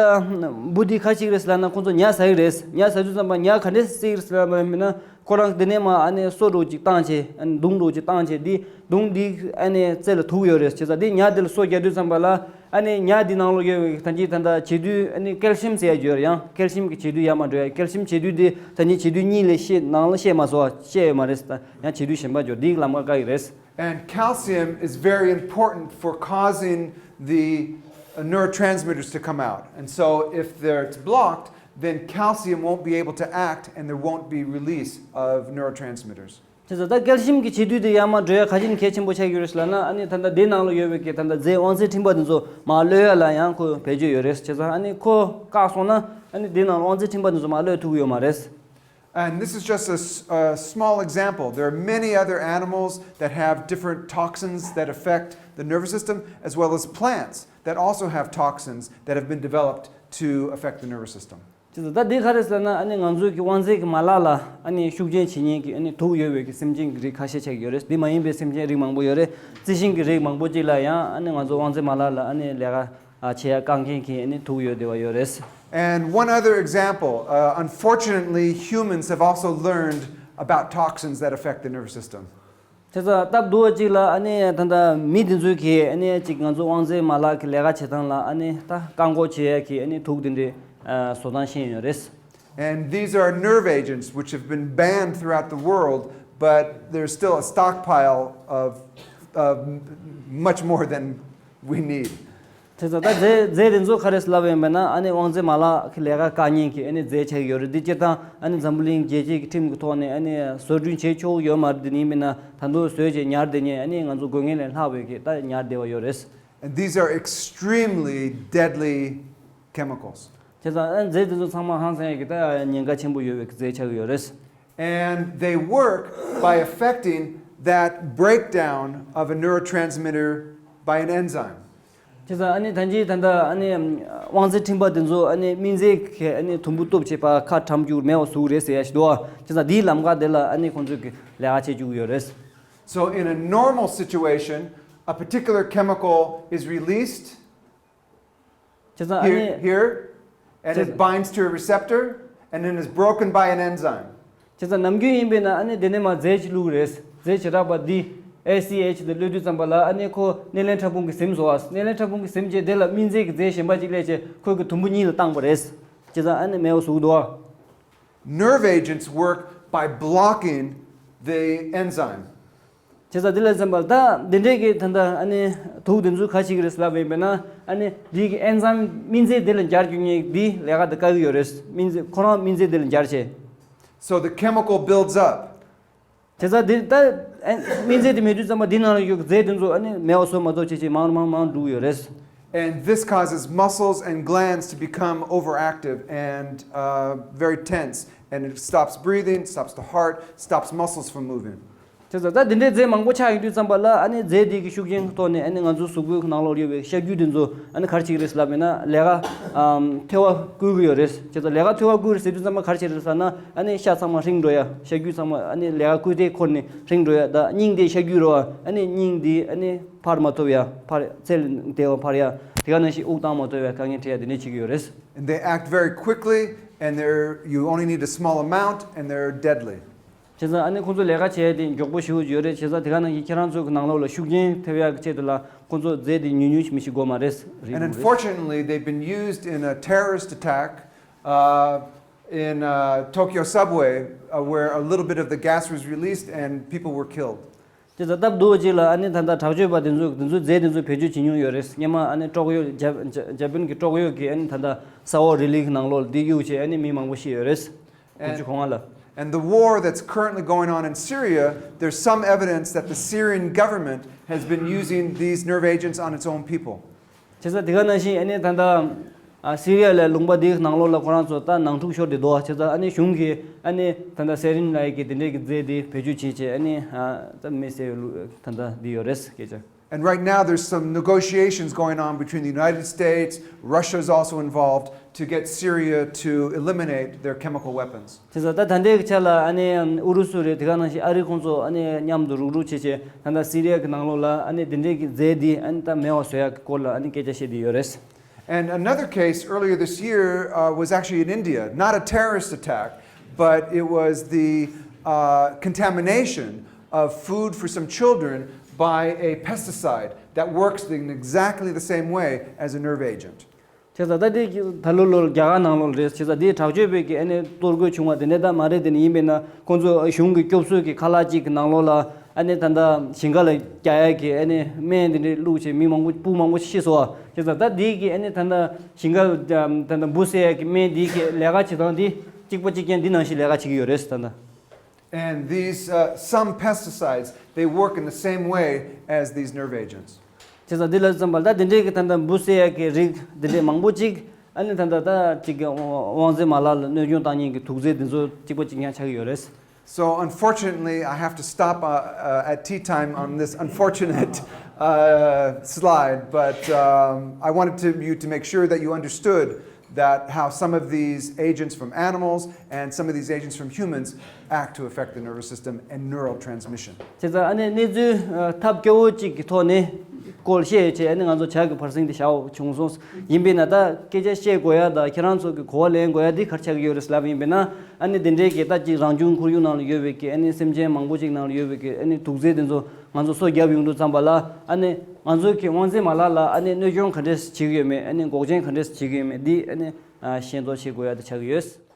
འབུ་འདི་ག་ཅིག་རེད་ཟེར་ལབ་ན། ཁོང་ཚོ་ཉ་ཟ་གི་རེད། ཉ་ཟ་དུས་ཙམ་པ་ཉ་ག་འདྲས་བསད་ཀྱི་རེད་ཟེར་ལབ་ན། ཁོ་རང་འདི་ནས་མར་ཨ་ནི་སོ་འདྲ་ཅིག་བཏང་བྱས། ཨ་ནི་མདུང་འདྲ་ཅིག་བཏང་བྱས། འདི་མདུང་འདི་ཨ་ནི་རྩེ་ལ་ཐུག་ཡོད་རེད། བྱས་ཙང་འདི་ཉ་འདི་ལ་སོ་རྒྱག་དུས་ཙམ་པ་ལ། ཨ་ནི་ཉ་འདི་ནང་ལོགས་ཡོད་པའི་ད་ཅི་ད་ལྟ་བྱེད་དུས། ཨ་ནི་ཀལ་ཤིམ་ཟེར་ཡ་ཡོད་རེད། ཡང་ཀལ་ཤིམ་གྱི་བྱེད་དུས་ཡར་མར་འགྲོ་ཡ། ཀལ་ཤིམ་བྱེད་དུས་འདི་ད་ཅི་བྱེད་དུས་གཉིས་ལས་བཤད། ནང་ལ་བཤད་མ་སོང་བ། བཤད་ཡོད་མ་རེད། ད་ཡང་བྱེད་དུས་གཞན་པ་འགྲོ། འདི་ལམ་ཁ་བཀག་གི་རེད། And calcium is very important for causing the uh, neurotransmitters to come out. And so if there, it's blocked, then calcium won't be able to act and there won't be release of neurotransmitters. དེ་ཚོ་ད་ཀལ་ཤིམ་གྱི་བྱེད་དུས་དེ་ཡར་མར་འགྲོ་ཡ་ག་ཅིག་གལ་ཆེན་པོ་ཆགས་ཀྱི་ཡོད་རེད་ཟེར་ལབ་ན། ཨ་ནི་ད་ལྟ་དེ་ནང་ལ་ཡོད་པའི་གི་ད་ལྟ་རྫས་དབང་རྫས་མཁྲིས་པ་དེ་ཚོ་མར་གློད་ཡ་ལ་ཡང་ཁོ་བེད་སྤྱོད་ཡོད་རེད། བྱས་ཙང་ཨ་ནི་ཁོ་བཀག་སོང་ན། ཨ་ནི་དེ་ནང་ལ་དབང་རྫས་མཁྲིས་པ་དེ་ཚོ་མར་གློད་ཐུབ་ཀྱི་ཡོད་མ་རེད། And this is just a, s- a small example. There are many other animals that have different toxins that affect the nervous system, as well as plants that also have toxins that have been developed to affect the nervous system. དེ་ཚོ་ད་འདི་ག་རེད་ཟེར་ན། ཨ་ནི་ང་ཚོའི་གི་དབང་རྫས་ཀྱི་མ་ལག་ལ་ཨ་ནི་ཤུགས་རྐྱེན་བྱེད་མཁན་གྱི་ཨ་ནི་དུག་ཡོད་པའི་གི་སེམས་ཅན་གྱི་རིགས་ཁ་ཤས་ཆགས་ཀྱི་ཡོད་རེད། འདི་མ་ཡིན་པའི་སེམས་ཅན་རིགས་མང་པོ་ཡོད་རེད། རྩི་ཤིང་གི་རིགས་མང་པོ་ཅིག་ལ་ཡང་ཨ་ནི་ང་ཚོ་དབང་རྫས་མ་ལག་ལ་ཨ་ནི་ལས་ཀ་བྱེད་ཡ་བཀག་མཁན་གྱི་ཨ་ནི་དུག་ཡོད་བསྡད་པ་ཡོད་རེད། And one other example, uh, unfortunately, humans have also learned about toxins that affect the nervous system. དེ་ཚོ་སྟབས་བདེ་བོ་ཅིག་ལ་ཨ་ནི་ད་ལྟ་མི་དེ་ཚོས་གི་ཨ་ནི་ཅིག་ང་ཚོ་དབང་རྫས་མ་ལག་གི་ལས་ཀ་བྱེད་སྟངས་ལ་ཨ་ནི་ད་བཀག་འགོག་བྱེད་ཡ་གི་ཨ་ནི་དུག་དེ་འདྲའི་ཨ་བཟོ་སྟངས་ཤེས་ཡོད་རེད། And these are nerve agents which have been banned throughout the world, but there's still a stockpile of, of much more than we need. དེ་ཚོ་ད་རྫས་རྫས་དེ་ཚོ་ག་རེ་ལབ་ཡོད་པ་ན། ཨ་ནི་དབང་རྫས་མ་ལག་གི་ལས་ཀ་བཀག་མཁན་གྱི་ཨ་ནི་རྫས་ཆགས་ཀྱི་ཡོད་རེད། འདི་སྤྱིར་བཏང་ཨ་ནི་འཛམ་བུ་གླིང་རྒྱལ་སྤྱིའི་ཁྲིམས་ཀྱི་ཐོག་ནས་ཨ་ནི་བཟོ་སྐྲུན་བྱེད་ཆོག་གི་ཡོད་མ་རེད། འདི་ཡིན་པས་ན་ད་དུང་བཟོས་བྱས་ཉར་བསྡད་མཁན། ཨ་ནི་ང་ཚོ་དགོས་ངེས་ལས་ལྷག་པའི་གི་ད་ཉར་བསྡད་པ་ཡོད་རེད། And these are extremely deadly chemicals. བྱས་ཙང་ཨ་རྫས་དེ་ཚོ་ཚང་མ་ཧང་སང་ཡ་གི་ད་ཉེན་ཁ་ཆེན་པོ་ཡོད་པའི་གི་རྫས་ཆགས་ཀྱི་ཡོད་རེད། And they work by affecting that breakdown of a neurotransmitter by an enzyme. བྱས་ཙང་ཨ་ནི་ད་ཅི་ད་ལྟ་ཨ་ནི་དབང་རྫས་མཁྲིས་པ་དེ་ཚོ་ཨ་ནི་སྨན་རྫས་ཀྱིས་ཨ་ནི་དུམ་བུ་གཏུབ་བྱས་པ་ཁ་ཁྲམ་རྒྱུག་མེད་པ་བཟོ་གི་རེད་ཟེར་ཡ་ཞིག་འདུག་བ། བྱས་ཙང་འདིའི་ལམ་ཁ་དེ་ལ་ཨ་ནི་ཁོང་ཚོས་གི་ལས་ཀ་བྱེད་བཅུག་གི་ཡོད་རེད། So in a normal situation, a particular chemical is released བྱས་ཙང་ཨ་ནི། Here, here, and it binds to a receptor and then is broken by an enzyme. བྱས་ཙང་ནམ་རྒྱུན་ཡིན་པས་ན་ཨ་ནི་དེ་ནས་མར་རྫས་ཅིག་བླུགས་རེད། རྫས་བྱེ་བྲག་པ་འདི་ཨེ་སི་ཨེཆ་དེ་བླུགས་དུས་ཙམ་པ་ལ་ཨ་ནི་ཁོ་སྣེ་ལེན་ཕྲ་ཕུང་གིས་ཟིན་བཟོ་བ། སྣེ་ལེན་ཕྲ་ཕུང་གིས་ཟིན་བྱས་དེ་ལ་སྨན་རྫས་ཀྱི་རྫས་གཞན་པ་ཅིག་སླེབས་བྱས་ཁོས་ཀྱི་དུམ་བུ་གཉིས་ལ་བཏང་པ་རེད། བྱས་ཙང་ཨ་ནི་མེད་པ་བཟོ་གི་འདུག་བ། Nerve agents work by blocking the enzyme. བྱས་ཙང་དེ་ལ་བསམ་པ་ད་འདི་འདྲའི་གི་ད་ལྟ་ཨ་ནི་དུག་དེ་ཚོ་ག་ཞིག་རེད་ལབ་ཡིན་པས་ན། ཨ་ནི་འདི་གི་ཨེན་ཛིམ་སྨན་རྫས་དེ་ལ་འབྱར་བཅུག་མཁན་འདི་ལས་ཀ་དེ་བཀག་གི་ཡོད་རེད། སྨན་རྫས་ཁོ་རང་སྨན་རྫས་དེ་ལ་འབྱར་བྱས། So the chemical builds up. བྱས་ཙང་འདི་ད་ཨ་སྨན་རྫས་དེ་མེད་དུས་ཙམ་པ་འདི་ནང་ལ་ཡོད་རྫས་དེ་ཚོ་ཨ་ནི་མེད་པ་བཟོ་མ་གཏོགས་བྱས་བྱས་མང་རུ་མང་རུ་མང་རུ་འགྲོ་གི་ཡོད་རེད། And this causes muscles and glands to become overactive and uh, very tense. And it stops breathing, stops the heart, stops muscles from moving. བྱས་ཙང་ད་འདི་འདྲའི་རྫས་མང་པོ་ཆགས་ཡོང་དུས་ཙམ་པ་ལ་ཨ་ནི་རྫས་འདི་གི་ཤུགས་རྐྱེན་ཐོག་ནས་ཨ་ནི་ང་ཚོའི་གཟུགས་པོའི་ནང་ལོགས་ཡོད་པའི་ཤ་རྒྱུས་དེ་ཚོ་ཨ་ནི་ག་རེ་བྱེད་ཀྱི་རེད་ལབ་ཡིན་ན་ལས་ཀ་ཨམ་ཐལ་བ་བསྐུལ་གྱི་ཡོད་རེད། བྱས་ཙང་ལས་ཀ་ཐལ་བ་བསྐུལ་རེད་ཟེར་དུས་ཙམ་པ་ག་རེ་བྱེད་རེད་ཟེར་ན། ཨ་ནི་ཤ་ཚང་མ་ཧྲེང་འགྲོ་ཡ། ཤ་རྒྱུས་ཚང་མ་ཨ་ནི་ལས་ཀ་བསྐུལ་དེ་འཁོར་ནས་ཧྲེང་འགྲོ་ཡ། ད་སྙིང་དེ་ཤ་རྒྱུས་རེད་བ། ཨ་ནི་སྙིང་དེ་ཨ་ནི་འཕར་མ་ཐུབ་ཡ། འཕར་ཚད་ལས་འདས་པ་འཕར་ཡ། དེ་ག་ནང་བཞིན་དབུགས་བཏང་མ་ཐུབ་ཡ་དཀའ་ངལ་འཕྲད་ཡ་དེ་འདྲ་བྱེད་ཀྱི་ཡོད་རེད། And they act very quickly, and they're, you only need a small amount, and they're deadly. བྱས་ཙང་ཨ་ནི་ཁོང་ཚོ་ལས་ཀ་བྱས་ཏེ་མགྱོགས་པོ་ཞེ་པོ་ཡོད་རེད། བྱས་ཙང་དེ་ག་ནང་བཞིན་ཁྱེད་རང་ཚོའི་ནང་ལོགས་ལ་ཤུགས་རྐྱེན་ཐེབས་ཡག་གི་ཆེད་དུ་ལ་ཁོང་ཚོ་རྫས་དེ་ཉུང་ཉུང་ཞིག་མི་ཞིག་དགོས་མ་རེད། And unfortunately, they've been used in a terrorist attack uh, in uh, Tokyo subway uh, where a little bit of the gas was released and people were killed. དེ་ཚོ་སྟབས་བདེ་པོ་ཅིག་ལ་ཨ་ནི་ད་ལྟ་དྲག་སྤྱོད་པ་དེ་ཚོ་དེ་ཚོའི་རྫས་དེ་ཚོ་བེད་སྤྱོད་བྱེད་མྱོང་ཡོད་རེད། སྔོན་མ་ཨ་ནི་ཀྲོག་གཡོག་ཇ་ཇ་ཇ་པན་གྱི་ཀྲོག་གཡོག་གི་ཨ་ནི་ད་ལྟ་ས་འོག་རི་ལི་གི་ནང་ལོགས་ལ་དེ་གཡུགས་བྱས་ཨ་ནི་མི་མང་པོ་ཤི་ཡོད་རེད། དགུ་བཅུ་གོ་ལྔ་ལ། And the war that's currently going on in Syria, there's some evidence that the Syrian government has been using these nerve agents on its own people. བྱས་ཙང་དེ་ག་ནང་བཞིན་ཨ་ནི་ད་ལྟ་ཨ་སི་རི་ཡ་ལ་ལུང་པ་འདིའི་ནང་ལོགས་ལ་ཁོ་རང་ཚོ་ད་ནང་འཁྲུག་ཤོར་ཏེ་འདུག་བ། བྱས་ཙང་ཨ་ནི་གཞུང་གིས་ཨ་ནི་ད་ལྟ་ས་རིན་ལ་ཡི་གི་དེ་འདྲའི་གི་རྫས་འདི་བེད་སྤྱོད་བྱེད་བྱས་ཨ་ནི་ཨ་ད་མི་བསད་ལུ་ད་ལྟ་འདི་ཡོད་རེད་སྐད་ཆ། And right now, there's some negotiations going on between the United States, Russia is also involved, to get Syria to eliminate their chemical weapons. དེ་ཚོ་ད་ད་ལྟའི་ཆ་ལ་ཨ་ནི་ཨུ་རུ་སུ་རེད། དེ་ག་ནང་བཞིན་ཨ་རི་ཁོང་ཚོ་ཨ་ནི་མཉམ་དུ་རུག་རུག་བྱེད་བྱེད་ད་ལྟ་སི་རི་ཡ་གི་ནང་ལོགས་ལ་ཨ་ནི་དེ་འདྲའི་གི་རྫས་འདི་ཨ་ནི་ད་མེད་པ་བཟོ་ཡག་གི་སྐོར་ལ་ཨ་ནི་སྐད་ཆ་བཤད་དེ་ཡོད་རེད། And another case earlier this year uh, was actually in India, not a terrorist attack, but it was the uh, contamination of food for some children by a pesticide that works in exactly the same way as a nerve agent. བྱས་ཙང་ད་འདི་ད་ལོ་ལོ་རྒྱ་གར་ནང་ལོགས་རེད། བྱས་ཙང་འདི་དྲག་སྤྱོད་པའི་གི་ཨ་ནི་གཏོར་རྒོལ་བྱུང་བ་དེ་འདྲ་ད་མ་རེད། དེ་ནི་ཡིན་པས་ན་ཁོང་ཚོ་གཞུང་གི་སྐྱོབ་གསོ་གི་ཁ་ལག་ཅིག་གི་ནང་ལོགས་ལ་ཨ་ནི་ད་ལྟ་ཞིང་ཁ་ལ་རྒྱག་ཡག་གི་ཨ་ནི་སྨན་དེ་འདྲ་བླུགས་བྱས་མི་མང་པོ་སྤུ་མང་པོ་ཤི་སོང་བ། བྱས་ཙང་ད་འདི་གི་ཨ་ནི་ད་ལྟ་ཞིང་ཁ་ད་ལྟ་འབུ་བསད་ཡག་གི་སྨན་འདི་གི་ལས་ཀ་བྱེད་སྟངས་འདི་གཅིག་པ་གཅིག་རྐྱང་འདི་ནང་བཞིན་ལས་ཀ་བྱེད་ཀྱི་ཡོད་རེད་ད་ལྟ། And these uh, some pesticides, they work in the same way as these nerve agents. བྱས་ཙང་འདི་ལ་བརྩམས་པ་ད་དེ་འདྲའི་གི་ད་ལྟ་འབུ་བསད་ཡག་གི་རིགས་དེ་འདྲའི་མང་པོ་ཅིག་ཨ་ནི་ད་ལྟ་ད་ཅིག་གི་དབང་རྩའི་མ་ལག་ལ་གནོད་སྐྱོན་བཏང་མཁན་གྱི་དུག་རྫས་འདི་ཚོ་གཅིག་པ་གཅིག་རྐྱང་ཆགས་ཀྱི་ཡོད་རེད། So unfortunately, I have to stop uh, uh, at tea time on this unfortunate uh, slide, but um, I wanted to, you to make sure that you understood that how some of these agents from animals and some of these agents from humans act to affect the nervous system and neural transmission. བྱས་ཙང་ཨ་ནི་གནས་ཚུལ་ཐབས་སྐྱོ་བོ་གཅིག་གི་ཐོག་ནས་སྐོར་བཤད་བྱས་ཨ་ནི་ང་ཚོ་ཇ་གི་བར་གསེང་འདི་བཞག་བྱུང་སོང་། ཡིན་པས་ན་ད་སྐད་ཆ་བཤད་དགོས་ཡ་ད་ཁྱེད་རང་ཚོ་གི་གོ་བ་ལེན་དགོས་ཡ་འདི་ག་རེ་ཆགས་ཀྱི་ཡོད་རེད་ལབ་ཡིན་པས་ན་ཨ་ནི་དེ་འདྲའི་གི་ད་ཅིག་རང་བྱུང་ཁོར་ཡུག་ནང་ལ་ཡོད་པའི་གི་ཨ་ནི་སེམས་ཅན་མང་པོ་ཅིག་ནང་ལ་ཡོད་པའི་གི་ཨ་ནི་དུག་རྫས་དེ་ཚོ་ང་ཚོ་སོ་བརྒྱབ་ཡོང་དུས་ཙམ་པ་ལ་ཨ་ནི་ང་ཚོ་གི་དབང་རྩའི་མ་ལག་ལ་ཨ་ནི་གནོད་སྐྱོན་ག་འདྲས་བྱེད་ཀྱི་ཡོད་མེད་ཨ་ནི་འགོག་རྐྱེན་ག་འདྲས་བྱེད་ཀྱི་ཡོད་མེད་འདི་ཨ་ནི་ཤེས་རྟོགས་བྱེད་དགོས་ཡ་དེ་ཆགས་ཀྱི་ཡོད།